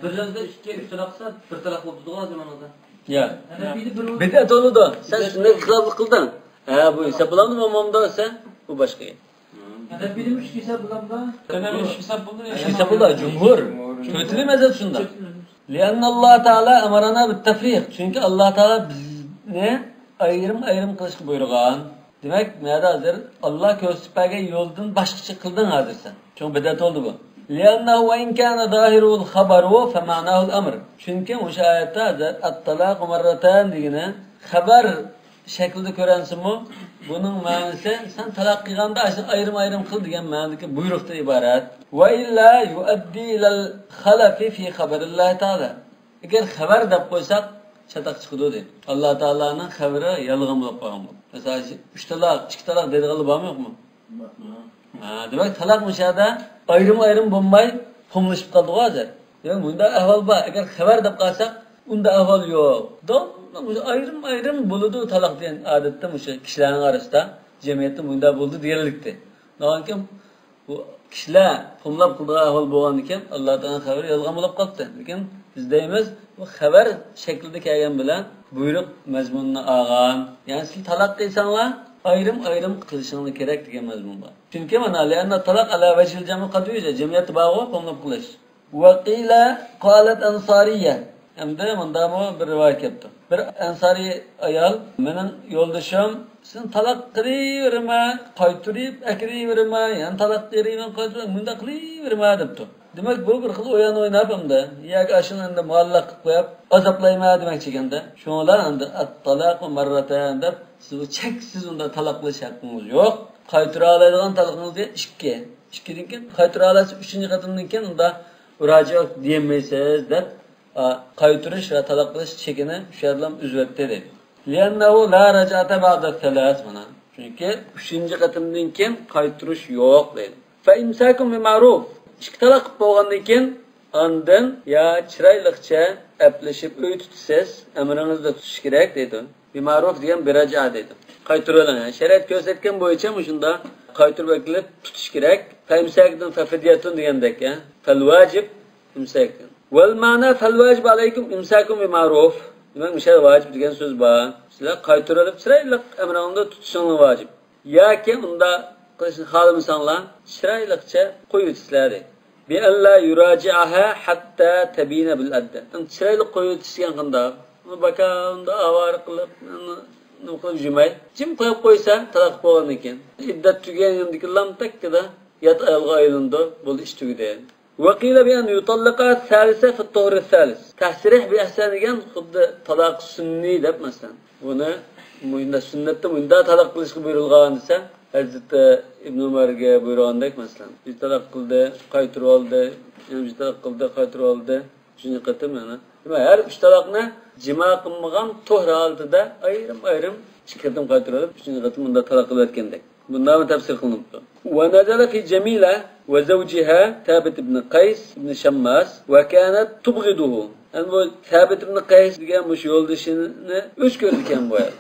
بىرلەرگە ئىككى، ئۈچ تالاق قىلسا، بىر تالاق بولىدۇ، زامانىدا. يا. ھەنەپىيدە بىر بىدئەت بولىدۇ. سەن سۈننەتكە خىلاپلىق قىلدىڭ. ھە، بۇ ھېساب بولامدۇ، بولمامدۇ دېسە، بۇ باشقا گەپ. ھەنەپىيدە ئۈچ ھېساب بولامدۇ؟ ئۈچ ھېساب بولىدۇ، جۇمھۇر. تۆتىلى مەزھەپ شۇنداق. لأن الله تعالى أمرنا بالتفريق. چۈنكى ئاللا تائالا بىزنى ئايرىم-ئايرىم قىلىشقا بۇيرۇغان. دېمەك، مەدە ھازىر ئاللا كۆرسىتىپ بەرگەن يولدىن باشقىچە قىلدىڭ ھازىر سەن. شۇڭا بىدئەت بولدى بۇ. لأنه وإن كان ظاهره الخبر فمعناه الأمر. چۈنكى مۇشۇ ئايەتتە ھازىر الطلاق مرتان دېگىنى خەۋەر شەكلىدە كۆرۈنسىمۇ، بۇنىڭ مەنىسى سەن تالاق قىلغاندا ئاشۇنى ئايرىم-ئايرىم قىل دېگەن مەنىدىكى بۇيرۇقتىن ئىبارەت. وإلا يؤدي إلى الخلف في خبر الله تعالى. ئەگەر خەۋەر دەپ قويساق، چاتاق چىقىدۇ دەيدۇ. ئاللا تائالانىڭ خەۋىرى يالغان بولۇپ قالغان بولىدۇ. مىسال ئۈچۈن، ئۈچ تالاق، ئىككى تالاق دەيدىغانلار بارمۇ يوقمۇ؟ ھە، دېمەك، تالاق مۇشۇ يەردە ئايرىم-ئايرىم بولماي، پوملىشىپ قالدىغۇ ھازىر. دېمەك، مۇنداق ئەھۋال بار. ئەگەر خەۋەر دەپ قالساق، ئۇنداق ئەھۋال يوق. داۋاملىق مۇشۇ ئايرىم-ئايرىم بولىدۇ تالاق دېگەن ئادەتتە مۇشۇ كىشىلەرنىڭ ئارىسىدا، جەمئىيەتتە مۇنداق بولدى دېگەنلىكتى. ناھايىتى بۇ كىشىلەر پوملاپ قىلىدىغان ئەھۋال بولغاندىكىن، ئاللا تائالانىڭ خەۋىرى يالغان بولۇپ قاپتۇ. لېكىن بىز دەيمىز، بۇ خەۋەر شەكلىدە كەلگەن بىلەن بۇيرۇق مەزمۇنىنى ئالغان. يەنى سىلەر تالاق قىلساڭلار، ئايرىم-ئايرىم قىلىشىڭلار كېرەك دېگەن مەزمۇن بار. چۈنكى مانا، لأن الطلاق على وجه الجمع قد يوجد. جەمئىيەتتە بارغۇ پوملاپ قىلىش. وقيل قالت أنصارية. ئەمدى مۇنداقمۇ بىر رىۋايەت كەپتۇ. بىر ئەنسارىي ئايال، مېنىڭ يولدىشىم، سېنى تالاق قىلىۋېرىمەن، قايتۇرۇپ ئەكىرىۋېرىمەن، يەنە تالاق قىلىۋېرىمەن، قايتۇرۇپ، مۇنداق قىلىۋېرىمەن دەپتۇ. دېمەك، بۇ بىر خىل ئويۇن ئويناپ ئەمدى، ياكى ئاشۇنى ئەمدى مۇئەللەق قىلىپ قويۇپ، ئازابلايمەن دېمەكچى ئىكەندە. شۇڭا ئەمدى الطلاق مرتان دەپ، سىز بۇ چەكسىز ئۇنداق تالاق قىلىش ھەققىڭىز يوق. قايتۇرالايدىغان تالاقىڭىز دېگەن ئىككى. ئىككىدىن كېيىن قايتۇرالارسىز، ئۈچىنچى قېتىمدىن كېيىن ئۇنداق راجىئۇ دېيەلمەيسىز دەپ، ئا، قايتۇرۇش ۋە تالاق قىلىش چېكىنى شۇ يەردىلا ئۈزۈۋەتتى دەيدۇ. لأنه لا رجعة بعد الثلاث، مانا. چۈنكى ئۈچىنچى قېتىمدىن كېيىن قايتۇرۇش يوق دەيدۇ. فإمساك بمعروف. ئىككى تالاق قىلىپ بولغاندىن كېيىن ئاندىن يا چىرايلىقچە ئەپلىشىپ ئۆي تۇتىسىز، ئەمرىڭىزدە تۇتۇش كېرەك دەيدۇ. بمعروف دېگەن برجعة دەيدۇ. قايتۇرۇۋېلىڭ. شەرىئەت كۆرسەتكەن بويىچە مۇشۇندا قايتۇرۇپ ئەكېلىپ تۇتۇش كېرەك. فإمساك ففدية دېگەندەك، ھە. فالواجب إمساك. والمعنى فالواجب عليكم إمساك بمعروف. دېمەك، مۇشۇ يەردە ۋاجىپ دېگەن سۆز بار. سىلەر قايتۇرۇۋېلىپ چىرايلىق ئەمرىڭدە تۇتۇشۇڭلار ۋاجىپ. ياكى ئۇنداق قىلىشنى خالىمىساڭلار، چىرايلىقچە قويۇۋېتىسىلەر دەيدۇ. بأن لا يراجعها حتى تبين بالعدة. چىرايلىق قويۇۋېتىش دېگەن قانداق؟ ئۇنى باكا ئۇنداق ئاۋارە قىلىپ، ئۇنى نېمە قىلىپ يۈرمەي، جىم قويۇپ قويسا، تالاق بولغاندىن كېيىن، ئىددەت تۈگىگەندىن كېيىن لامتەككىدە يات ئايالغا ئايلىنىدۇ، بولدى، ئىش تۈگىدى. وقيل بأن يطلق الثالثة في الطهر الثالث. تسريح بإحسان دېگەن خۇددى تالاق سۈننىي دەپ، مەسىلەن، بۇنى مۇنداق سۈننەتتە مۇنداق تالاق قىلىشقا بۇيرۇلغان دېسە، ھەزرىتى ئىبن ئۆمەرگە بۇيرۇغاندەك، مەسىلەن، بىر تالاق قىلدى، قايتۇرۇۋالدى، يەنە بىر تالاق قىلدى، قايتۇرۇۋالدى. ئۈچىنچى قېتىم يەنە. دېمەك، ھەر ئۈچ تالاقنى جىما قىلمىغان تۇھرى ھالىتىدە ئايرىم-ئايرىم ئىككى قېتىم قايتۇرۇۋېلىپ، ئۈچىنچى قېتىم ئۇنداق تالاق قىلىۋەتكەندەك. بۇنداقمۇ تەپسىر قىلىنىپتۇ. ونزل في جميلة وزوجها ثابت بن قيس بن شماس وكانت تبغضه. يەنى بۇ سابىت ئىبن قەيس دېگەن مۇشۇ يولدىشىنى ئۆچ كۆرىدىكەن بۇ ئەر.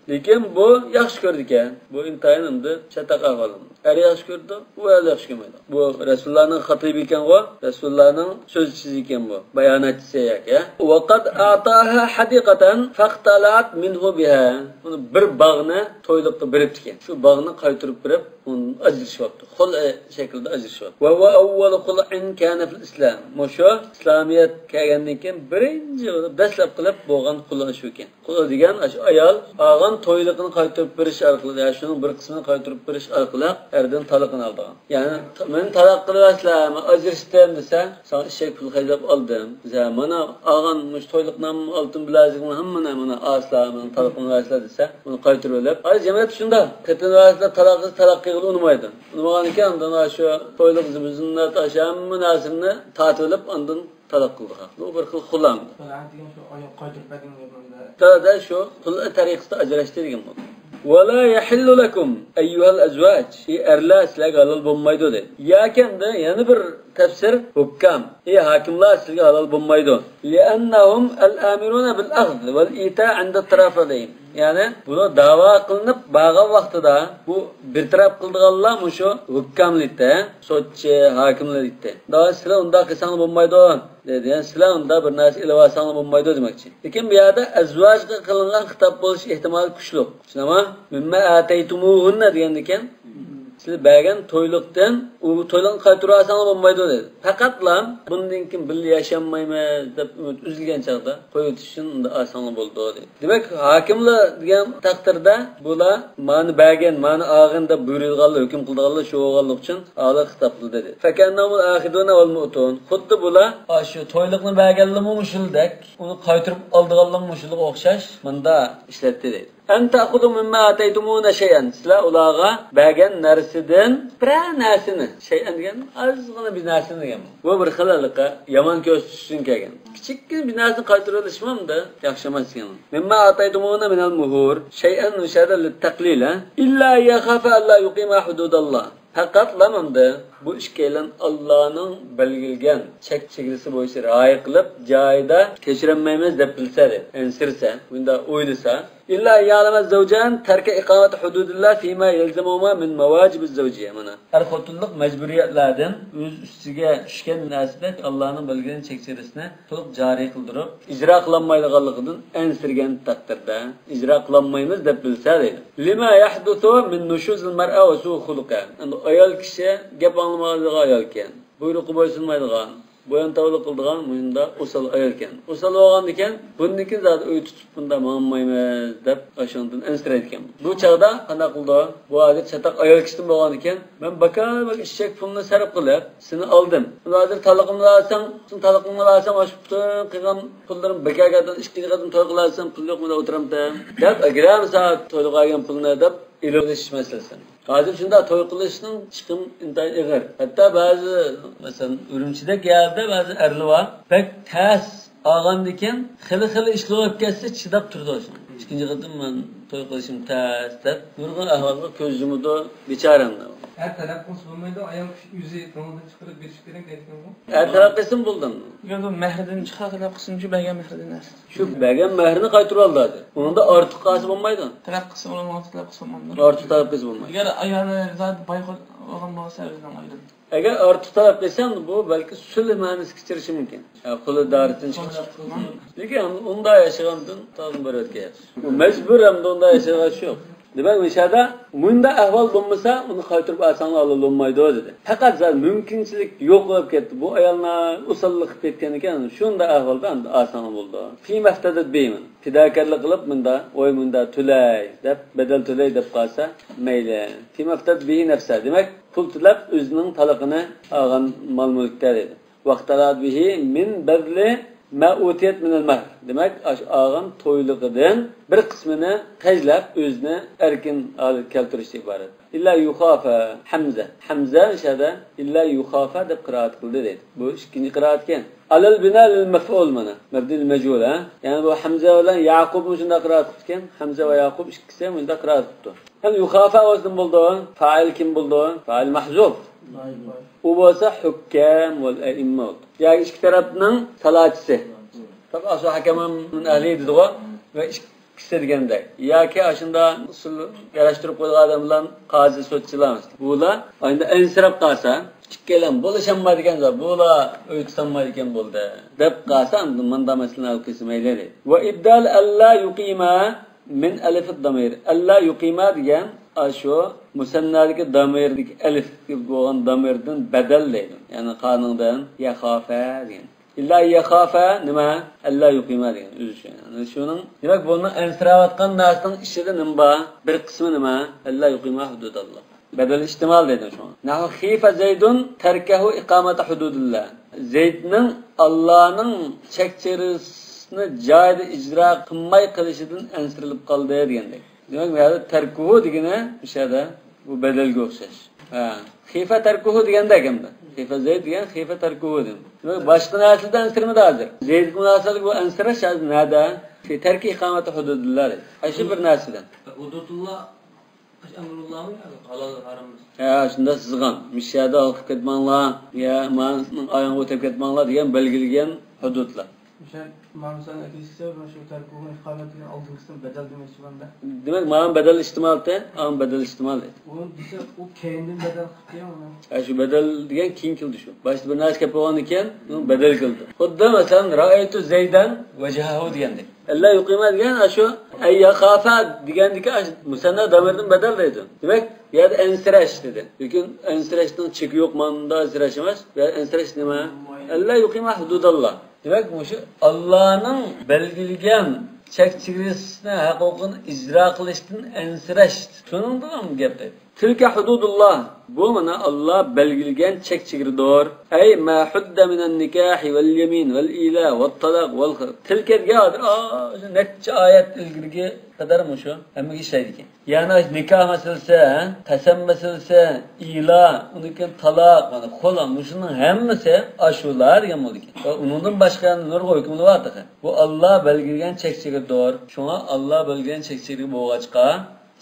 لېكىن بۇ ياخشى كۆرىدىكەن. بۇ ئىنتايىن ئەمدى چاتاق ئەھۋال. ئەر ياخشى كۆرىدۇ، ئۇ ئەر ياخشى كۆرمەيدۇ. بۇ رەسۇلۇللانىڭ خاتىبى ئىكەنغۇ، رەسۇلۇللانىڭ سۆزچىسى ئىكەن بۇ، باياناتچىسى ياكى. وقد أعطاها حديقة فاختلعت منه بها. ئۇنى بىر باغنى تويلۇققا بېرىپتىكەن. شۇ باغنى قايتۇرۇپ بېرىپ، ئۇنى ئاجرىشىۋاپتۇ. خۇلئى شەكلىدە ئاجرىشىۋاپتۇ. وهو أول خلع كان في الإسلام. مۇشۇ ئىسلامىيەت كەلگەندىن كېيىن بىرىنچى بولۇپ دەسلەپ قىلىپ بولغان خۇلئى شۇكەن. خۇلئى دېگەن ئاشۇ ئايال ئالغان تويلۇقىنى قايتۇرۇپ بېرىش ئارقىلىق، يا شۇنىڭ بىر قىسمىنى قايتۇرۇپ بېرىش ئارقىلىق ئەردىن تالىقىنى ئالىدىغان. يەنى، مېنى تالاق قىلىۋەتسىلە، مەن ئاجرىشتىم دېسە، ساڭا ئېشەك پۇل خەجلەپ ئالدىم دېسە، مانا ئالغان مۇشۇ تويلۇقنامە، ئالتۇن بىلەزىكىڭنى ھەممىنى مانا ئالسىلا، مېنىڭ تالىقىمنى بەرسىلە دېسە، ئۇنى قايتۇرۇۋېلىپ، ھازىر جەمئىيەتتە شۇنداق، قېتىنى بەرسىلە، تالاق، تالاق قىلغىلى ئۇنىمايدۇ. ئۇنىمىغاندىكىن ئاندىن شۇ تويلۇق زىبۇ-زىننەت، ئاشۇ ھەممە نەرسىنى تارتىۋېلىپ، ئاندىن تالاق قىلىدىغان. بۇ بىر خىل خۇلئى. خۇلئى دېگەن شۇ ئايال قايتۇرۇپ بەرگەن گەپ ئەمدى. دەل شۇ خۇلئى تەرىقىسىدە ئاجراشتى دېگەن بولدى. ولا يحل لكم أيها الأزواج. ئى ئەرلەر سىلەرگە ھالال بولمايدۇ دەيدۇ. ياكى ئەمدى يەنە بىر تەپسىر، ھۇكام. ئى ھاكىملار سىلەرگە ھالال بولمايدۇ. لأنهم الآمرون بالأخذ والإيتاء عند الترافضين. يەنى بۇلار داۋا قىلىنىپ بارغان ۋاقتىدا بۇ بىر تەرەپ قىلىدىغانلار مۇشۇ ھۇكاملىرى، سوتچى، ھاكىملىرى. داۋا سىلەر ئۇنداق قىلساڭلار بولمايدۇ. دەيدۇ. يەنى سىلەر ئۇنداق بىر نەرسە ئېلىۋالساڭلار بولمايدۇ دېمەكچى. لېكىن بۇ يەردە ئەزۋاجغا قىلىنغان خىتاب بولۇش ئېھتىمالى كۈچلۈك. چۈشىنەما؟ مىمما ئاتەيتۇمۇھۇننا دېگەندىكىن، سىلەر بەرگەن تويلۇقتىن، ئۇ تويلۇقنى قايتۇرۇۋالساڭلار بولمايدۇ دېدى. پەقەتلا بۇندىن كېيىن بىللە ياشانمايمىز دەپ ئۈمىد ئۈزۈلگەن چاغدا قويۇۋېتىش ئۈچۈن ئۇنداق ئالساڭلار بولىدۇ دېدى. دېمەك، ھاكىملار دېگەن تەقدىردە بۇلار مانا بەرگەن، مانا ئالغىن دەپ بۇيرۇيدىغانلار، ھۆكۈم قىلىدىغانلار شۇ بولغانلىقى ئۈچۈن ئالار خىتاب قىلدى دېدى. فكأنهم الآخذون والمؤتون. خۇددى بۇلار ئاشۇ تويلۇقنى بەرگەنلىرىمۇ مۇشۇلدەك، ئۇنى قايتۇرۇپ ئالىدىغانلىرىمۇ مۇشۇلىغا ئوخشاش مۇندا ئىشلەتتى دەيدۇ. أن تأخذوا مما آتيتموهن شيئا. سىلەر ئۇلارغا بەرگەن نەرسىدىن بىرەر نەرسىنى، شەيئەن دېگەن ئازغىنا بىر نەرسىنى دېگەن. بۇ بىر خىل ھېلىقى يامان كۆرسىتىش ئۈچۈن كەلگەن. كىچىككىنە بىر نەرسىنى قايتۇرۇۋېلىشمۇ ئەمدى ياخشى ئەمەس دېگەن. مما آتيتموهن من المهور شيئا، ئۇ يەردە للتقليل، ھە؟ إلا يخافا ألا يقيما حدود الله. پەقەتلا ئەمدى بۇ ئىككىيلەن ئاللانىڭ بەلگىلىگەن چەك-چېگرىسى بويىچە رىئايە قىلىپ، جايىدا كەچۈرەلمەيمىز دەپ بىلسە، دەپ ئەنسىرىسە، مۇنداق ئويلىسا، إلا أن يعلم الزوجان ترك إقامة حدود الله فيما يلزمهما من واجب الزوجية. مانا، ئەر-خوتۇنلۇق مەجبۇرىيەتلەردىن ئۆز ئۈستىگە چۈشكەن نەرسىدە ئاللانىڭ بەلگىلىگەن چەك-چېگرىسىنى تولۇق جارى قىلدۇرۇپ، ئىجرا قىلالمايدىغانلىقىدىن ئەنسىرىگەن تەقدىردە، ئىجرا قىلالمايمىز دەپ بىلسە دەيدۇ. لما يحدث من نشوز المرأة وسوء خلقها. ئەمدى ئايال كىشى گەپ ئاڭلىمايدىغان ئايالكەن، بۇيرۇققا بويسۇنمايدىغان، بويۇنتاۋلىق قىلىدىغان مۇشۇنداق ئوسال ئايالكەن. ئوسال بولغاندىكىن، بۇندىن كېيىن زادى ئۆي تۇتۇپ بۇنداق ماڭالمايمىز دەپ ئاشۇنىڭدىن ئەنسىرەيدىكەن. بۇ چاغدا قانداق قىلىدۇ؟ بۇ ھازىر چاتاق ئايال كىشىدىن بولغاندىكىن، مەن باكار بىر ئىششەك پۇلنى سەرپ قىلىپ، سېنى ئالدىم. ئەمدى ھازىر تالىقىمنى ئالساڭ، سېنىڭ تالىقىڭنى ئالسام، ئاشۇ پۈتۈن قىلغان پۇللىرىم بىكارغا كەتتى، ئىككىنچى قېتىم توي قىلارسەن، پۇل يوق، مۇنداق ئولتۇرامتى دەپ، ئەگرەم ساڭا تويلۇق ئالغان پۇلنى دەپ ئېلىۋېلىش مەسىلىسى. ھازىر شۇنداق توي قىلىشنىڭ چىقىم ئىنتايىن ئېغىر. ھەتتا بەزى، مەسىلەن، ئۈرۈمچىدەك يەردە بەزى ئەرلەر بار، بەك تەس ئالغاندىكىن خېلى-خېلى ئىشلار بولۇپ كەتسە چىداپ تۇرىدۇ. ئىككىنچى قېتىم مەن توي قىلىشىم تەس دەپ نۇرغۇن ئەھۋالغا كۆز يۇمىدۇ، بىچارەمنى. ئەر تەلەپ قىلسا بولمايدۇ، ئايال كىشى ئۆزى كۆڭلىدىن چىقىرىپ بېرىشى كېرەك دەيدىكەنغۇ. ئەر تەلەپ قىلسىمۇ بولىدۇ. ئەگەر بۇ مەھرىدىن چىقسا تەلەپ قىلسىمۇ، شۇ بەرگەن مەھرىدىن ئەرسىز. شۇ بەرگەن مەھرىنى قايتۇرۇۋالدى ھازىر. ئۇنىڭدا ئارتۇق قالسا بولمايدۇ. تەلەپ قىلسا بولىدۇ، تەلەپ قىلسا بولمايدۇ. ئارتۇق تەلەپ قىلسا بولمايدۇ. ئەگەر ئايالى زادى باي بولغان بولسا ئۆزىنىڭ ئايىدىن. ئەگەر ئارتۇق تەلەپ قىلسا، بۇ بەلكى سۈلھ مەنىسىگە كىرىشى مۇمكىن. يا، قۇلى دارىتىن چىقىش. لېكىن ئۇنداق ياشىغاندىن تازا بىر ئۆتكەن ياخشى. مەجبۇر ئەمدى ئۇنداق ياشىغان يوق. دېمەك، مۇشۇ يەردە مۇنداق ئەھۋال بولمىسا، ئۇنى قايتۇرۇپ ئالساڭلار ھالال بولمايدۇ، دېدى. پەقەت زادى مۇمكىنچىلىك يوق بولۇپ كەتتى. بۇ ئاياللار ئوساللىق قىلىپ كەتكەن ئىكەن، شۇنداق ئەھۋالدا ئەمدى ئالساڭلار بولىدۇ. فيما افتدت به، پىداكارلىق قىلىپ مۇندا، ۋاي مۇندا تۆلەي دەپ، بەدەل تۆلەي دەپ قالسا مەيلى. فيما افتدت به نفسها، دېمەك، پۇل تۆلەپ ئۆزىنىڭ تالىقىنى ئالغان مال-مۈلۈكتە دېدى. واختلعت به من بذل ما أوتيت من المهر. دېمەك، ئاشۇ ئالغان تويلۇقىدىن بىر قىسمىنى خەجلەپ، ئۆزىنى ئەركىن ھالەتكە كەلتۈرۈشتىن ئىبارەت. إلا يخافا، ھەمزە. ھەمزە ئىشەدە إلا يخافا دەپ قىرائەت قىلدى دەيدۇ. بۇ ئىككىنچى قىرائەتكەن. على البناء للمفعول مانا. مەبنى لىل مەجھۇل، ھە؟ يەنى بۇ ھەمزە بىلەن يەقۇبمۇ شۇنداق قىرائەت قىپتىكەن. ھەمزە ۋە يەقۇب ئىككىسى مۇشۇنداق قىرائەت قىپتۇ. ھەم يۇخافا بولسا نېمە بولىدۇ؟ فائىل كىم بولىدۇ؟ فائىل مەھزۇف. ئۇ بولسا ھۇككام ۋەل ئەئىممە بولىدۇ. ياكى ئىككى تەرەپنىڭ سالاچىسى. تاپ ئاسۇ ھەكەم مىن ئەھلى دېدىغۇ. ۋە ئىككىسى دېگەندەك. ياكى ئاشۇندا ئۇسۇل ياراشتۇرۇپ قويغان ئادەم بىلەن قازى سوتچىلار. بۇلار ئايندا ئەنسىرەپ قالسا، ئىككىيلەن بولۇشالمايدىكەن، بۇلار ئۆي تۇتالمايدىكەن بولدى دەپ قالسا، ئاندىن ماندا مەسىلىنى ھەل قىلسا مەيلى. ۋە ئىبدال ئەللا يۇقىما من ئەلىفىد دامىر. ئەللا يۇقىما دېگەن ئاشۇ مۇسەننادىكى دامىردىكى ئەلىف بولغان دامىردىن بەدەل دەيدۇ. يەنى قانىڭدىن يەخافە دېگەن. ئىللا يەخافە نېمە؟ ئەللا يۇقىما دېگەن ئۆزى شۇ. يەنى شۇنىڭ، دېمەك، بۇنىڭ ئەنسىرەۋاتقان نەرسىنىڭ ئىچىدە نېمە بار؟ بىر قىسمى نېمە؟ ئەللا يۇقىما ھۇدۇداللا. بەدەل ئىھتىمال دەيدۇ شۇڭا. نەھۋۇ خىفە زەيدۇن تەركەھۇ ئىقامەتە ھۇدۇدىللا. زەيدنىڭ ئاللانىڭ چەك چېگرىسىنى جايىدا ئىجرا قىلماي قېلىشىدىن ئەنسىرىلىپ قالدى دېگەندەك. دېمەك، بۇ يەردە تەركۇھۇ دېگىنى مۇشۇ يەردە بۇ بەدەلگە ئوخشاش. ھە. خىفە تەركۇھۇ دېگەندەك ئەمدى. خىفە زەيد دېگەن خىفە تەركۇھۇ دېگەن. دېمەك، باشقا نەرسىدىن ئەنسىرىمىدى ھازىر. زەيدكە مۇناسىۋەتلىك بۇ ئەنسىرەش ھازىر نەدە؟ في ترك إقامة حدود الله. ئاشۇ بىر نەرسىدىن. ھۇدۇدۇللا، ئەمرۇللامۇ يا ھالال ھارام؟ ھە، شۇنداق سىزغان. مۇشۇ يەردە ھالقىپ كەتمەڭلار، يا مانا ئاياڭغا ئۆتۈپ كەتمەڭلار دېگەن بەلگىلىگەن ھۇدۇدلار. مۇشۇ مانا مىسال ئەكەلسە، مۇشۇ تەركۇھۇ ئىقامەت دېگەن ئالدىنقىسىنى بەدەل دېمەكچىمەن-دە. دېمەك، مانا بەدەل ئىھتىمالتى، ئانا بەدەل ئىھتىمال دەيدۇ. ئۇنى دېسە، ئۇ كەينىدىن بەدەل قىپتۇ يا ئۇنى. ھە، شۇ بەدەل دېگەن كېيىن كېلىدۇ شۇ. باشتا بىر نەرسە گەپ بولغاندىن كېيىن، ئۇنىڭ بەدەل كېلىدۇ. خۇددى مەسىلەن، رەئەيتۇ زەيدەن ۋەجھەھۇ دېگەندەك. ئەللا يۇقىما دېگەن ئاشۇ، ئەي يەخافا دېگەندىكى ئاشۇ مۇسەننا دامىردىن بەدەل دەيدۇ. دېمەك، بۇ يەردە ئەنسىرەش دېدى. لېكىن ئەنسىرەشنىڭ چېكى يوق، ماندا ئەنسىرەش ئەمەس. بۇ يەردە ئەنسىرەش نېمە؟ ئەللا يۇقىما ھۇدۇداللا. دېمەك، مۇشۇ ئاللانىڭ بەلگىلىگەن چەك چېگرىسىنى، ھەقۇقىنى ئىجرا قىلىشتىن ئەنسىرەش. شۇنىڭدىن گەپ دەيدۇ. تىلكە ھۇدۇدۇللا. بۇ مانا ئاللا بەلگىلىگەن چەك چېگرىدۇر. ئەي ما ھۇددە مىنەن نىكاھى ۋەل يەمىن ۋەل ئىلا ۋەت تالاق ۋەل خىر. تىلكە دېگەن ھازىر، ئا، شۇ نەچچە ئايەت ئىلگىرىكى قەدەر مۇشۇ. ھەممىگە ئىشلەيدىكەن. يەنى نىكاھ مەسىلىسى، قەسەم مەسىلىسى، ئىلا، ئۇنىڭدىن كېيىن تالاق، مانا خۇلا، مۇشۇنىڭ ھەممىسى ئاشۇلار دېگەن بولىدىكەن. ۋە ئۇنىڭدىن باشقا يەنە نۇرغۇن ھۆكۈملىرى بار تېخى. بۇ ئاللا بەلگىلىگەن چەك چېگرىدۇر. شۇڭا ئاللا بەلگىلىگەن چەك چېگرى بولغاچقا،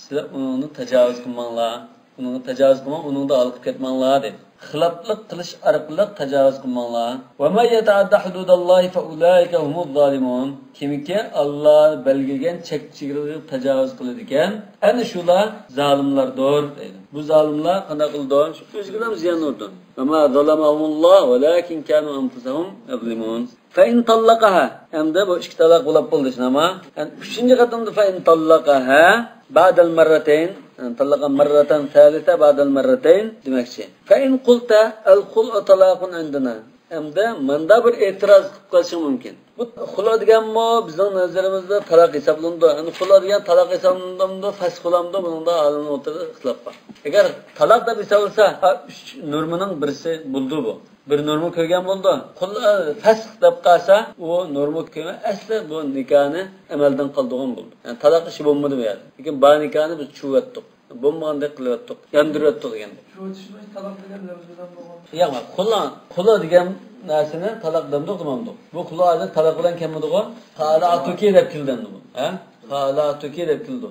سىلەر ئۇنىڭدىن تاجاۋۇز قىلماڭلار. ئۇنىڭغا تاجاۋۇز قىلماڭ، ئۇنىڭدا ھالقىپ كەتمەڭلار دەيدۇ. خىلاپلىق قىلىش ئارقىلىق تاجاۋۇز قىلماڭلار. ومن يتعد حدود الله فأولئك هم الظالمون. كىمكى ئاللا بەلگىلىگەن چەك چېگرىلىرىغا تاجاۋۇز قىلىدىكەن، ئەنە شۇلار زالىملاردۇر دەيدۇ. بۇ زالىملار قانداق قىلىدۇ؟ شۇ ئۆزىگىلا زىيان ئۇرىدۇ. وما ظلمهم الله ولكن كانوا أنفسهم يظلمون. فإن طلقها. ئەمدى بۇ ئىككى تالاق بولاپ بولدى، شۇنداقمۇ؟ ئەمدى ئۈچىنچى قېتىمدا فإن طلقها بعد المرتين. يەنى طلقها مرة ثالثة بعد المرتين دېمەكچى. فإن قلت الخلع طلاق عندنا. ئەمدى ماندا بىر ئېتىراز قىلىپ قېلىشىڭ مۇمكىن. بۇ خۇلۇ دېگەنمۇ بىزنىڭ نەزىرىمىزدە تالاق ھېسابلىنىدۇ. يەنى خۇلۇ دېگەن تالاق ھېسابلىنىدۇ، فەسخ بولامدۇ؟ بۇنىڭدا ئالىمنىڭ ئوتتۇرىدا ئىختىلاپ بار. ئەگەر تالاق دەپ ھېسابلىسا، ھە، ئۈچ نورمىنىڭ بىرسى بولىدۇ بۇ. بىر نورما كۆرگەن بولىدۇ. قۇل، ئە، فەسخ دەپ قالسا، ئۇ نورما كۆرمەي، ئەسلى بۇ نىكاھنى ئەمەلدىن قالدۇرغان بولىدۇ. يەنى تالاق ئىشى بولمىدى بۇ يەردە. لېكىن بار نىكاھنى بىز چۇۋەتتۇق. بولمىغاندەك قىلىۋەتتۇق. ياندۇرۇۋەتتۇق دېگەندەك. چۇۋېتىشمۇ تالاق دېگەن لەۋز بىلەن بولغان. ياق، خۇلا، خۇلا دېگەن نەرسىنى تالاق دەمدۇق دېمەمدۇق. بۇ خۇلا ھازىر تالاق بىلەن كەلمىدىغۇ. خالاتۇكى دەپ كېلدى ئەمدى بۇ. ھە؟ خالاتۇكى دەپ كېلىدۇ.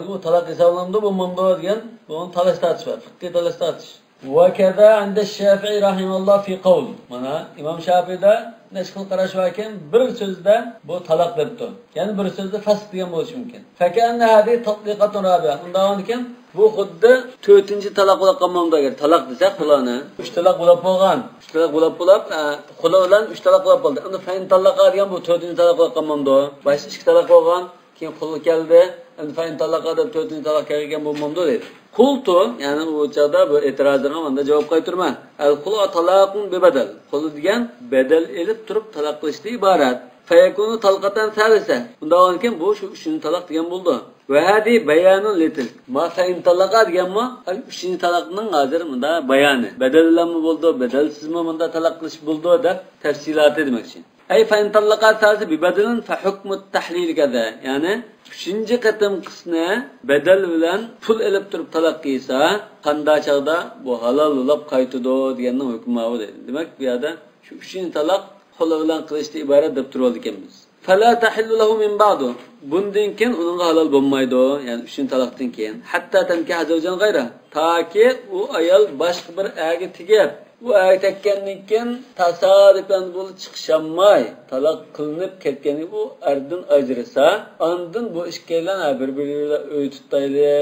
بۇ تالاق ھېسابلىنىدۇ، بولمامدۇ دېگەن، بۇ تالاش تارتىش بار. پىققىي تالاش تارتىش. وكذا عند الشافعي رحمه الله في قول. مانا ئىمام شافىئىدا نەچچە خىل قاراش باركەن، بىر سۆزدە بۇ تالاق دەپتۇ. يەنە بىر سۆزدە فەسخ دېگەن بولۇشى مۇمكىن. فكأن هذه تطليقة رابعة. ئۇنداق بولغاندىكىن بۇ خۇددى تۆتىنچى تالاق بولاپ قالمامدۇ؟ ئەگەر تالاق دېسەك خۇلانى. ئۈچ تالاق بولاپ بولغان. ئۈچ تالاق بولاپ بولۇپ، ئە، خۇلا بىلەن ئۈچ تالاق بولاپ بولدى. ئەمدى فەئىن تاللاقا دېگەن بۇ تۆتىنچى تالاق بولاپ قالمامدۇ؟ باشتا ئىككى تالاق بولغان. كېيىن خۇللا كەلدى. ئەمدى فەئىن تاللاقا دەپ تۆتىنچى تالاق كەلگەن بولمامدۇ دەيدۇ. قلت، يەنى ئۇ چاغدا بۇ ئېتىرازىغا ماندا جاۋاب قايتۇرىمەن. الخلع طلاق ببدل. خۇللا دېگەن بەدەل ئېلىپ تۇرۇپ تالاق قىلىشتىن ئىبارەت. فيكون طلقة ثالثة. ئۇنداق بولغاندىكىن بۇ شۇ ئۈچىنچى تالاق دېگەن بولىدۇ. وهذه بيان لتلك. ما فەئىن تاللاقا دېگەنمۇ ئۈچىنچى تالاقنىڭ ھازىر مۇندا بايانى. بەدەل بىلەنمۇ بولىدۇ، بەدەلسىزمۇ مۇندا تالاق قىلىش بولىدۇ دەپ تەپسىلاتى دېمەكچى. ئەي فەئىن تەللەقە سالىسە بىبەدىلىن فەھۇكمۇت تەھلىلى كەزە. يەنى ئۈچىنچى قېتىمقىسىنى بەدەل بىلەن پۇل ئېلىپ تۇرۇپ تالاق قىلسا، قانداق چاغدا بۇ ھالال بولاپ قايتىدۇ دېگەننىڭ ھۆكمى ماۋۇ دەيدۇ. دېمەك، بۇ يەردە شۇ ئۈچىنچى تالاق خۇلئ بىلەن قىلىشتىن ئىبارەت دەپ تۇرۇۋالىدىكەنمىز. فلا تحل له من بعد. بۇندىن كېيىن ئۇنىڭغا ھالال بولمايدۇ، يەنى ئۈچىنچى تالاقتىن كېيىن. حتى تنكح زوجا غيره. تاكى ئۇ ئايال باشقا بىر ئەرگە تېگىپ، ئۇ ئەرگە تەگكەندىن كېيىن تاسادىپەن بولۇپ چىقىشالماي، تالاق قىلىنىپ كەتكەندىن كېيىن ئۇ ئەردىن ئاجرىسا، ئاندىن بۇ ئىككىيلەن بىر-بىرى بىلەن ئۆي تۇتايلى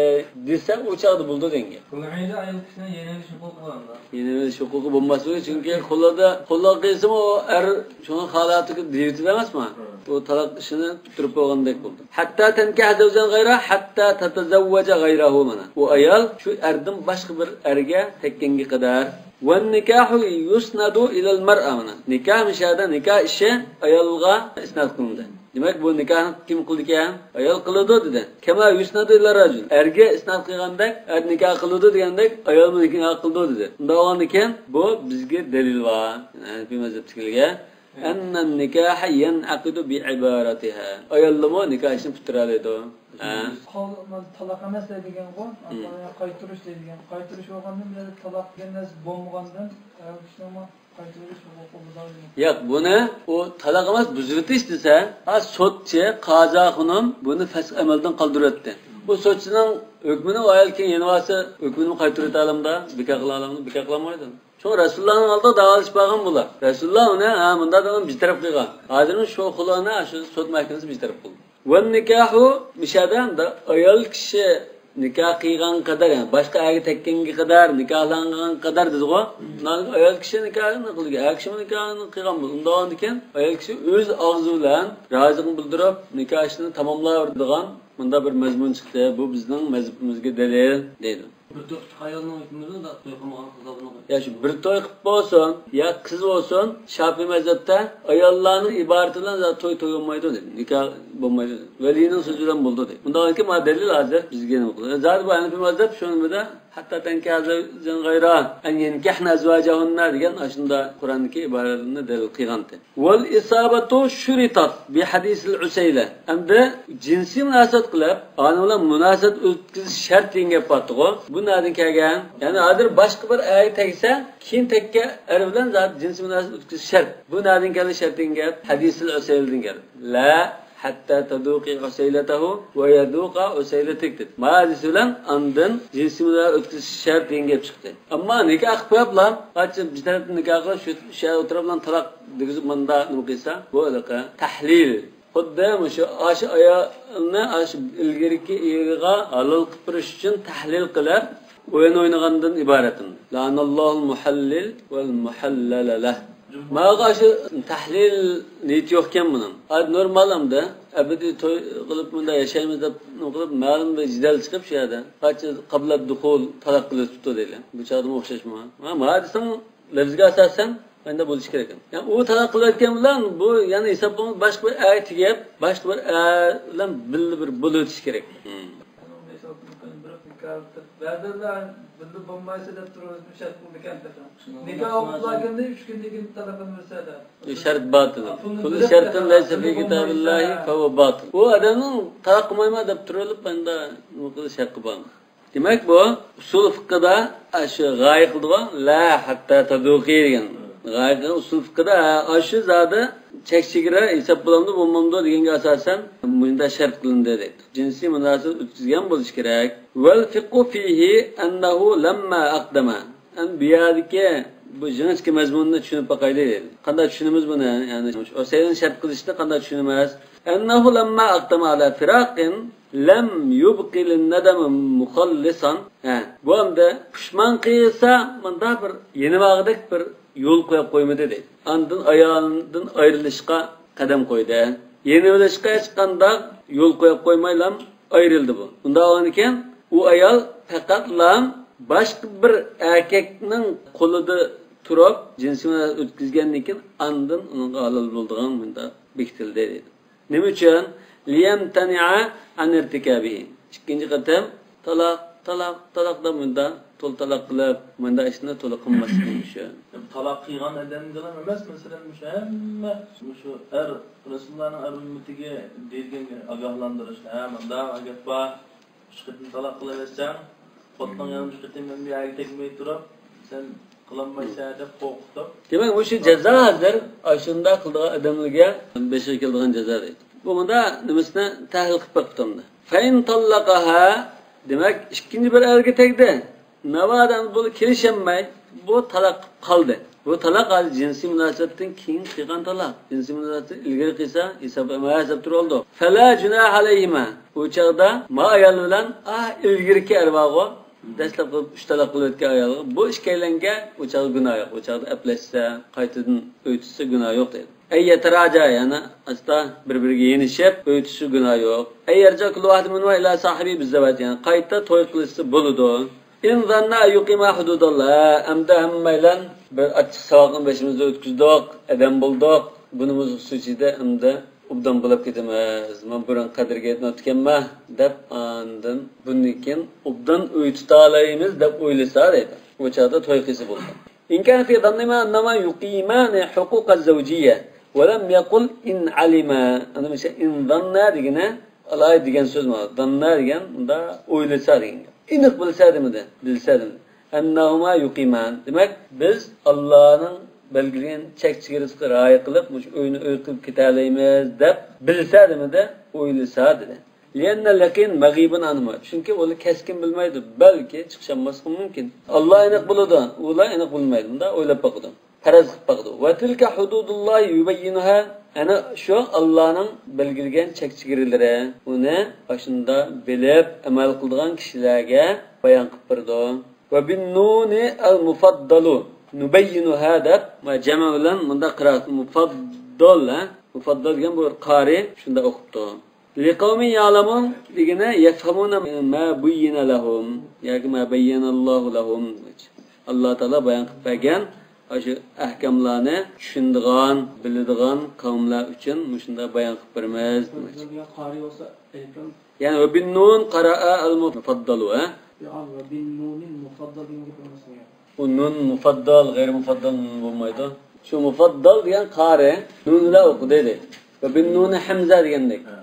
دېسە، ئۇ چاغدا بولىدۇ دېگەن گەپ. خۇلئىدا ئايال كىشىنىڭ يەنە بىر ھوقۇقى بار. يەنە بىر ھوقۇقى بولماسمۇ؟ چۈنكى خۇلئدا، خۇلئ قىلسىمۇ ئۇ ئەر شۇڭا خالاۋەتلىك دېيىۋېتىدۇ ئەمەسمۇ؟ ئۇ تالاق ئىشىنى پۈتتۈرۈپ بولغاندەك بولدى. حتى تنكح زوجا غيره حتى تتزوج غيره مانا. ئۇ ئايال شۇ ئەردىن باشقا بىر ئەرگە تەگكەنگە قەدەر. والنكاح يسند إلى المرأة مانا. نىكاھ مۇشۇ يەردە نىكاھ ئىشى ئايالغا ئىسناد قىلىندى. دېمەك، بۇ نىكاھنى كىم قىلىدىكەن؟ ئايال قىلىدۇ دېدى. كما يسند إلى الرجل. ئەرگە ئىسناد قىلغاندەك، ئەر نىكاھ قىلىدۇ دېگەندەك، ئايالمۇ نىكاھ قىلىدۇ دېدى. ئۇنداق بولغاندىكىن، بۇ بىزگە دەلىل بار. ھەنەفىي مەزھەپتىكىلەرگە. أن النكاح ينعقد بعبارتها. ئاياللىمۇ نىكاھ ئىشىنى پۈتتۈرەلەيدۇ. ھە. قول-، تالاق ئەمەس دەيدىگەنغۇ، قايتۇرۇش دەيدىگەن. قايتۇرۇش بولغاندىن بىر يەردە تالاق دېگەن نەرسە بولمىغاندىن، ئايال كىشىنىڭمۇ قايتۇرۇش ھوقۇقى بولىدۇ. ياق، بۇنى ئۇ تالاق ئەمەس، بۇزۇۋېتىش دېسە، ھا، سوتچى، قازا خانىم بۇنى پەسخ ئەمەلدىن قالدۇرۇۋەتتى. بۇ سوتچىنىڭ ھۆكمىنى ئۇ ئايال كېيىن يېنىۋالسا، ھۆكمىنى قايتۇرۇۋېتەلەمدۇ؟ بىكار قىلالامدۇ؟ بىكار قىلالمايدۇ. شۇڭا رەسۇلۇللانىڭ ئالدىغا داۋالىشىپ بارغان بۇلار. رەسۇلۇللا ئۇنى، ھە، مۇنداق دېگەن بىر تەرەپ قىلغان. ھازىرمۇ شۇ خۇلئنى شۇ سوت مەھكىمىسى بىر تەرەپ قىلدى. والنكاح مۇشۇ يەردە ئايال كىشى نىكاھ قىلغان قەدەر، يەنى باشقا ئەرگە تەگكەنگە قەدەر، نىكاھلانغان قەدەر دېدىغۇ. ئايال كىشى نىكاھنى قىلدى، ئەر كىشىمۇ نىكاھنى قىلغان بولدى. ئۇنداق بولغاندىكىن ئايال كىشى ئۆز ئاغزى بىلەن رازىلىقىنى بىلدۈرۈپ، نىكاھ ئىشىنى تاماملاۋېرىدىغان مۇنداق بىر مەزمۇن چىقتى. بۇ بىزنىڭ مەزھىپىمىزگە دەلىل دەيدۇ. بىر توي قىلىپ ئايالنىڭ ھۆكمىدۇ، توي قىلمىغان قىزلار بۇنىڭ. يا شۇ بىر توي قىلىپ بولسۇن، يا قىز بولسۇن، شاپىئى مەزھەپتە ئاياللارنىڭ ئىبارىتى بىلەن زادى توي، توي بولمايدۇ دەيدۇ. نىكاھ بولمايدۇ دەيدۇ. ۋەلىينىڭ سۆزى بىلەن بولىدۇ دەيدۇ. ئۇنداق ئىكەن، مانا دەلىل ھازىر بىزگە نېمە قىلىدۇ؟ زادى بۇ ھەنەفىي مەزھەپ شۇنىڭ بىلەن حتى تنكح زوجا غيره أن ينكحن أزواجهن دېگەن ئاشۇنداق قۇرئاندىكى ئىبارىلەرنى دەلىل قىلغانتى. والإصابة شرطت بحديث العسيلة. ئەمدى جىنسىي مۇناسىۋەت قىلىپ، ئانىڭ بىلەن مۇناسىۋەت ئۆتكۈزۈش شەرت دېگەن گەپ بارتىغۇ. بۇ نەدىن كەلگەن؟ يەنى ھازىر باشقا بىر ئەرگە تەگسە، كېيىن تەگكەن ئەر بىلەن زادى جىنسىي مۇناسىۋەت ئۆتكۈزۈش شەرت. بۇ نەدىن كەلدى شەرت دېگەن گەپ؟ حديث العسيلةدىن كەلدى. لا حتى تذوقي عسيلته ويذوق عسيلتك دېدى. مانا ھەدىس بىلەن ئاندىن جىنسىي مۇناسىۋەت ئۆتكۈزۈش شەرت دېگەن گەپ چىقتى. ئەمما نىكاھ قىلىپلا، قاچا بىر تەرەپتىن نىكاھ قىلىپ، شۇ، شۇ يەردە ئولتۇرۇپلا تالاق دېگۈزۈپ مۇنداق نېمە قىلسا، بۇ ھېلىقى تەھلىل. خۇددى مۇشۇ ئاشۇ ئايالنى ئاشۇ ئىلگىرىكى ئېرىغا ھالال قىلىپ بېرىش ئۈچۈن تەھلىل قىلىپ، ئويۇن ئوينىغاندىن ئىبارەت. لعن الله المحلل والمحلل له. ماغا شۇ تەھلىل نىيىتى يوقكەن بۇنىڭ. ھازىر نورمال ئەمدى. ئەبەدىي توي قىلىپ مۇنداق ياشايمىز دەپ نېمە قىلىپ، مەلۇم بىر جېدەل چىقىپ شۇ يەردە. قاچا قابلەت دۇخۇل تالاق قىلىۋېتىپتۇ دەيلى. بۇ چاغدىمۇ ئوخشاشمۇ؟ ھە، مانا دېسەڭ لەپزىگە ئاساسەن مۇنداق بولۇشى كېرەك. يەنى ئۇ تالاق قىلىۋەتكەن بىلەن بۇ يەنە ھېساب بولمىسا باشقا بىر ئەر تېگىپ، باشقا بىر ئەر بىلەن بىللە بىر بولۇۋېتىشى كېرەك. بەزىلەر بىللە بولمايسىز دەپ تۇرۇپ شەرت قىلىدىكەن تېخى. نىكاھ ئوقۇپ بولغاندىن ئۈچ كۈندىن كېيىن تالاق بېرىسە دەپ. شەرت باتىل. كل شرط ليس في كتاب الله فهو باطل. ئۇ ئادەمنىڭ تالاق قىلمايمەن دەپ تۇرۇۋېلىپ، ئەمدى نېمە قىلىش ھەققى بار؟ دېمەك، بۇ ئۇسۇل فىقىدا ئاشۇ غايە قىلىدىغۇ، لا ھەتتا تەزۇقى دېگەن. غايە قىلغان ئۇسۇل فىقىدا ئاشۇ زادى چەك چېگرا ھېساب بولامدۇ، بولمامدۇ دېگەنگە ئاساسەن مۇنداق شەرت قىلىندى دەيدۇ. جىنسىي مۇناسىۋەت ئۆتكۈزگەن بولۇشى كېرەك. والفقه فيه أنه لما أقدم. ئەمدى بۇ يەردىكى بۇ جىڭىچكا مەزمۇننى چۈشىنىپ باقايلى. قانداق چۈشىنىمىز بۇنى؟ يەنى ئۇسەيلىنى شەرت قىلىشنى قانداق چۈشىنىمىز؟ أنه لما أقدم على فراق لم يبق للندم مخلصا. ھە، بۇ ئەمدى پۇشمان قىلسا، مۇنداق بىر يېنىۋالغۇدەك بىر يول قويۇپ قويمىدى دەيدۇ. ئاندىن ئايالىدىن ئايرىلىشقا قەدەم قويدى. يېنىۋېلىشقا ھېچقانداق يول قويۇپ قويمايلا ئايرىلدى بۇ. ئۇنداق بولغاندىكىن، ئۇ ئايال پەقەتلا باشقا بىر ئەركەكنىڭ قولىدا تۇرۇپ، جىنسىي مۇناسىۋەت ئۆتكۈزگەندىن كېيىن، ئاندىن ئۇنىڭغا ھالال بولىدىغان مۇنداق بېكىتىلدى دەيدۇ. نېمە ئۈچۈن؟ ليمتنع عن ارتكابه. ئىككىنچى قېتىم تالاق، تالاق، تالاق دەپ مۇنداق تولا تالاق قىلىپ، مۇنداق ئىشنى تولا قىلماسلىقى ئۈچۈن. تالاق قىلغان ئادەمگىلا ئەمەس، مەسىلەن، مۇشۇ ھەممە، مۇشۇ ئەر، رەسۇلۇللانىڭ ئەر ئۈممىتىگە دېگەن ئاگاھلاندۇرۇش، ھە، مۇنداق گەپ بار، ئۈچ قېتىم تالاق قىلىۋەتسەڭ، خوتۇنۇڭ يەنە ئۈچ قېتىم مەن بۇ يەرگە تەگمەي تۇرۇپ، سەن قىلالمايسەن دەپ قورقۇتۇپ. دېمەك، مۇشۇ جازا ھازىر ئاشۇنداق قىلىدىغان ئادەملەرگە بېشىغا كېلىدىغان جازا دەيدۇ. بۇ مۇندا نېمىسىنى تەھلىل قىلىپ بېقىپتۇ مۇندا. فەئىن تاللەقەھا، دېمەك، ئىككىنچى بىر ئەرگە تەگدى. ناۋادا بۇ كېلىشەلمەي، بۇ تالاق قالدى. بۇ تالاق ھازىر جىنسىي مۇناسىۋەتتىن كېيىن قىلغان تالاق. جىنسىي مۇناسىۋەتتىن ئىلگىرى قىلسا، ھېساب ئەمەس دەپ تۇرۇۋالدى. فەلا جۇناھە ئەلەيھىما. ئۇ چاغدا ما ئايال بىلەن، ئا، ئىلگىرىكى ئەر بارغۇ، دەسلەپ قىلىپ ئۈچ تالاق قىلىۋەتكەن ئايالغا، بۇ ئىككىيلەنگە ئۇ چاغدا گۇناھ يوق. ئۇ چاغدا ئەپلەشسە، قايتىدىن ئۆي تۇتسا گۇناھ يوق دەيدۇ. ئەي يەتەراجا، يەنى ئاستا بىر-بىرىگە يېنىشىپ ئۆي تۇتسا گۇناھ يوق. ئەي يەرجە كۇللۇ ۋاھىدىن مىنھۇما ئىلا ساھىبى بىززەۋاج، يەنى قايتا توي قىلىشسا بولىدۇ. ئىن زاننا يۇقىما ھۇدۇداللا، ئەمدى ھەممەيلەن بىر ئاچچىق ساۋاقنى بېشىمىزدا ئۆتكۈزدۇق، ئادەم بولدۇق، بۇنىمۇ سۇچىدا ئەمدى ئوبدان بولاپ كېتىمىز. مەن بۇرۇن قەدرىگە يەتمەپتىكەنمەن دەپ، ئاندىن بۇندىن كېيىن ئوبدان ئۆي تۇتالايمىز دەپ ئويلىسا دەيدۇ. ئۇ چاغدا توي قىلسا بولىدۇ. إن كان في ظنهما أنهما يقيمان حقوق الزوجية ولم يقل إن علما. ئانا مۇشۇ إن ظن دېگىنى ئالاي دېگەن سۆز مانا. ظن دېگەن مۇندا ئويلىسا دېگەن گەپ. ئېنىق بىلسە دېمىدى، بىلسە دېمىدى. أنهما يقيمان. دېمەك، بىز ئاللانىڭ بەلگىلىگەن چەك چېگرىسىغا رىئايە قىلىپ، مۇشۇ ئۆينى ئۆي قىلىپ كېتەلەيمىز دەپ بىلسە دېمىدى، ئويلىسا دېدى. لأن اليقين مغيب عنهما. چۈنكى ئۇلار كەسكىن بىلمەيدۇ، بەلكى چىقىشالماسلىقى مۇمكىن. ئاللا ئېنىق بىلىدۇ، ئۇلار ئېنىق بىلمەيدۇ. مۇنداق ئويلاپ باقىدۇ. پەرەز قىلىپ باقىدۇ. وتلك حدود الله يبينها. ئەنە شۇ ئاللانىڭ بەلگىلىگەن چەك چېگرىلىرى. ئۇنى ئاشۇنداق بىلىپ ئەمەل قىلىدىغان كىشىلەرگە بايان قىلىپ بېرىدۇ. وبالنون المفضل نبينها دەپ، جەمئى بىلەن مۇنداق قىرائەت، مۇفەددال، ھە؟ مۇفەددال دېگەن بۇ قارى شۇنداق ئوقۇپتۇ. لقوم يعلمون دېگىنى يفهمون ما بين لهم ياكى ما بين الله لهم. ئاللا تائالا بايان قىلىپ بەرگەن ئاشۇ ئەھكاملارنى چۈشىنىدىغان، بىلىدىغان قەۋملەر ئۈچۈن مۇشۇنداق بايان قىلىپ بېرىمىز دېمەكچى. قارى بولسا ئەلىپلام. يەنى وبالنون قرأ المفضل، ھە؟ يا، وبالنون المفضل دېگەن گەپ ئەمەسمۇ يا؟ ئۇ نۇن مۇفەددال، غەيرىي مۇفەددال نۇن بولمايدۇ. شۇ مۇفەددال دېگەن قارى نۇن بىلەن ئوقۇدى دەيدۇ. وبالنون ھەمزە دېگەندەك. ھە.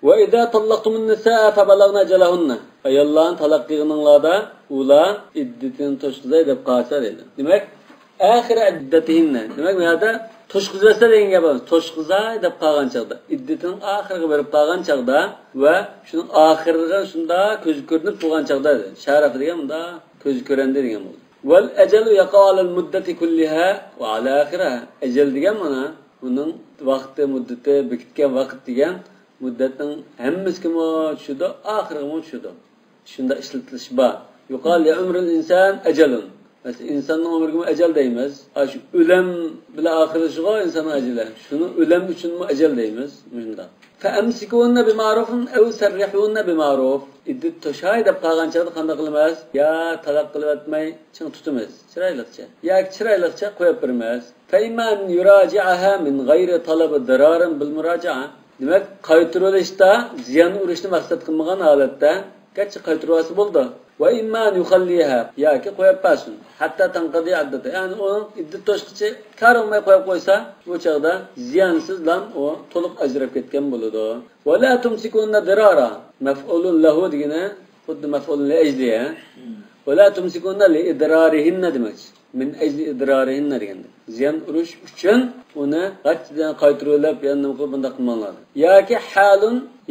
وإذا طلقتم النساء فبلغن أجلهن. ئاياللارنى تالاق قىلغىنىڭلاردا ئۇلار ئىددىتىنى توشقۇزاي دەپ قالسا دەيدۇ. دېمەك، آخر عدتهن. دېمەك، بۇ يەردە توشقۇزۇۋەتسە دېگەن گەپ ئەمەس. توشقۇزاي دەپ قالغان چاغدا، ئىددىتىنىڭ ئاخىرىغا بېرىپ قالغان چاغدا ۋە شۇنىڭ ئاخىرىغا شۇنداق كۆزگە كۆرۈنۈپ تۇرغان چاغدا دەيدۇ. شەرەف دېگەن مۇنداق كۆزگە كۆرۈندى دېگەن بولىدۇ. والأجل يقع على المدة كلها وعلى آخرها. ئەجەل دېگەن مانا ئۇنىڭ ۋاقتى، مۇددىتى، بېكىتكەن ۋاقىت دېگەن مۇددەتنىڭ ھەممىسىگىمۇ چۈشىدۇ، ئاخىرىغىمۇ چۈشىدۇ. شۇنداق ئىشلىتىلىش بار. يقال لعمر الإنسان أجل. مەسىلەن، ئىنساننىڭ ئۆمرىگىمۇ ئەجەل دەيمىز. ئاشۇ ئۆلەم بىلەن ئاخىرلىشىدىغۇ ئىنساننىڭ ئەجىلى. شۇنى ئۆلەم ئۈچۈنمۇ ئەجەل دەيمىز. مۇشۇنداق. فأمسكوهن بمعروف أو سرحوهن بمعروف. ئىددىتى توشاي دەپ قالغان چاغدا قانداق قىلىمىز؟ يا تالاق قىلىۋەتمەي چىڭ تۇتىمىز، چىرايلىقچە. ياكى چىرايلىقچە قويۇپ بېرىمىز. فإما أن يراجعها من غير طلب ضرار بالمراجعة. دېمەك، قايتۇرۇۋېلىشتا زىيان ئۇرۇشنى مەقسەت قىلمىغان ھالەتتە گەرچە قايتۇرۇۋالسا بولىدۇ. وإما أن يخليها، ياكى قويۇپ بەرسۇن. حتى تنقضي عدتها، يەنى ئۇنىڭ ئىددىتى توشقىچە كارى بولماي قويۇپ قويسا، بۇ چاغدا زىيانسىزلا ئۇ تولۇق ئاجراپ كەتكەن بولىدۇ. ولا تمسكوهن ضرارا. مفعول له دېگىنى خۇددى مفعول لأجله. ولا تمسكوهن لإضرارهن دېمەكچى. من أجل إضرارهن دېگەندە، زىيان ئۇرۇش ئۈچۈن ئۇنى قايتىدىن قايتۇرۇۋېلىپ، يەنە نېمە قىلىپ بۇنداق قىلماڭلار. ياكى حال،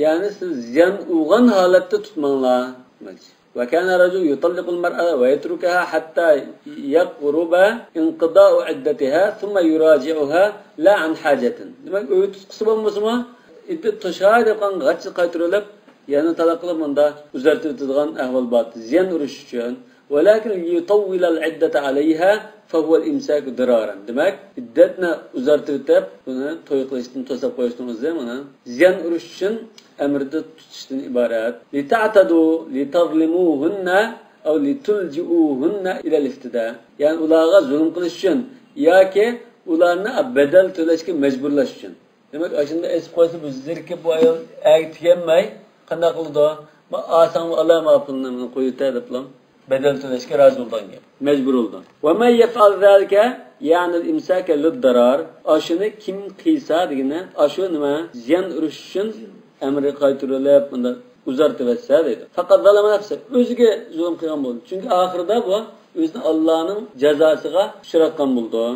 يەنى سىز زىيان ئۇرغان ھالەتتە تۇتماڭلار دېمەكچى. وكان الرجل يطلق المرأة ويتركها حتى يقرب انقضاء عدتها ثم يراجعها لا عن حاجة. دېمەك، ئۆي تۇتقۇسى بولمىسىمۇ، ئىددىتى توشاي دەپ قالغان غاچچا قايتۇرۇۋېلىپ، يەنە تالاق قىلىپ مۇندا ئۇزارتىۋېتىدىغان ئەھۋال بار، زىيان ئۇرۇش ئۈچۈن. ولكن ليطول العدة عليها فهو الإمساك ضرارا. دېمەك، ئىددەتنى ئۇزارتىۋېتىپ، بۇنى توي قىلىشتىن توساپ قويۇشنىڭ ئۆزى مانا زىيان ئۇرۇش ئۈچۈن ئەمىردە تۇتۇشتىن ئىبارەت. لتعتدوا لتظلموهن أو لتلجئوهن إلى الافتداء. يەنى ئۇلارغا زۇلۇم قىلىش ئۈچۈن ياكى ئۇلارنى بەدەل تۆلەشكە مەجبۇرلاش ئۈچۈن. دېمەك، ئاشۇنداق ئېسىپ قويسا، بۇ زېرىكىپ، بۇ ئايال ئەگىپ تۈگەنمەي، قانداق قىلىدۇ؟ ما ئاساڭمۇ ئالاي، ما پۇلنى مانا قويۇۋېتە دەپلا بەدەل تۆلەشكە رازى بولىدىغان گەپ. مەجبۇر بولىدۇ. ومن يفعل ذلك يعنى الإمساك للضرر. ئاشۇنى كىم قىلسا دېگىنى، ئاشۇ نېمە، زىيان ئۇرۇش ئۈچۈن ئەمرى قايتۇرۇلۇپ، بۇنداق ئۇزارتىۋەتسە دەيدۇ. فقد ظلم نفسه. ئۆزىگە زۇلۇم قىلغان بولدى. چۈنكى ئاخىرىدا بۇ ئۆزىنى ئاللانىڭ جازاسىغا ئۇچراتقان بولىدۇ.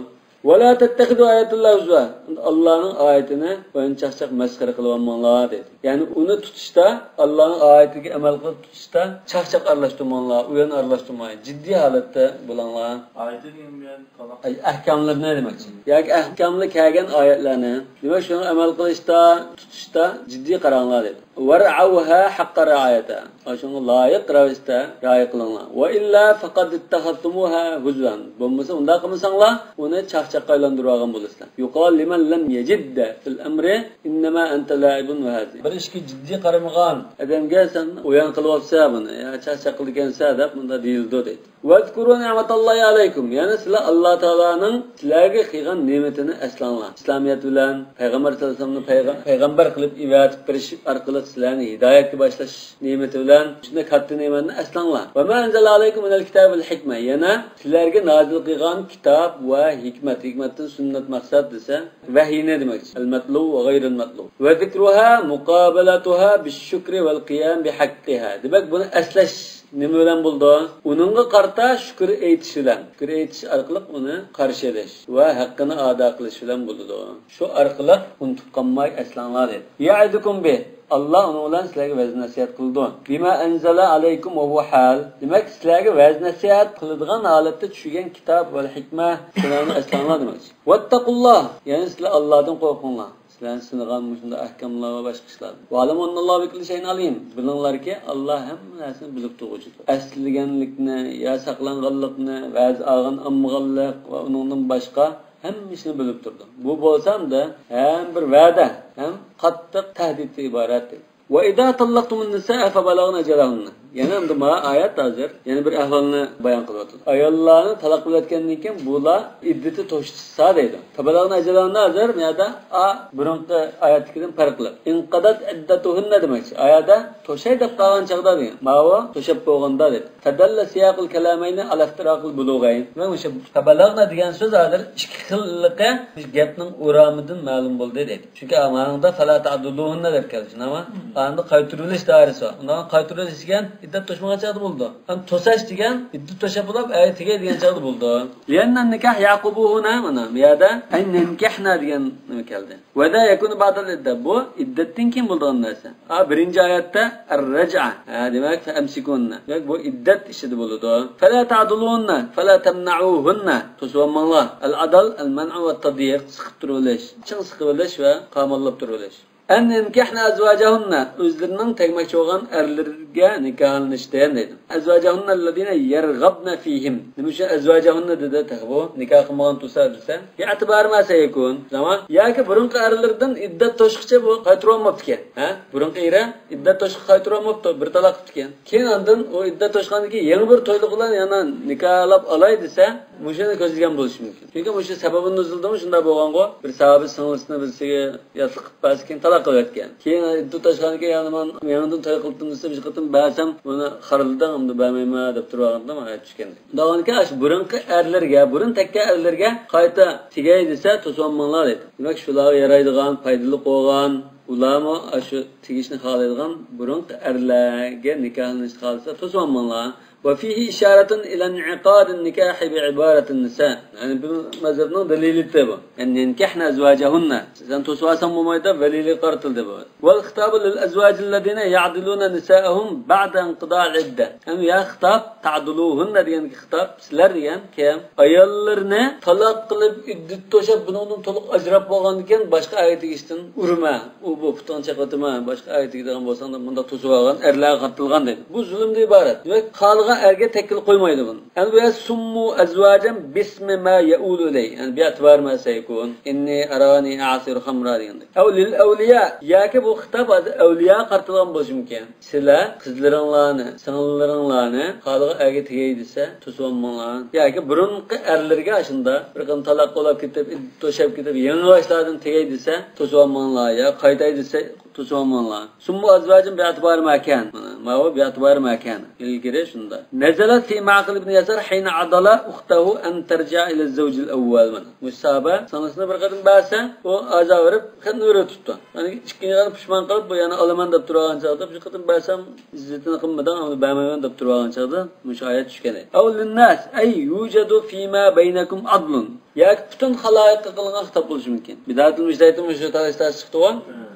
ولا تتخذوا آيات الله هزوا. ئاللانىڭ ئايىتىنى ئويۇن چاقچاق مەسخىرە قىلىۋالماڭلار دەيدۇ. يەنى ئۇنى تۇتۇشتا، ئاللانىڭ ئايىتىگە ئەمەل قىلىپ تۇتۇشتا چاقچاق ئارىلاشتۇرماڭلار، ئويۇن ئارىلاشتۇرماڭلار، جىددىي ھالەتتە بولۇڭلار. ئايىتى دېگەن بۇ يەردە تالاق. ئەي، ئەھكاملىرىنى دېمەكچى. ياكى ئەھكاملىق كەلگەن ئايەتلەرنى. دېمەك، شۇنىڭ ئەمەل قىلىشتا، تۇتۇشتا جىددىي قاراڭلار دەيدۇ. ۋەرئەۋھا ھەققە رىئايەتىھا. شۇنىڭغا لايىق رەۋىشتە رىئايە قىلىڭلار. ۋەئىللا فەقەد ئىتتەخەزتۇمۇھا ھۇزۋەن. بولمىسا ئۇنداق قىلمىساڭلار، ئۇنى چاقچاققا ئايلاندۇرۇۋالغان بولىسىلەر. يۇقال لىمەن لەم يەجىد فىل ئەمرى ئىننەما ئەنتە لائىبۇن ۋە ھەزىن. بىر ئىشقا جىددىي قارىمىغان ئادەمگە سەن ئويۇن قىلىۋاپسەن بۇنى، يا چاقچاق قىلىدىكەنسەن دەپ مۇنداق دېيىلىدۇ دەيدۇ. ۋەزكۇرۇ نىئمەتاللاھى ئەلەيكۇم. يەنى سىلەر ئاللا تائالانىڭ سىلەرگە قىلغان نېمىتىنى ئەسلەڭلار. ئىسلامىيەت بىلەن پەيغەمبەر سەللەللاھۇ ئەلەيھى ۋەسەللەمنى پەيغە-، پەيغەمبەر قىلىپ ئىبادەت بېرىش ئارقىلىق سىلەرنى ھىدايەتكە باشلاش نېمىتى بىلەن شۇنداق كاتتا نېمەتنى ئەسلەڭلار. ۋەما ئەنزەلە ئەلەيكۇم مىنەل كىتابى ۋەل ھىكمە. يەنە سىلەرگە نازىل قىلغان كىتاب ۋە ھېكمەت. ھېكمەتتىن سۈننەت مەقسەت دېسە، ۋەھىينى دېمەكچى. ئەل مەتلۇ ۋە غەيرىل مەتلۇ. ۋە زىكرۇھا مۇقابەلەتۇھا بىششۇكرى ۋەل قىيام بىھەققىھا. دېمەك، بۇنى ئەسلەش نېمە بىلەن بولىدۇ؟ ئۇنىڭغا قارىتا شۈكۈر ئېيتىش بىلەن. شۈكۈر ئېيتىش ئارقىلىق ئۇنى قارشى ئېلىش ۋە ھەققىنى ئادا قىلىش بىلەن بولىدۇ. شۇ ئارقىلىق ئۇنتۇپ قالماي ئەسلەڭلار دەيدۇ. يەئىدۇكۇم بىھ. ئاللا ئۇنىڭ بىلەن سىلەرگە ۋەز نەسىھەت قىلىدۇ. بىما ئەنزەلە ئەلەيكۇم ۋە ھۇۋە ھال. دېمەك، سىلەرگە ۋەز نەسىھەت قىلىدىغان ھالەتتە چۈشۈرگەن كىتاب ۋە ھېكمە شۇلارنى ئەسلەڭلار دېمەكچى. ۋەتتەقۇللاھ. يەنى سىلەر ئاللادىن قورقۇڭلار. سىلەرنى سىنىغان مۇشۇنداق ئەھكاملار ۋە باشقا ئىشلار. ۋەئلەمۇ ئەننەللاھە بىكۇللى شەيئىن ئەلىم. بىلىڭلاركى، ئاللا ھەممە نەرسىنى بىلىپ تۇرغۇچىدۇر. ئەسلىگەنلىكنى يا ساقلانغانلىقنى، ۋەز ئالغان ئالمىغانلىق ۋە ئۇنىڭدىن باشقا ھەممە ئىشنى بىلىپ تۇرىدۇ. بۇ بولسا ئەمدى ھەم بىر ۋەدە، ھەم قاتتىق تەھدىتتىن ئىبارەت. ۋە ئىزا تەللەقتۇمۇن نىساءە فەبەلەغنە ئەجەلەھۇننە. يەنە ئەمدى مانا ئايەت ھازىر يەنە بىر ئەھۋالنى بايان قىلىۋاتىدۇ. ئاياللارنى تالاق قىلىۋەتكەندىن كېيىن بۇلار ئىددىتى توشسا دەيدۇ. فەبەلەغنە ئەجەلەھۇننە ھازىر بۇ يەردە ئا بۇرۇنقى ئايەتتىكىدىن پەرقلىق. ئىنقەدەت ئىددەتۇھۇننە دېمەكچى. ئايەتتە توشاي دەپ قالغان چاغدا دېگەن. ماۋۇ توشاپ بولغاندا دېدى. فەدەللە سىياقۇل كەلامەينى ئەلا ئىفتىراقىل بۇلۇغەين. دېمەك، مۇشۇ فەبەلەغنە دېگەن سۆز ھازىر ئىككى خىللىقى گەپنىڭ ئورامىدىن مەلۇم بولدى دەيدۇ. چۈنكى مانىڭدا فەلا تەئدۇلۇھۇننە دەپ كەلدى، شۇنداقمۇ؟ ئاندا قايتۇرۇۋېلىش دائىرىسى بار. ئۇنداق قايتۇرۇۋېلىش دېگەن ئىددەت توشمىغان چاغدا بولىدۇ. ئەمما توساش دېگەن ئىددەت توشاپ بولۇپ، ئەگەر تېگەي دېگەن چاغدا بولىدۇ. لىئەننە نىكاھ يەئقۇبۇھۇنە، مانا بۇ يەردە ئەن نەنكەھنە دېگەن نېمە كەلدى. ۋەدە يەكۇنۇ بەئدەل ئىددە. بۇ ئىددەتتىن كېيىن بولىدىغان نەرسە. ھا، بىرىنچى ئايەتتە ئەر-رەجئە. ھە، دېمەك، فەئەمسىكۇننە. دېمەك، بۇ ئىددەت ئىچىدە بولىدۇ. فەلا تەئدۇلۇننە، فەلا تەمنەئۇھۇننە. توسۇۋالماڭلار. ئەل-ئادەل، ئەل-مەنئۇ ۋەت-تەضيىق. سىقىپ تۇرۇۋېلىش. چىڭ سىقىۋېلىش ۋە قاماللاپ تۇرۇۋېلىش. ئەن يەنكەھنە ئەزۋاجەھۇننە. ئۆزلىرىنىڭ تەگمەكچى بولغان ئەرلىرىگە نىكاھلىنىشتىن دەيدۇ. ئەزۋاجەھۇننە ئەللەزىنە يەرغەبنە فىھىم. نېمە ئۈچۈن ئەزۋاجەھۇننە دېدى تېخى بۇ؟ نىكاھ قىلمىغان تۇرسا دېسە. بىئەتىبارى ما سەيكۇن. تامام. ياكى بۇرۇنقى ئەرلىرىدىن ئىددەت توشقىچە بۇ قايتۇرۇۋالماپتىكەن. ھە؟ بۇرۇنقى ئېرى ئىددەت توشقا قايتۇرۇۋالماپتۇ، بىر تالاق قىپتىكەن. كېيىن ئاندىن ئۇ ئىددەت توشقاندىن كېيىن يېڭى بىر تويلۇق بىلەن يەنە نىكاھلاپ ئالاي دېسە، مۇشۇنى كۆزلىگەن بولۇشى مۇمكىن. چۈنكى مۇشۇ سەبەبى نۇزۇلدىمۇ شۇنداق بولغانغۇ، بىر ساھابە سىڭلىسىنى بىرسىگە ياتلىق قىلىپ بەرسە كېيىن تالاق قىلىۋەتكەن. كېيىن ئىددەت توشقاندىن كېيىن يەنە مەن يېڭىدىن توي قىلدىم دېسە، بىر قېتىم بەرسەم، بۇنى خارلىدىڭ، ئەمدى بەرمەيمەن دەپ تۇرۇۋالغاندا ئايەت چۈشكەن. داۋانكى ئاشۇ بۇرۇنقى ئەرلەرگە، بۇرۇن تەگكەن ئەرلەرگە قايتا تېگەي دېسە، توسۇۋالماڭلار دەيدۇ. دېمەك، شۇلارغا يارايدىغان، پايدىلىق بولغان ئۇلارمۇ ئاشۇ تېگىشنى خالايدىغان بۇرۇنقى ئەرلەرگە نىكاھلىنىشنى خالىسا، توسۇۋالماڭلار. وفيه إشارة إلى انعقاد النكاح بعبارة النساء. يەنى بۇ مەزھەپنىڭ دەلىلى بۇ. يەنى ينكحن أزواجهن. سەن توسۇۋالساڭ بولمايدۇ، ۋەلىيلىككە قارىتىلدى بۇ. والخطاب للأزواج الذين يعضلون نساءهم بعد انقضاء العدة. ھەم يا خىتاب، تعضلوهن دېگەن خىتاب، سىلەر دېگەن كىم؟ ئاياللىرىنى تالاق قىلىپ، ئىددىتى توشاپ، بۇنىڭدىن تولۇق ئاجراپ بولغاندىن كېيىن باشقا ئەرگە تېگىشتىن ئۇرما. ئۇ بۇ پۇتۇڭنى چېقىۋېتىمەن، باشقا ئەرگە تېگىدىغان بولساڭ دەپ مۇنداق توسۇۋالغان ئەرلەرگە قارىتىلغان دەيدۇ. بۇ زۇلۇمدىن ئىبارەت. دېمەك، خالىغان ئەرگە تەككىلى قويمايدۇ بۇنى. ئەمدى بۇ يەردە سموا أزواجا باسم ما يؤول إليه. يەنى باعتبار ما سيكون. إني أراني أعصر خمرا دېگەندەك. أو للأولياء. ياكى بۇ خىتاب ھازىر ئەۋلىياغا قارىتىلغان بولۇشى مۇمكىن. سىلەر قىزلىرىڭلارنى، سىڭىللىرىڭلارنى خالىغان ئەرگە تېگەي دېسە، توسۇۋالماڭلار. ياكى بۇرۇنقى ئەرلىرىگە ئاشۇنداق بىر قېتىم تالاق بولاپ كېتىپ، توشاپ كېتىپ، يېڭى باشلاردىن تېگەي دېسە، توسۇۋالماڭلار. يا قايتاي دېسە، توسۇۋالماڭلار. ثم أزواجا باعتبار ما كان. مانا، ماۋۇ باعتبار ما كان. ئىلگىرى شۇنداق. نزلت في معقل بن يسار حين عضل أخته أن ترجع إلى الزوج الأول. مانا، مۇشۇ ساھابە سىڭلىسىنى بىر قېتىم بەرسە، ئۇ ئازار بېرىپ، خېتىنى ئۆرە تۇتتى. يەنى ئىككىنچى قېتىم پۇشمان قىلىپ، بۇ يەنە ئالىمەن دەپ تۇرۇۋالغان چاغدا، بىر قېتىم بەرسەم، ئىززىتىنى قىلمىدىڭ، ئەمدى بەرمەيمەن دەپ تۇرۇۋالغان چاغدا مۇشۇ ئايەت چۈشكەن ئىدى. أو للناس، أي يوجد فيما بينكم عدل. ياكى پۈتۈن خالايىققا قىلىنغان خىتاب بولۇشى مۇمكىن. بداية المجتهد مۇشۇ تالىشتاش چىقتىغۇ.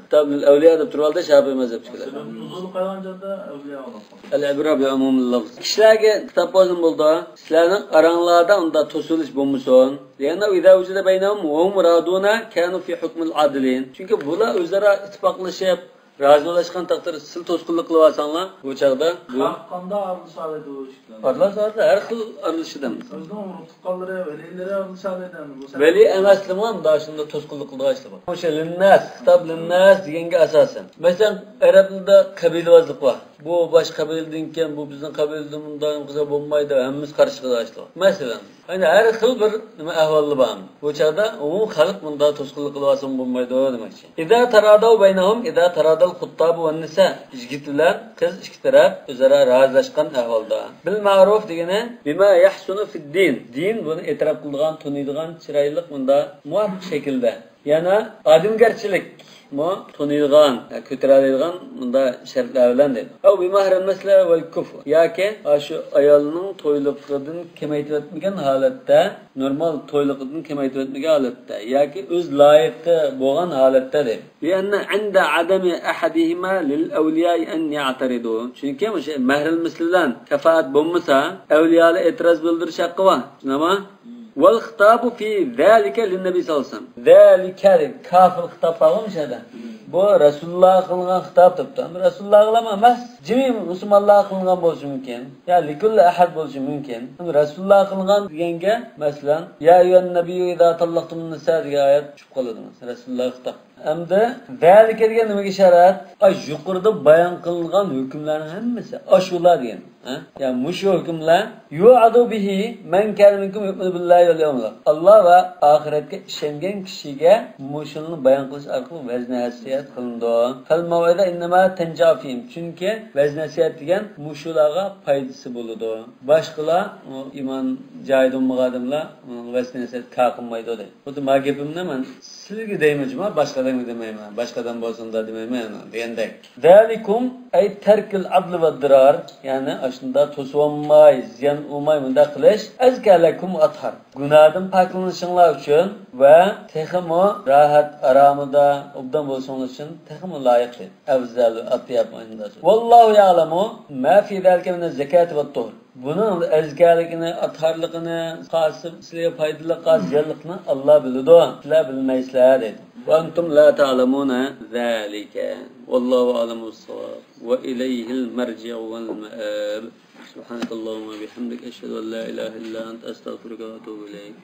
كىتابۇل ئەۋلىيا دەپ تۇرۇۋالدى شافىي مەزھەپتىكىلەر. سەۋەب نۇزۇلى قايتقان چاغدا ئەۋلىيا بولۇپ قالدى. العبرة بعموم اللفظ. كىشىلەرگە خىتاب بولسۇن بولىدۇ. سىلەرنىڭ ئاراڭلاردا ئۇنداق توسۇلۇش بولمىسۇن. لأنه إذا وجد بينهم وهم راضون كانوا في حكم العادلين. چۈنكى بۇلار ئۆزئارا ئىتتىپاقلىشىپ، رازىلاشقان تەقدىردە سىز توسقۇنلۇق قىلىۋالساڭلار، بۇ چاغدا بۇ خەلق قانداق ئارىلىشالايدۇ ئۇ ئىشلارنى؟ ئارىلاشسا، ھەر خىل ئارىلىشىدۇ. ئۆزىنىڭ ئۇرۇق تۇغقانلىرى، ۋەلىلىرى ئارىلىشالايدۇ ئەمدى بۇ سەۋەبتىن. ۋەلى ئەمەسلىمۇ مۇنداق شۇنداق توسقۇنلۇق قىلىدىغان ئىشلار بار. ئوشۇ لىنناس، خىتاب لىنناس دېگەنگە ئاساسەن. مەسىلەن، ئەرەبلەردە قەبىلىۋازلىق بار. بۇ باشقا قەبىلىدىن ئىكەن، بۇ بىزنىڭ قەبىلىدىن بۇنداق قىلسا بولمايدۇ، ھەممىسى قارشى قىلىدىغان ئىشلار بار. مەسىلەن، يەنى ھەر خىل بىر نېمە ئەھۋالدا بار. بۇ چاغدا ئومۇمىي خەلق مۇنداق توسقۇنلۇق قىلىۋالسىمۇ بولمايدۇ دېمەكچى. إذا تراضوا بينهم، إذا تراضى الخطاب والنساء. يىگىت بىلەن قىز ئىككى تەرەپ ئۆزئارا رازىلاشقان ئەھۋالدا. بالمعروف دېگىنى بما يحسن في الدين. دىن بۇنى ئېتىراپ قىلىدىغان، تونۇيدىغان، چىرايلىق مۇنداق مۇۋاپىق شەكىلدە. يەنە ئادەمگەرچىلىكمۇ تونۇيدىغان، كۆتۈرەلەيدىغان مۇنداق شەرتلەر بىلەن دەيدۇ. أو بمهر المثل والكفء. ياكى ئاشۇ ئايالنىڭ تويلۇقىدىن كېمەيتىۋەتمىگەن ھالەتتە، نورمال تويلۇقىدىن كېمەيتىۋەتمىگەن ھالەتتە ياكى ئۆز لايىقى بولغان ھالەتتە دەيدۇ. لأن عند عدم أحدهما للأولياء أن يعترضوا. چۈنكى مۇشۇ مەھرىل مىسلى بىلەن كاپائەت بولمىسا، ئەۋلىيالار ئېتىراز بىلدۈرۈش ھەققى بار. شۇنداقمۇ؟ والخطاب في ذلك للنبي صلى الله عليه وسلم. ذلك دېگەن كاپىل خىتاب بارغۇ مۇشۇ يەردە. بۇ رەسۇلۇللاغا قىلىنغان خىتاب دەپتۇ. ئەمدى رەسۇلۇللاغىلا ئەمەس، جىمى مۇسۇلمانلارغا قىلىنغان بولۇشى مۇمكىن. يا لكل أحد بولۇشى مۇمكىن. ئەمدى رەسۇلۇللاغا قىلىنغان دېگەنگە، مەسىلەن، يا أيها النبي إذا طلقتم النساء دېگەن ئايەت چۈشۈپ قالىدۇ، مەسىلەن، رەسۇلۇللاغا خىتاب. ئەمدى ذلك دېگەن نېمىگە ئىشارەت؟ ئاي، يۇقىرىدا بايان قىلىنغان ھۆكۈملەرنىڭ ھەممىسى ئاشۇلا دېگەن. ھە؟ يا مۇشۇ ھۆكۈملەر يوعظ به من كان منكم يؤمن بالله واليوم الآخر. ئاللا ۋە ئاخىرەتكە ئىشەنگەن كىشىگە مۇشۇنى بايان قىلىش ئارقىلىق ۋەز نەسىھەت قىلىنىدۇ. فالموعظة إنما تنفع فيهم. چۈنكى ۋەز نەسىھەت دېگەن مۇشۇلارغا پايدىسى بولىدۇ. باشقىلار، ئۇ ئىمان جايىدا بولمىغان ئادەملەر، ئۇ ۋەز نەسىھەت كار قىلمايدۇ دەيدۇ. خۇددى ما گېپىمنى مەن سىلىگە دەيمەن جۇما، باشقا ئادەمگە دېمەيمەن. باشقا ئادەم بولسا ئۇنداق دېمەيمەن دېگەندەك. ذلكم أي ترك العدل والضرار، يەنى ئاشۇنداق توسۇۋالماي، زىيان ئۇرماي مۇنداق قىلىش، أزكى لكم وأطهر. گۇناھتىن پاكلىنىشىڭلار ئۈچۈن ۋە تېخىمۇ راھەت، ئارامىدا، ئوبدان بولۇشۇڭلار ئۈچۈن تېخىمۇ لايىق، ئەۋزەل، ئەتيەب. والله يعلم ما في ذلك من الزكاة والطهر. بۇنىڭ ئەزكىيلىكىنى، ئەتھارلىقىنى، خاسى سىلىگە پايدىلىق، خاسى زىيانلىقىنى ئاللا بىلىدۇ، سىلەر بىلمەيسىلەر دەيدۇ. وأنتم لا تعلمون ذلك. والله أعلم بالصواب. وإليه المرجع والمآب. سبحانك اللهم وبحمدك، أشهد أن لا إله إلا أنت، أستغفرك وأتوب إليك.